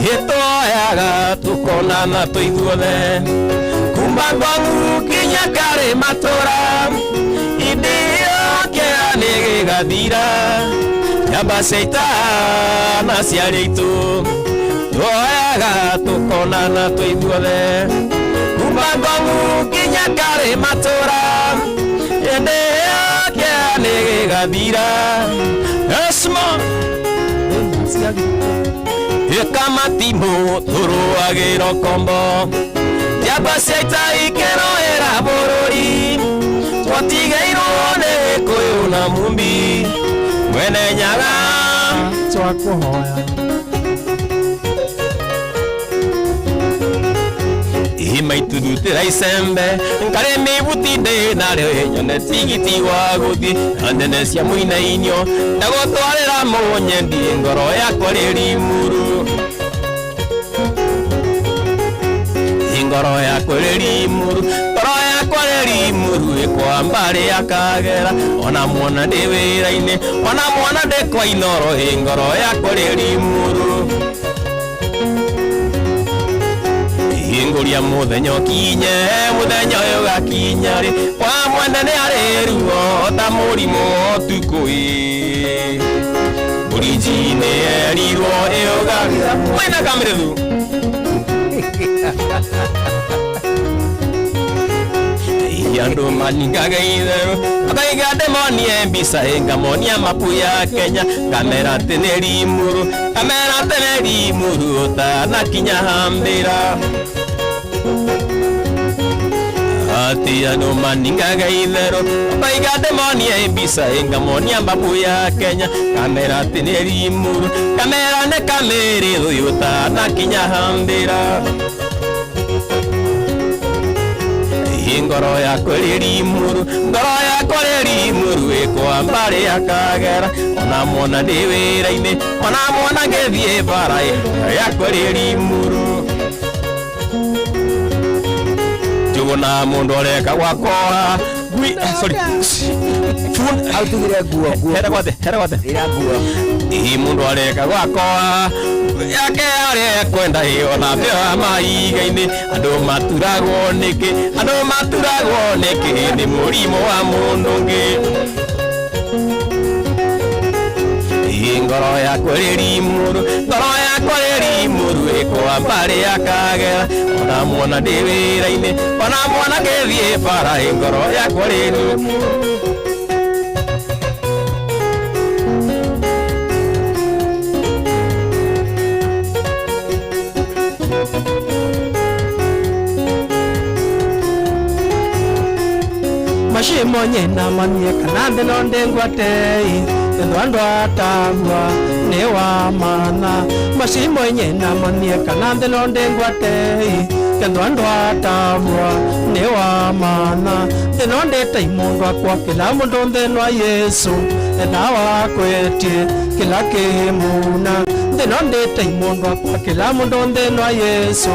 Hĩtwoyaga tũkonana tũithuothe kuma Ngong'u nginya karĩ matũra hĩndĩ ĩyo kĩeha nĩ gĩgathira njamba cia ita na cia rĩitũ twoyaga tũkonana tũithuothe kuma Ngong'u nginya karĩ matũra hĩndĩ ĩyo kĩeha nĩ gĩgathira Esma Ĩkamatimũ tũrũagĩra kombo njamba cia ita ikĩrũĩra bũrũri twatigairwo nĩ Gĩkũyũ na Mumbi mwene nyaga twakũhoya imaitũrutĩra icembe nkarĩ mĩbuti ndĩ narĩo nyone tigiti wa gũthiĩ na nene cia mũinainio ndagũtwarĩra mũnyendi ngoro yakwa rĩ Limuru ngoro yakwa rĩ Limuru ngoro yakwa rĩ Limuru ĩkwa mbarĩ ya Kagera ona mwana ndĩ wĩra-inĩ ona mwana ndĩ kwa Inooro ĩ ngoro yakwa rĩ Limuru Hingũria mũthenya ũkinye mũthenya ũyũ ũgakinya rĩ wa mwene nĩ arĩ ruo ta mũrimũ ũtukũ ĩ mũrinji nĩ erirwo ĩũga mwena kamĩrĩthu Andũ maningaga itherũ makaiga ndĩmonie mbica ĩ ngamonia mapu ya Kenya ngamera atĩ nĩ Limuru ngamera atĩ nĩ Limuru ũtanakinya hambĩra atĩ andũ maningaga itherũ makaiga ndĩmonie mbica ĩ ngamonia mapu ya Kenya ngamera atĩ nĩ Limuru ngamera nĩ kamĩrĩ ũyũ ũtanakinya hambĩra ngoro yakwa rĩ Limuru ngoro yakwa rĩ Limuru ĩkwa mbarĩ ya Kagera ona mwana ndĩ wĩra-inĩ ona mwana ngĩthiĩ bara yakwa rĩ Limuru njũgũna mũndũ areka gwakoha ngui sorry Autigire nguo nguo hera gwate hera gwate ira nguo ĩ mũndũ areka gwakoha yake arĩa ekwenda ĩ ona mbĩoha mahiga-inĩ andũ maturagwo nĩkĩ andũ maturagwo nĩkĩ nĩ mũrimũ wa mũndũ ũngĩ Ĩ ngoro yakwa rĩ Limuru ngoro yakwa rĩ Limuru ĩkwa mbarĩ ya Kagera ona mwana ndĩ wĩra-inĩ ona mwana ngĩthiĩ bara ĩ ngoro yakwa rĩ Limuru Mashimonye na mamie kana ndĩno ndĩngwatei ethwa ndwatagua nĩ wa mana mashimonye na mamie kana ndĩno ndĩngwatei Kendwa ndwatavwa ni wa mana Thino ndite imundu akwa kila mundu nthinwa Yesu Etha wakwetie kila kimuna Thino ndite imundu akwa kila mundu nthinwa Yesu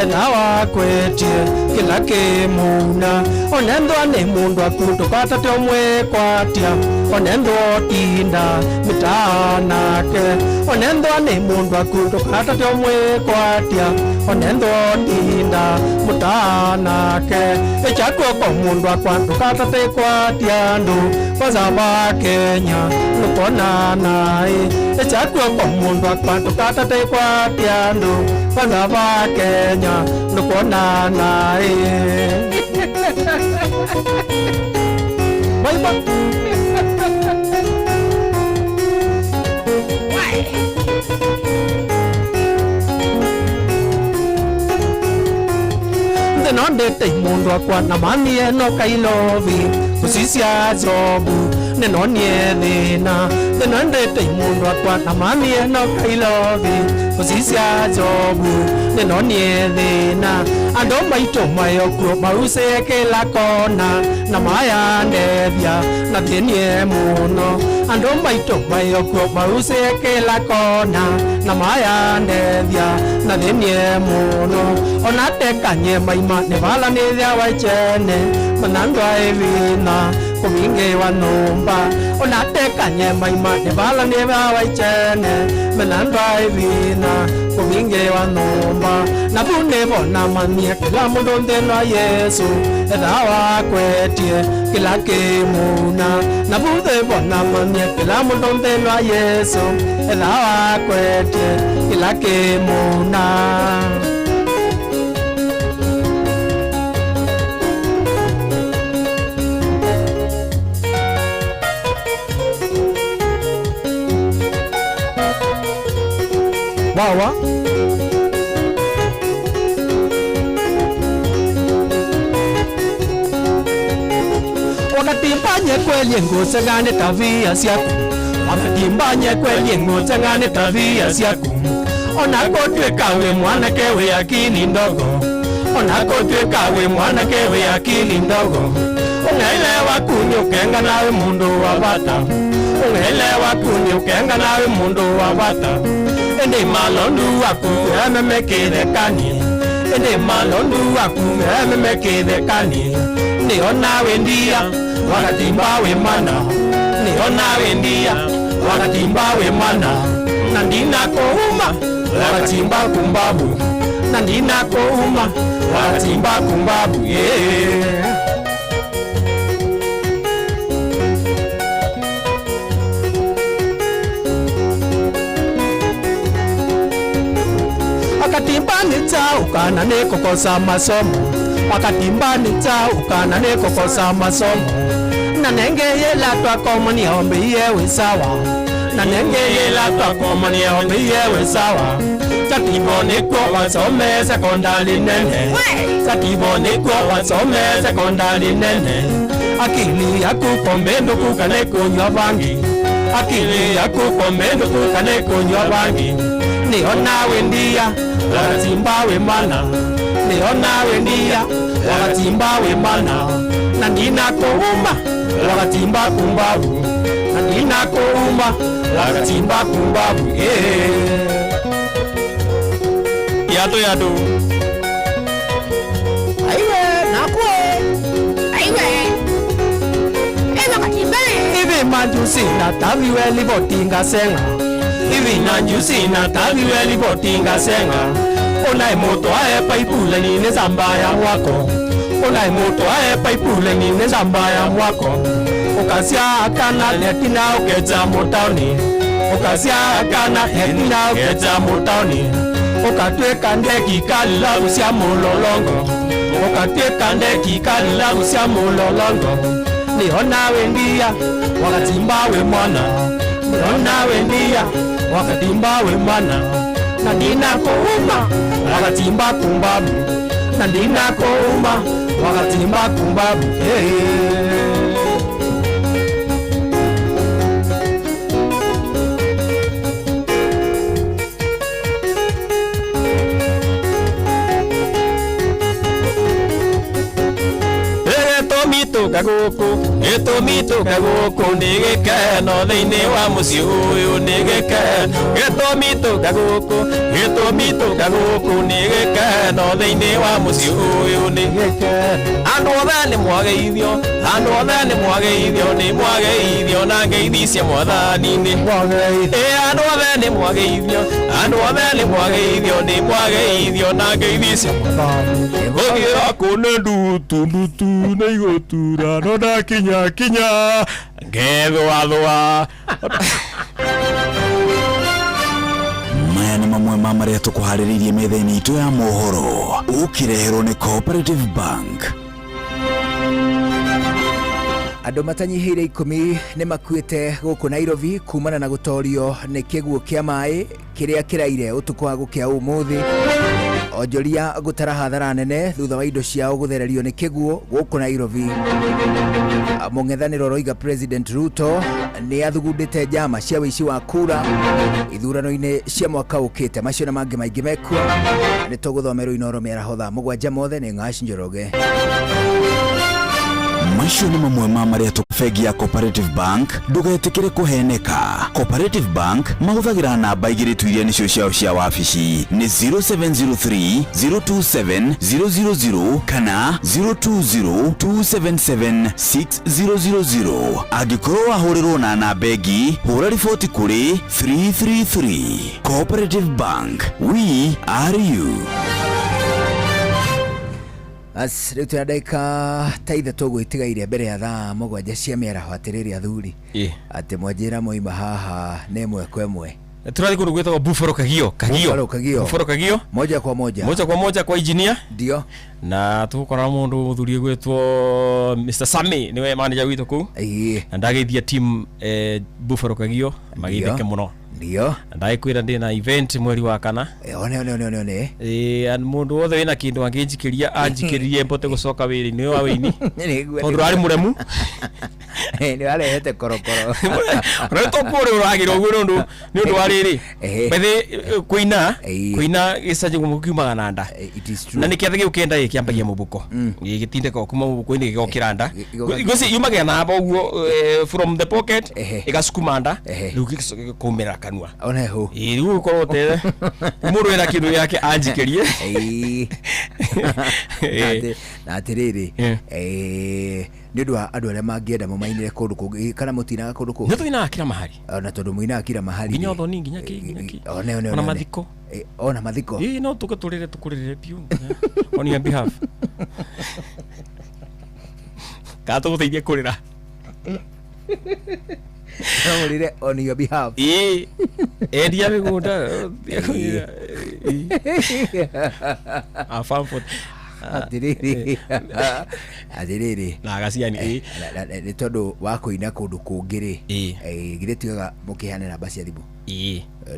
Etha wakwetie kila kimuna Onendwa ni mundu aku ndukatate umwikwatia Onendwa utinda mitanake Onendwa ni mundu aku ndukatate umwikwatia Onendwa utinda mutanake Echakuoko mundu akwa ndukatate kwatia ndu Kwanza wa Kenya nukona nai Echakuoko mundu akwa ndukatate kwatia ndu Kwanza wa Kenya nukona nai Bye bye. Thino ndite mundu akwa na mami eno kailovi Usisia jobu nenonie thina Thino ndite mundu akwa na mami eno kailovi Usisia jobu nenonie thina Andu maitu mayokuo mausie kila kona Na maya ndethia na thinie muno Andu maitu mayokuo mausie kila kona Na maya ndethia na thinie muno Ona tekanye maima ni vala nithia waichene Manandwa evina kumingi wa numba Ona tekanye maima ni vala nithia waichene Manandwa evina kumingi wa numba Na bune bona manie kila mundu nthinwa Yesu Etha wakwetie kila kimuna Na bune bona manie kila mundu nthinwa Yesu Etha wakwetie kila kimuna Wawa Wakatimbanye kweli ngusengane tabia ciaku Wakatimbanye kweli ngusengane tabia ciaku Onakotweka we mwanake we akili ndogo Onakotweka we mwanake we akili ndogo Ungelewa kunyukenga nawe mundu wa bata Ungelewa kunyukenga nawe mundu wa bata Ende malondu aku ememekithekani Ende malondu aku ememekithekani Niona wendia wakatimba we mana Niona wendia wakatimba we mana Nandina kuuma wakatimba kumbabu Nandina kuuma wakatimba kumbabu yeah. Wakatimbani ukana ne kukosa masomo Wakatimbani ukana ne kukosa masomo Na nenge yela twakoma ni ombe yewe sawa Na nenge yela twakoma ni ombe yewe sawa Chatibo niko wasome sekondari nene Chatibo niko wasome sekondari nene Akili yaku pombe ndukukane kunywa bangi Akili yaku pombe ndukukane kunywa bangi Niona wendia wakatimba we mana Niona wendia wakatimba we mana Na ndina kuuma wakatimba kumbabu Na ndina kuuma wakatimba kumbabu yeah. Yato yato Aiwe nakwe Aiwe Ewa katimba Ivi majusi na taviwe libotinga senga Ivi na njusi na taviwe libotinga senga Onai moto ae paipule ni nezamba ya wako Onai moto ae paipule ni nezamba ya wako Ukasia akana letina ukeja mutaoni Ukasia akana letina ukeja mutaoni Ukatweka ndeki kalila usia mulolongo Ukatweka ndeki kalila usia mulolongo Niona wendia wakatimba we mwana Niona wendia wakatimba we mwana Na ndina kuuma wakatimba kumbabu Na ndina kuuma wakatimba kumbabu hey. gũkũ gĩtũmi tũke gũkũ nĩ gĩkeno thĩinĩ wa mũciĩ ũyũ nĩ gĩkeno gĩtũmi tũke gũkũ gĩtũmi tũke gũkũ nĩ gĩkeno thĩinĩ wa mũciĩ ũyũ nĩ gĩkeno andũ othe nĩ mwageithio andũ othe nĩ mwageithio nĩ mwageithio na ngeithi cia mwathani nĩ mwageithio andũ othe nĩ mwageithio andũ othe nĩ mwageithio nĩ mwageithio na ngeithi cia mwathani gũthiĩra kũne ndutu ndutu nĩ igũtura no ndakinya kinya ngethũathũa. Maya nĩ mamwe ma marĩa tũkũharĩrĩirie metha-inĩ itũ ya mohoro ũkĩreherwo nĩ Cooperative Bank. Andũ matanyihĩire 10 nĩ makuĩte gũkũ Nairobi kumana na gũtorio nĩ kĩguũ kĩa maĩ kĩrĩa kĩraire ũtukũ wa gũkĩa ũmũthĩ. Onjoria gũtara hathara nene thutha wa indo ciao gũthererio nĩ kĩguũ gũkũ Nairobi. Mũng'ethanĩro ũroiga President Ruto nĩ athugundĩte njama cia wĩici wa kura ithurano-inĩ cia mwaka ũkĩte. Macio na mangĩ maingĩ mekuo nĩ tũgũthomerwo Inooro mĩaraho thaa 7 mothe nĩ Ng'ash Njoroge. Macio nĩ mamwe ma marĩa tũ bengi ya Cooperative Bank ndũgetĩkĩre kũheneka. Cooperative Bank mahũthagĩra namba igĩrĩ tu iria nĩcio ciao cia wabici nĩ 0703 027 000 kana 020 277 6000. Angĩkorwo wahũrĩrwo na namba ĩngĩ hũra riboti kũrĩ 333. Cooperative Bank, we are you. As rĩu twĩna ndagĩka ta 3 ũguo itigaire mbere ya thaa 7 cia mĩaraho. Atĩrĩrĩ athuri, atĩ mwanjĩra mwaima haha nĩ ĩmwe kwa ĩmwe. Tũrathiĩ kũndũ gwĩtagwo Buffalo Kagio. Kagio. Buffalo Kagio. Buffalo Kagio. Moja kwa moja. Moja kwa moja kwa engineer. Ndio. Na tũgũkora mũndũ mũthuri ũgwĩtwo Mr. Sammy nĩwe manager witũ kũu. Na ndageithia team Buffalo Kagio magĩtheke mũno. Ndio. Na ndagĩkwĩra ndĩ na event mweri wa 4. One one one one. And mũndũ wothe wĩna kĩndũ angĩnjikĩria anjikĩrie mbote gũcoka wĩra-inĩ wa wĩini. Tondũ arĩ mũremu. Nĩ arehete korokoro. Ona to kũrĩ ũragĩra ũguo nĩ ũndũ wa rĩrĩ. Bethe kũina kũina gĩcanjĩ gũkũ kiumaga na nda. Na nĩ kĩathĩ gĩu kĩenda gĩkĩambagia mũbuko. Gĩgĩtindĩka kuma mũbuko-inĩ gĩgokĩra nda. Ngwĩciria yumagia na haba ũguo from the pocket ĩgacukuma nda rĩu gĩkaumĩra kanua. One ho. Rĩu ũkorwo ũtere. Mũndũ wĩna kĩndũ gĩake anjikĩrie. Na atĩrĩrĩ nĩ ũndũ wa andũ arĩa mangĩenda mũmainĩre kũndũ kũngĩ kana mũtinaga kũndũ kũngĩ. Nĩ tũinaga kila mahali. Ona tondũ mũinaga kila mahali. Nginya ũthoni nginya kĩ nginya kĩ. One one ona mathiko. Ona mathiko. No tũke tũrĩre tũkũrĩrĩre biũ on your behalf. Kana tũgũteithie kũrĩra. Mũrĩre on your behalf. Endia mĩgũnda. Atĩrĩrĩ atĩrĩrĩ na gaciani nĩ tondũ wa kũina kũndũ kũngĩ rĩ githĩ tigaga mũkĩheane namba cia thimũ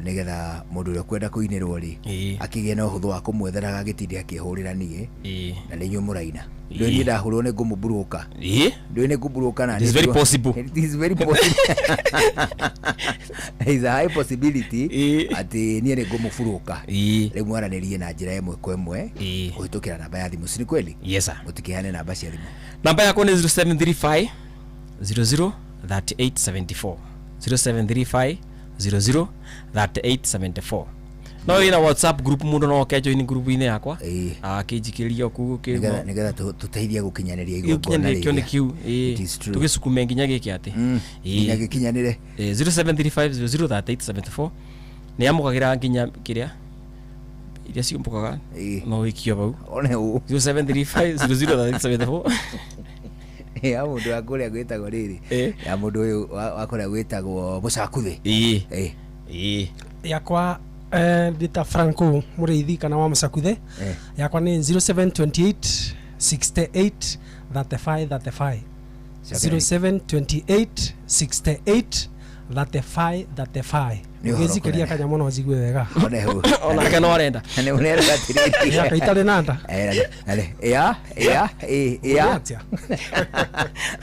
nĩgetha mũndũ ũrĩa ũkwenda kũinĩrwo rĩ akĩgĩe na ũhũthũ wa kũmwetheraga agĩtinde akĩhũrĩra niĩ na nĩ inyuĩ mũraina. Ndũĩ niĩ ndahũrwo nĩ ngũmũmburuka. Ndũĩ nĩ ngũmburuka na It is very possible. It is very possible. There is a high possibility atĩ niĩ nĩ ngũmũburuka. Rĩu mwaranĩrie na njĩra ĩmwe kwa ĩmwe kũhĩtũkĩra namba ya thimũ. Si ni kweli? Yes sir. Mũtikĩheane namba cia thimũ. Namba yakwa nĩ 0735 00 3874. 0735 00 3874. No wĩna WhatsApp group mũndũ no oke join group-inĩ yakwa akĩnjikĩria kũu nĩgetha tũteithie gũkinyanĩria igongona rĩrĩa kĩoneki kĩu tũgĩcukume nginya gĩke atĩ nginya gĩkinyanĩre. 0735 00 3874 nĩ amũkagĩra nginya kĩrĩa iria ciũmbũkaga no wĩkio hau one ũ 0735 00 3874 ya mũndũ wa kũrĩa gwĩtagwo rĩrĩ ya mũndũ ũyũ wa kũrĩa gwĩtagwo Mũcakuthe. Yakwa ndita Franco Mũrĩithi kana wa Mũcakuthe. Yakwa nĩ 0728 68 35 35. 0728 68 35 35. Nĩ ũhoro Ũgĩnjikĩria kũnene. kanyamũ no njigue wega. One hau. Onake no arenda. Nĩ ũrerwo atĩrĩrĩ. Mĩaka itarĩ na nda. Eh, na- ya ya ĩ, ya Atĩa?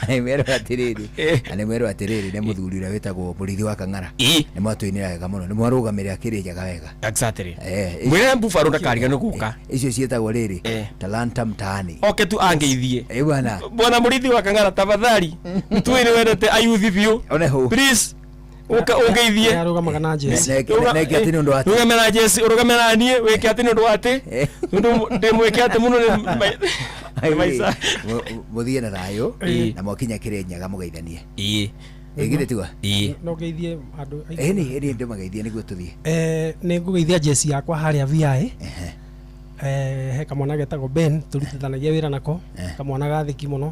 nĩ mwerwo atĩrĩrĩ, na nĩ mwerwo atĩrĩrĩ, nĩ mũthuri ũrĩa wĩtagwo mũrĩithi wa Kang'ara, nĩ mwatũinĩra wega mũno, nĩ mwarũgamĩrĩra Kĩrĩnyaga wega. Exactly. Eh, Mwĩre Buffalo ndakariganĩrwo gũka. Icio ciĩtagwo rĩrĩ talanta mtaani. Oke tu angeithie. Ĩ bwana. Bwana mũrĩithi wa Kang'ara, tafadhali, tuĩ nĩ wendete ayuthi biũ. One hau. Please, ũka ũngeithie. Nĩarũgamaga na jeci. Neke atĩ nĩ ũndũ wa atĩ. Rũgame na jeci, ũrũgame na niĩ, wĩke atĩ nĩ ũndũ wa atĩ. Tondũ ndĩ mwĩke atĩ mũno nĩ maica. Mũthiĩ na thayũ Ĩ. na mwakinya Kĩrĩnyaga mũgeithanie. Ĩ. Ĩ githĩ tiga? Ĩ. No ngeithie andũ. Ĩni ĩni ndĩmageithie nĩguo tũthiĩ. Eh, nĩ ngũgeithia jeci yakwa harĩa VI. Eh, he kamwana getagwo Ben tũrutithanagia wĩra nako, kamwana gathĩki mũno.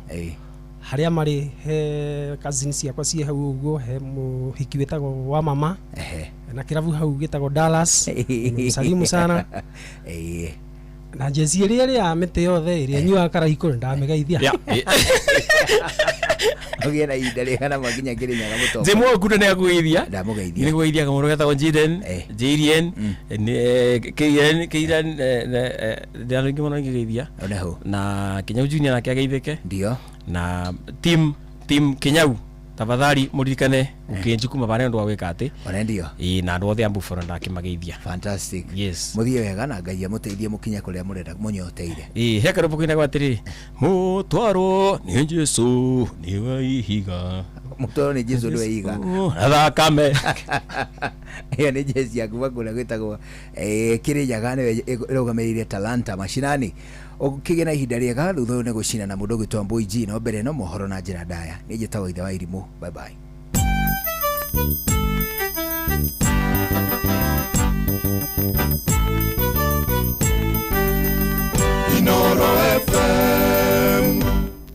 Harĩa marĩ he cousins ciakwa ciĩ hau ũguo, he mũhiki wĩtagwo wa mama na kĩrabu hau gĩtagwo Dallas. Nimsalimu sana. Na jeci ĩrĩa ĩrĩa ya mĩtĩ yothe ĩrĩa nyuaga karaikũ nĩ ndamĩgeithia. Ũgĩe na ihinda rĩega na mwakinya Kĩrĩnyaga mũtongo. Jemu Okunda nĩ akũgeithia. Ndamũgeithia. Nĩ kũgeithia kamũndũ getagwo Jaden, Jarian, Keiran, Keiran, ndĩ andũ aingĩ mũno ingĩgeithia. One hau. Na Kinyau Junior nake ageithĩke. Ndio. Na team team Kinyau, tafadhali mũririkane ũkĩnji kuma barĩa ũndũ wa gwĩka atĩ. One ndio. Ĩ, na andũ othe a Buffalo ndakĩmageithia. Fantastic. Yes. Mũthiĩ wega na Ngai amũteithie mũkinye kũrĩa mũrenda mũnyoteire. Ĩ, he karũmbo kainagwo atĩrĩ, mũtwarwo nĩ Jesũ nĩwe ihiga. Mũtwarwo nĩ Jesũ nĩwe ihiga. Na thakame. Ĩyo nĩ jeci ya kuma kũrĩa gwĩtagwo Kĩrĩnyaga, nĩwe ĩrũgamĩrĩire talanta mashinani. Ũkĩgĩa na ihinda rĩega. Thutha ũyũ nĩ gũcina na mũndũ ũgwĩtwo Mbui G, no mbere no mohoro na njĩra ndaya. Niĩ njĩtagwo ithe wa irimũ. Bye bye. Inoro FM.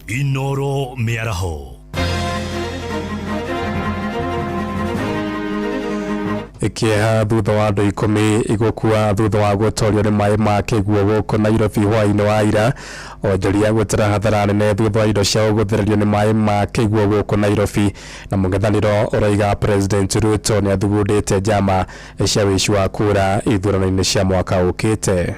Inoro mĩaraho. Kĩeha thutha wa andũ 10 igũkua thutha wa gũtorio nĩ maĩ ma kĩguũ gũkũ Nairobi hwaĩ-inĩ wa ira. Onjoria gũtara hathara nene thutha wa indo ciao gũthererio nĩ maĩ ma kĩguũ gũkũ Nairobi. Na mũng'ethanĩro ũraiga President Ruto nĩ athugundĩte njama cia wĩici wa kura ithurano-inĩ cia mwaka ũkĩte.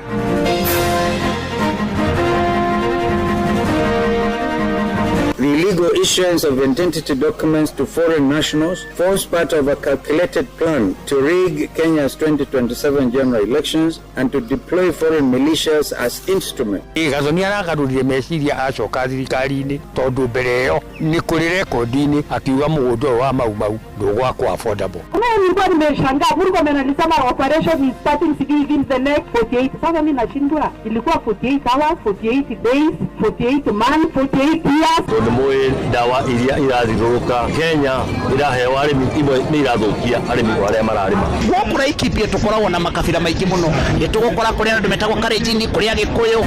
The illegal issuance of identity documents to foreign nationals forms part of a calculated plan to rig Kenya's 2027 general elections and to deploy foreign militias as instruments. Gathoni aragarũrire meciria acoka thirikari-inĩ, tondũ mbere ĩyo nĩ kũrĩ rekondi-inĩ akiuga mũgũnda ũyũ wa Mau Mau ndũgwakwo affordable. Mimi nilikuwa nimeshangaa, Murkomen alisema operation is starting sijui within the next 48. Sasa mimi nashindwa, ilikuwa 48 hours, 48 days, 48 months, 48 years. Tondũ mũĩ ndawa iria irathirũrũka Kenya iraheo arĩmi, imwe nĩ irathũkia arĩmi arĩa mararĩma. Gũkũ Laikipia tũkoragwo na makabira maingĩ mũno. Nĩ tũgũkora kũrĩ andũ metagwo Kalenjin, kũrĩ Agĩkũyũ.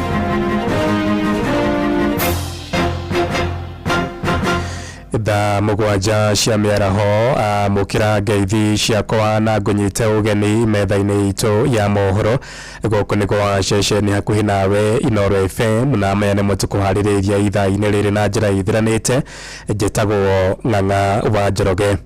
Thaa 7 cia mĩaraho, amũkĩra ngeithi ciakwa na ngũnyite ũgeni metha-inĩ itũ ya mohoro. Gũkũ nĩ kwa ceceni hakuhĩ nawe Inoro FM, na maya nĩmo tũkũharĩrĩria ithaa-inĩ rĩrĩ na njĩra ithiranĩte. Njĩtagwo Ng'ang'a wa Njoroge.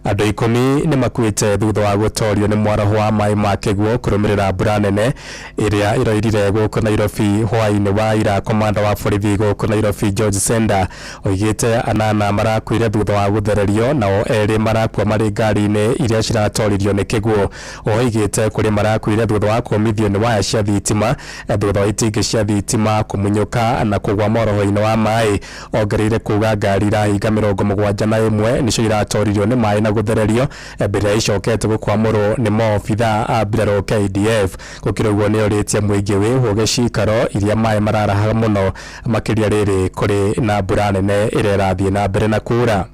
Andũ 10 nĩ makuĩte thutha wa gũtorio nĩ mwaraho wa maĩ ma kĩguũ kũrũmĩrĩra mbura nene ĩrĩa ĩroirire gũkũ Nairobi hwaĩ-inĩ wa ira. Komanda wa borithi gũkũ Nairobi George Senda oigĩte 8 marakuire thutha wa gũthererio, nao 2 marakua marĩ ngari-inĩ iria ciratoririo nĩ kĩguũ. Oigĩte kũrĩ marakuire thutha wa kũmithio nĩ waya cia thitima, thutha wa itingĩ cia thitima kũmunyũka na kũgwa mwaraho-inĩ wa maĩ. Ongereire kuga ngari irahinga 71 nĩcio iratoririo nĩ maĩ na gũthererio mbere ya icokete gũkwamũrwo nĩ maobitha a mbirarũ KDF. Gũkĩrĩ ũguo nĩ orĩtie mũingĩ wĩhũge cikaro iria maĩ mararaha mũno, makĩria rĩrĩ kũrĩ na mbura nene ĩrĩa ĩrathiĩ na mbere na kura.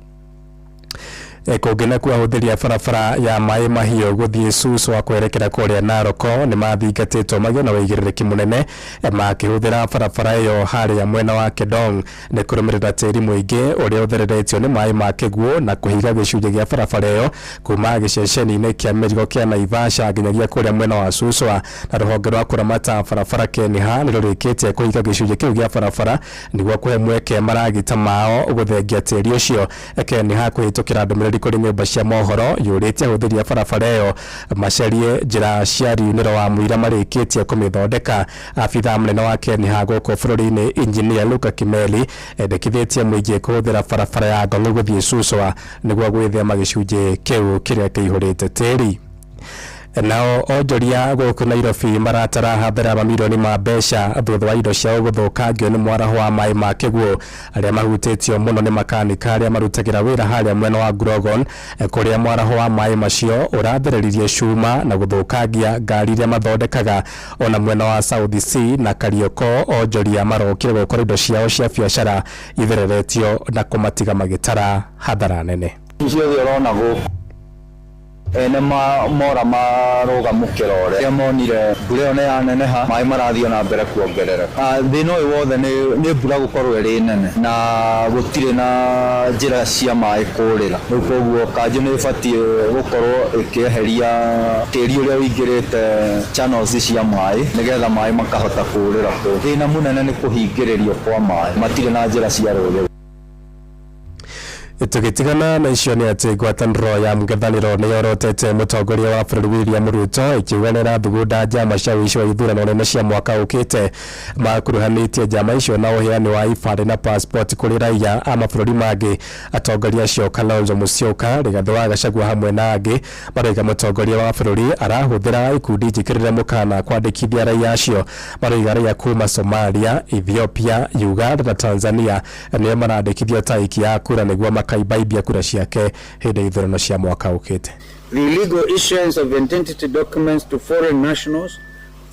Kũngĩ nakuo ahũthĩri a barabara ya maĩ mahiũ gũthiĩ Suswa kwerekera kũrĩa Naroko nĩ mathingatĩtwo magĩe na ũigĩrĩrĩki mũnene makĩhũthĩra barabara ĩyo harĩa mwena wa Kedong nĩ kũrũmĩrĩra tĩri mũingĩ ũrĩa ũthereretio nĩ maĩ ma kĩguũ na kũhiga gĩcunjĩ gĩa barabara ĩyo kuma gĩceceni-inĩ kĩa mĩrigo kĩa Naivasha nginyagia kũrĩa mwena wa Suswa. Na rũhonge rwa kũramata barabara KENHA nĩ rũrĩkĩtie kũhiga gĩcunjĩ kĩu gĩa barabara nĩguo kũhe mweke maragita mao gũthengia tĩri ũcio. KENHA kũhĩtũkĩra ndũmĩrĩri ndũmĩrĩri kũrĩ nyũmba cia mohoro yũrĩtie ahũthĩri a barabara ĩyo macarie njĩra cia riunĩro wa mũira marĩkĩtie kũmĩthondeka. Abithaa mũnene wa KENHA gũkũ bũrũri-inĩ Engineer Luka Kimeli endekithĩtie mũingĩ kũhũthĩra barabara ya Ngong'u gũthiĩ Suswa nĩguo gwĩthema gĩcunjĩ kĩu kĩrĩa kĩihũrĩte tĩri. Nao onjoria gũkũ Nairobi maratara hathara ya mamirioni ma mbeca thutha wa indo ciao gũthũkangio nĩ mwaraho wa maĩ ma kĩguũ. Arĩa mahutĩtio mũno nĩ makanika arĩa marutagĩra wĩra harĩa mwena wa Grogon, kũrĩa mwaraho wa maĩ macio ũrathereririe cuma na gũthũkangia ngari iria mathondekaga. Ona mwena wa South C na Karioko, onjoria marokire gũkora indo ciao cia biacara ithereretio na kũmatiga magĩtara hathara nene. Ciothe ũrona gũkũ ene mora marũgamũkĩra ũrĩa monire mbura ĩyo nĩ yaneneha, maĩ marathiĩ na mbere kuongerereka. Thĩna ũyũ wothe nĩ mbura gũkorwo ĩrĩ nene na gũtirĩ na njĩra cia maĩ kũrĩra. Rĩu koguo kanjũ nĩ ĩbatiĩ gũkorwo ĩkĩeheria tĩri ũrĩa ũingĩrĩte channels cia maĩ nĩgetha maĩ makahota kũrĩra kũu. Thĩna mũnene nĩ kũhingĩrĩrio kwa maĩ, matirĩ na njĩra cia rũĩ. Tũgĩtigana na icio nĩ atĩ ngwatanĩro ya mũng'ethanĩro nĩ yorotete mũtongoria wa bũrũri William Ruto ĩkiuga nĩ ĩrathugunda njama cia ũici wa ithurano nene cia mwaka ũkĩte. Makuruhanĩtie njama icio na ũheani wa ibandĩ na passport kũrĩ raia a mabũrũri mangĩ. Atongoria acio Kalonzo Musyoka, Rigathĩ wa Gachagua hamwe na angĩ maroiga mũtongoria wa bũrũri arahũthĩra ikundi njĩkĩrĩre mũkana kwandĩkithia raia acio. Maroiga raia kuma Somalia, Ethiopia, Uganda na Tanzania nĩo marandĩkithio ta aikia a kura nĩguo makaibaibia kura ciake hĩndĩ ya ithurano cia mwaka ũkĩte. The illegal issuance of identity documents to foreign nationals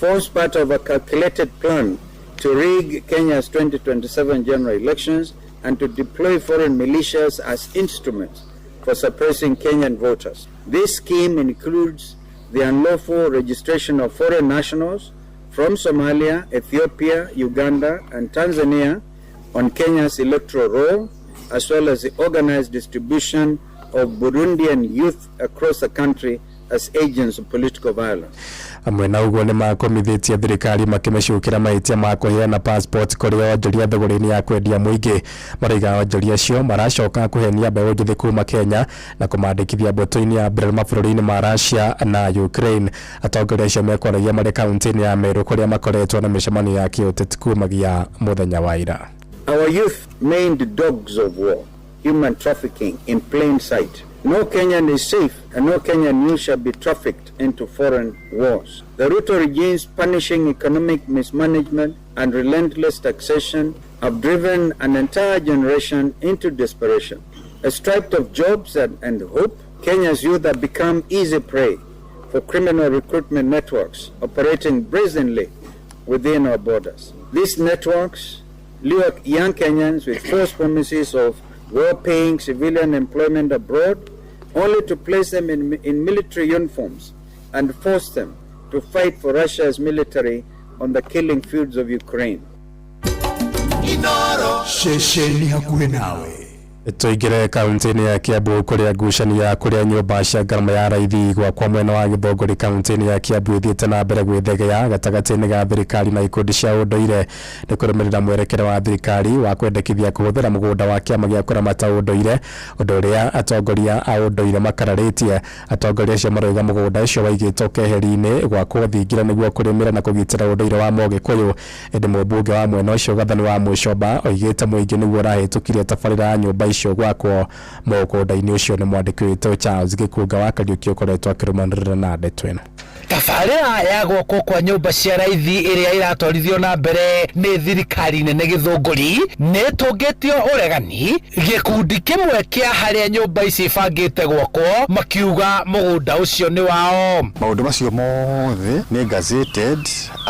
forms part of a calculated plan to rig Kenya's 2027 general elections and to deploy foreign militias as instruments for suppressing Kenyan voters. This scheme includes the unlawful registration of foreign nationals from Somalia, Ethiopia, Uganda, and Tanzania on Kenya's electoral roll, as well as the organized distribution of Burundian youth across the country as agents of political violence. Amwe na ũguo nĩ makomithĩtie thirikari makĩmĩcukĩra mahĩtia ma kũheana passport kũrĩ onjoria thogora-inĩ ya kwendia mũingĩ. Maroiga onjoria acio maracoka kũhenia mbeũ njĩthĩ kuma Kenya na kũmandĩkithia mbũtũ-inĩ ya mbirarũ mabũrũri-inĩ ma Russia na Ukraine. Atongoria acio mekwaragia marĩ kaunti-inĩ ya Meru kũrĩa makoretwo na mĩcemanio ya kĩũteti kumagia mũthenya wa ira. Our youth maimed dogs of war, human trafficking in plain sight. No Kenyan is safe and no Kenyan youth shall be trafficked into foreign wars. The Ruto regime's punishing economic mismanagement and relentless taxation have driven an entire generation into desperation. A stripped of jobs and hope, Kenya's youth have become easy prey for criminal recruitment networks operating brazenly within our borders. These networks lure young Kenyans with false promises of well-paying civilian employment abroad, only to place them in military uniforms and force them to fight for Russia's military on the killing fields of Ukraine. Ceceni hakuhĩ nawe. Tũingĩre kaunti-inĩ ya Kiambu kũrĩa ngucanio ya kũrĩa nyũmba cia ngarama ya raithi gwakwa mwena wa Gĩthũngũri kaunti-inĩ ya Kiambu ĩthiĩte na mbere gwĩthegea gatagatĩ-inĩ ga thirikari na ikundi cia ũndũire nĩ kũrũmĩrĩra mwerekera wa thirikari wa kwendekithia kũhũthĩra mũgũnda wa kĩama gĩa kũramata ũndũire, ũndũ ũrĩa atongoria a ũndũire makararĩtie. Atongoria acio maroiga mũgũnda ũcio waigĩtwo keheri-inĩ gwakwo thingira nĩguo kũrĩmĩra na kũgitĩra ũndũire wa Mũgĩkũyũ. Ĩndĩ mũmbunge wa mwena ũcio Gathani wa Mũcomba oigĩte mũingĩ nĩguo ũrahĩtũkirie tabarĩra ya nyũmba icio gwakwo mũgũnda-inĩ ũcio. Nĩ mwandĩki witũ Charles Gĩkunga wa Kariũki ũkoretwo akĩrũmanĩrĩra na ndeto ĩno. Tabarĩra ya gwakwo kwa nyũmba cia raithi ĩrĩa ĩratwarithio na mbere nĩ thirikari nene Gĩthũngũri nĩ ĩtũngĩtio ũregani gĩkundi kĩmwe kĩa harĩa nyũmba ici ibangĩte gwakwo makiuga mũgũnda ũcio nĩ wao. Maũndũ macio mothe nĩ gazetted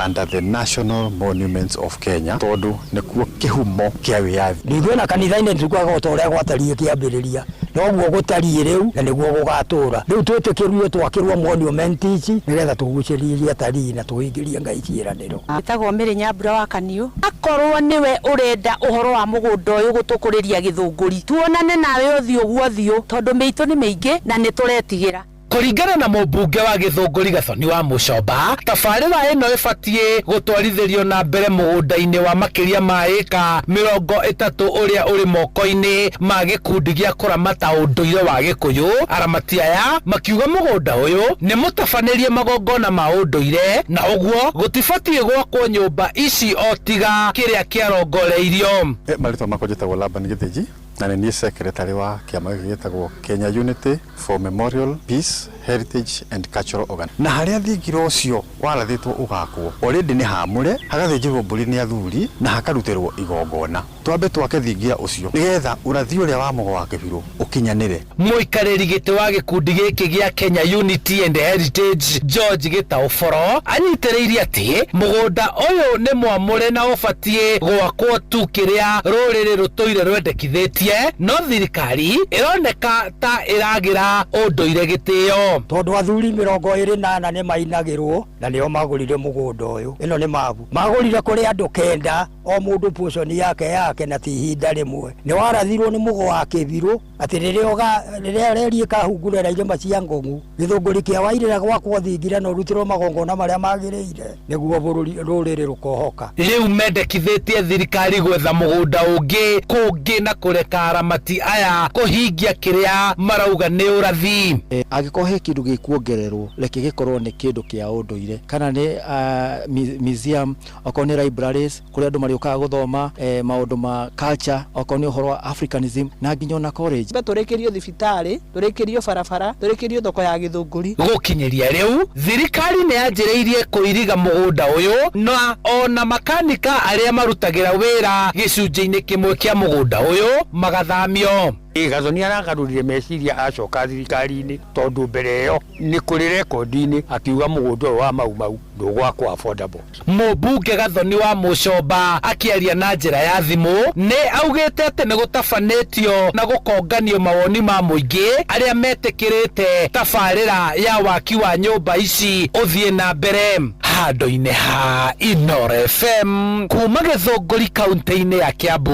under the National Monuments of Kenya tondũ nĩkuo kĩhumo kĩa wĩyathi. Ithuĩ na kanitha-inĩ tugaga o ta ũrĩa gwatariĩ kĩambĩrĩria noguo gũtariĩ rĩu na nĩguo gũgatũra. Rĩu twĩtĩkĩrio twakĩrwo monument ici nĩgetha tũgucĩrĩrie atarii na tũhingĩrie Ngai ciĩranĩro. Ĩtagwo Mĩrĩ Nyambura wa Kaniũ. Akorwo nĩwe ũrenda ũhoro wa mũgũnda ũyũ gũtũkũrĩria Gĩthũngũri, tuonane nawe ũthiũ gwa ũthiũ tondũ mĩitũ nĩ mĩingĩ na nĩ tũretigĩra. Kũringana na mũmbunge wa Gĩthũngũri Gathoni wa Mũcomba, tabarĩra ĩno ĩbatiĩ gũtwarithĩrio na mbere mũgũnda-inĩ wa makĩria ma ĩka 30 ũrĩa ũrĩ moko-inĩ ma gĩkundi gĩa kũramata ũndũire wa Gĩkũyũ. Aramati aya makiuga mũgũnda ũyũ nĩ mũtabanĩrie magongona ma ũndũire na ũguo gũtibatiĩ gwakwo nyũmba ici o tiga kĩrĩa kĩarongoreirio. Marĩtwa makwa njĩtagwo Laban Gĩthĩnji na nĩ niĩ secretary wa kĩama gĩkĩ gĩtagwo Kenya Unity for Memorial Peace Heritage and Cultural Organ. Na harĩa thingira ũcio warathĩtwo ũgakwo already nĩ hamũre, hagathĩnjĩrwo mbũri nĩ athuri na hakarutĩrwo igongona. Twambe twake thingira ũcio nĩgetha ũrathi ũrĩa wa Mũgo wa Kĩbirũ ũkinyanĩre. Mũikarĩri gĩtĩ wa gĩkundi gĩkĩ gĩa Kenya Unity and Heritage George Gĩtaũ-Boro anyitĩrĩirie atĩ mũgũnda ũyũ nĩ mwamũre na ũbatiĩ gwakwo tu kĩrĩa rũrĩrĩ rũtũire rwendekithĩtie, no thirikari ĩroneka ta ĩragĩra ũndũire gĩtĩo. Tondũ athuri 24 nĩ mainagĩrwo na nĩo magũrire mũgũnda ũyũ. Ĩno nĩ mabu. Magũrire kũrĩ andũ 9, o mũndũ portion yake yake na ti ihinda rĩmwe. Nĩ warathirwo nĩ Mũgo wa Kĩbirũ atĩ rĩrĩa reri ĩkahungurera irĩma cia Ngong'u, gĩthũngũri kĩa Wairĩra gwakwo thingira na ũrutĩrwo magongona marĩa magĩrĩire nĩguo rũrĩrĩ rũkohoka. Rĩu mendekithĩtie thirikari gwetha mũgũnda ũngĩ kũngĩ na kũreka aramati aya kũhingia kĩrĩa marauga nĩ ũrathi. Angĩkorwo he kĩndũ gĩkuongererwo, reke gĩkorwo nĩ kĩndũ kĩa ũndũire kana nĩ museum, okorwo nĩ libraries kũrĩa andũ marĩũkaga gũthoma maũndũ ma culture, okorwo nĩ ũhoro wa Africanism na nginya ona college. Tũrĩkĩrio thibitarĩ, tũrĩkĩrio barabara, tũrĩkĩrio thoko ya Gĩthũngũri. Gũkinyĩria rĩu thirikari nĩ yanjĩrĩirie kũiriga mũgũnda ũyũ na ona makanika arĩa marutagĩra wĩra gĩcunjĩ-inĩ kĩmwe kĩa mũgũnda ũyũ magathamio. Gathoni aragarũrire meciria acoka thirikari-inĩ tondũ mbere ĩyo nĩ kũrĩ rekondi-inĩ akiuga mũgũnda ũyũ wa Mau Mau ndũgwakwo affordable. Mũmbunge Gathoni wa Mũcomba akĩaria na njĩra ya thimũ nĩ augĩte atĩ nĩ gũtabanĩtio na gũkonganio mawoni ma mũingĩ arĩa metĩkĩrĩte tabarĩra ya waki wa nyũmba ici ũthiĩ na mbere. Handũ-inĩ ha Inooro FM kuma Gĩthũngũri kaunti-inĩ ya Kiambu,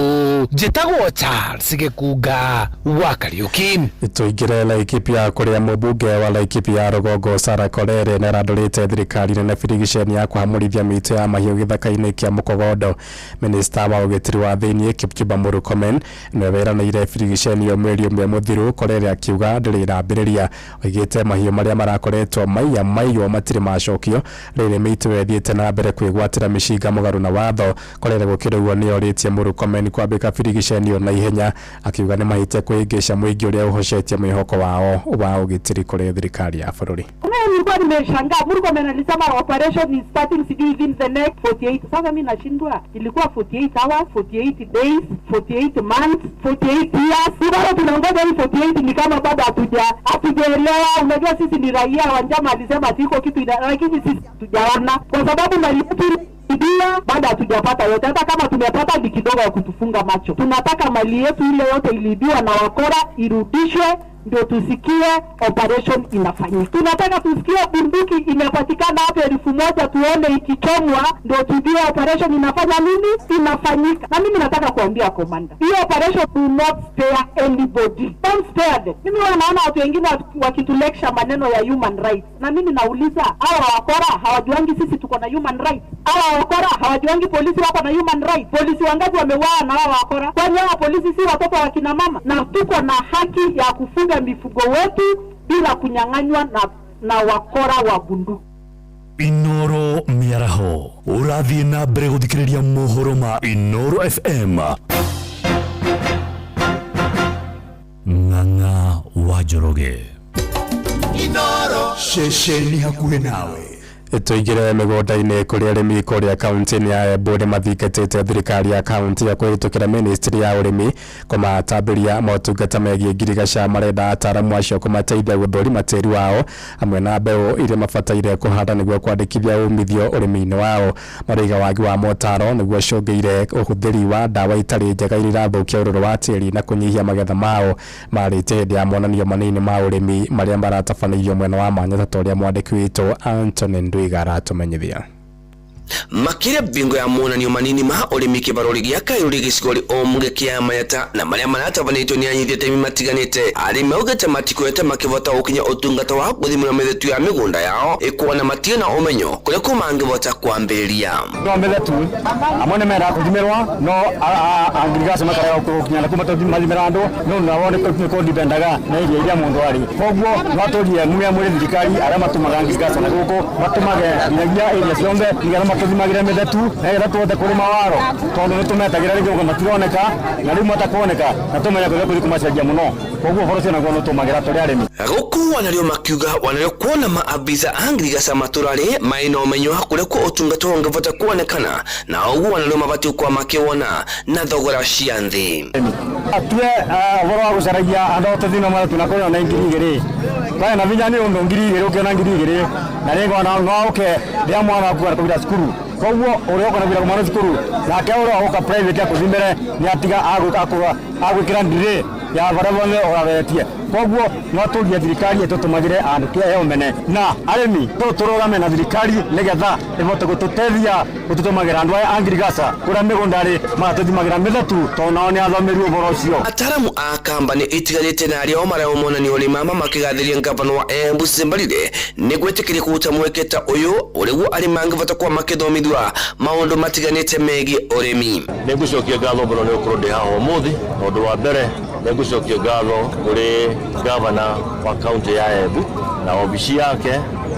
njĩtagwo Charles Gĩkunga wa Kariuki. Tũingĩre Laikipia kũrĩa mũmbunge wa Laikipia rũgongo Sarah Korere nĩ arandũrĩte thirikari nene birigiceni ya kũhamũrithia mĩitũ ya mahiũ gĩthaka-inĩ kĩa Mũkogondo. Minista wa ũgitĩri wa thĩiniĩ Kipchumba Murkomen nĩwe weranĩire birigiceni ĩyo mweri ũmwe mũthiru. Korere akiuga ndĩrĩ ĩrambĩrĩria, oigĩte mahiũ marĩa marakoretwo maiya maiywo matirĩ macokio. Rĩrĩ mĩitũ ĩyo ĩthiĩte na mbere kwĩgwatĩra mĩcinga mũgarũ na watho. Korere gũkĩrĩ ũguo nĩ orĩtie Murkomen kwambĩka birigiceni ĩyo na ihenya, akiuga nĩ mahĩtia kwĩhĩngĩca mũingĩ ũrĩa ũhocetie mwĩhoko wao wa ũgitĩri kũrĩ thirikari ya bũrũri. Nilikuwa nimeshangaa Murkomen alisema operation is starting sijui within the next 48. Sasa mimi nashindwa, ilikuwa 48 hours, 48 days, 48 months, 48 years. Bado tunangoja hii 48 ni kama bado hatujaelewa. Unajua sisi ni raia wa njama, alisema siko kitu, lakini sisi hatujaona kwa sababu mali yetu Bia bado hatujapata yote. Hata kama tumepata ni kidogo ya kutufunga macho. Tunataka mali yetu ile yote iliibiwa na wakora irudishwe, ndio tusikie operation inafanyika. Tunataka tusikie bunduki imepatikana hapo 1000 tuone ikichomwa, ndio tujue operation inafanya nini, inafanyika. Na mimi nataka kuambia commander, hiyo operation do not spare anybody. Don't spare them. Mimi naona watu wengine wakitulecture maneno ya human rights, na mimi nauliza, hawa wakora hawajuangi sisi tuko na human rights? Hawa wakora hawajuangi polisi wako na human rights? Polisi wangapi wameuawa na hawa wakora? Kwani hawa polisi si watoto wa kina mama? Na tuko na haki ya kufuga mifugo wetu bila kunyang'anywa na wakora wa bunduki. Inooro Mĩaraho ũrathiĩ na mbere gũthikĩrĩria mohoro ma Inooro FM. Ng'ang'a wa Njoroge. Inooro ceceni hakuhĩ nawe. Tũingĩre mĩgũnda-inĩ kũrĩa arĩmi kũrĩa kaunti-inĩ ya Embu nĩ mathingatĩte thirikari ya kaunti ya kũhĩtũkĩra ministry ya ũrĩmi kũmatambĩria motungata megiĩ ngirigaca. Marenda ataaramu acio kũmateithia gũthũrima tĩri wao hamwe na mbeũ iria mabataire kũhanda nĩguo kwandĩkithia umithio ũrĩmi-inĩ wao. Marauga wagi wa motaro nĩguo ũcũngĩire ũhũthĩri wa ndawa itarĩ njega iria irathũkia ũrũrũ wa tĩri na kũnyihia magetha mao. Marĩtie hĩndĩ ya monanio manini ma ũrĩmi marĩa maratabanĩirio mwena wa Manyata, ta ũrĩa mwandĩki witũ Anthony Ndwiga aratumenyithia. Makĩria bingo ya monanio manini ma ũrĩmi kĩbarũri gĩa Kairũri gĩcigo omuge kĩa Manyata na marĩa maratabanĩtio nĩ anyiti itemi matiganĩte. Arĩmi maugĩte matikwete makĩbota gũkinya ũtungata wa gũthimĩrwo mĩthetu ya mĩgũnda yao ĩkuona matirĩ na ũmenyo kũrĩa kũ mangĩbota kwambĩrĩria. No mĩthetu amwe nĩ mendaga kũthimĩrwo no angirigaci makarega gũkinya na kuu mathimĩra andũ no nao nĩ kũndipendaga na iria iria mũndũ arĩ. Koguo no tũrie mumia mwĩrĩ thirikari arĩa matũmaga ngirigaca na gũkũ matũmage nginyagia area ciothe nĩgetha matũthimagĩre mĩthetu nĩgetha tũhote kũrĩma waro tondũ nĩ tũmetagĩra rĩngĩ ũguo matironeka na rĩu matakuoneka na tũmenya kũrĩa kũthiĩ kũmacenjia mũno. Koguo ũhoro ũcio naguo nĩ ũtũmagĩra tũrĩ arĩmi. Gũkũ wanario makiuga wanario kuona maabitha a ngirigaca matũra-rĩ marĩ na ũmenyo wa kũrĩa kwa ũtungata ũngĩbota kuonekana na ũguo wanario mabatiĩ gũkorwo makĩwona na thogora cia nthĩ. Atue ũhoro wa gũcaragia andũ a tũthima maretu na kũrĩa na 2000 kwaya na vinya nĩ ũndũ 2000 ũkĩona 2000 na rĩngĩ ona no ũke rĩrĩa mwana waku arakũbira cukuru. Koguo ũrĩa ũkona bira mwana cukuru nake ũrĩa ũka private akũthimĩre nĩ atiga agwĩkĩra ndirĩ ya barĩa bothe ũrabetie. Koguo no tũrie thirikari ĩtũtũmagĩre andũ kĩa ũmene na arĩmi tũrũgame na thirikari nĩgetha ĩhote gũtũteithia gũtũtũmagĩra andũ aya a ngirigaca kũrĩa mĩgũnda rĩ magatũthimagĩra mĩthetu tondũ nao nĩ athomeru ũhoro ũcio. Ataaramu a kambani itiganĩte na arĩa o marĩa monanio ũrĩmi mama makĩgathĩria ngavana wa Embu Susan Mbarire nĩ gwĩtĩkĩria kũruta mweke ta ũyũ ũrĩguo arĩmi mangĩbota kuba makĩthomithua maũndũ matiganĩte megiĩ ũrĩmi. Nĩ ngũcokia ngatho mũno nĩ gũkorwo ndĩ haha ũmũthĩ. Ũndũ wa mbere nĩ ngũcokia ngatho kũrĩ gavana wa kaunti ya Embu na obici yake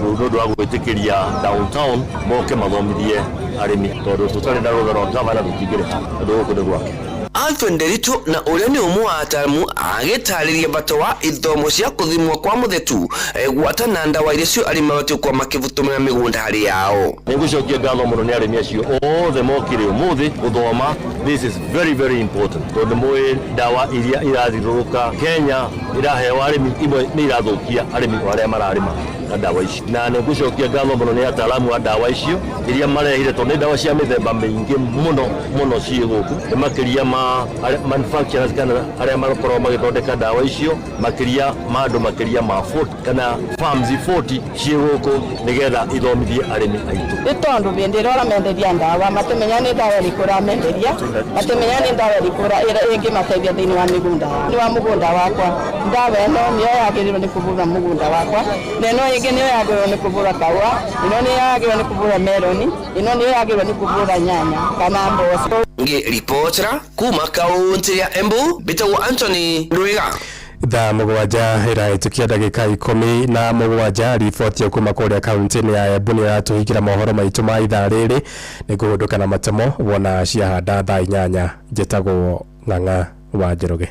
nĩ ũndũ wa gwĩtĩkĩria downtown moke mathomithie arĩmi tondũ tũtarĩ na rũtha rwa gavana tũtingĩrĩha tondũ gũkũ nĩ gwake. Alfred Nderitu na ũrĩa nĩ ũmwe wa ataaramu agĩtarĩria bata wa ithomo cia kũthimwo kwa mũthetu gwata na ndawa iria cio arĩmi mabatiĩ gũkorwo makĩtũmĩra mĩgũnda harĩ yao. Nĩ ngũcokia ngatho mũno nĩ arĩmi acio othe mokire ũmũthĩ gũthoma. This is very very important tondũ mũĩ ndawa iria irathiũrũrũka Kenya iraheo arĩmi imwe nĩ irathũkia arĩmi arĩa mararĩma na ndawa ici. Na nĩ ngũcokia ngatho mũno nĩ ataaramu a ndawa icio iria marehire tondũ nĩ ndawa cia mĩthemba mĩingĩ mũno mũno ciĩ gũkũ. Nĩ makĩria ma manufacturers kana arĩa makoragwo magĩthondeka ndawa icio makĩria ma andũ makĩria ma 40 kana farms 40 ciĩ gũkũ nĩgetha ithomithie arĩmi aitũ. Nĩ tondũ hĩndĩ ĩrĩa ũramenderia ndawa matimenya nĩ ndawa ĩrĩkũ ũramenderia, matimenya nĩ ndawa ĩrĩkũ ĩngĩmateithia thĩinĩ wa mĩgũnda yao. Nĩ wa mũgũnda wakwa ndawa ĩno nĩyo yagĩrĩirwo nĩ kũbũra mũgũnda wakwa, na ĩno ĩngĩ nĩyo yagĩrĩirwo nĩ kũbũra kahũa, ĩno nĩyo yagĩrĩirwo nĩ kũbũra meroni, ĩno nĩyo yagĩrĩirwo nĩ kũbũra nyanya kana mboco. Ngĩribotera kuma kaunti ya Embu mbĩtagwo Anthony Ndwiga. Thaa 7 ĩrahĩtũkia ndagĩka 17. Riboti kuma kũrĩa kaunti-inĩ ya Embu nĩ ĩratũhingĩra mohoro maitũ ma ithaa rĩrĩ. Nĩ ngũhũndũka na matemo wona ciahanda thaa 8. Njĩtagwo Ng'ang'a wa Njoroge.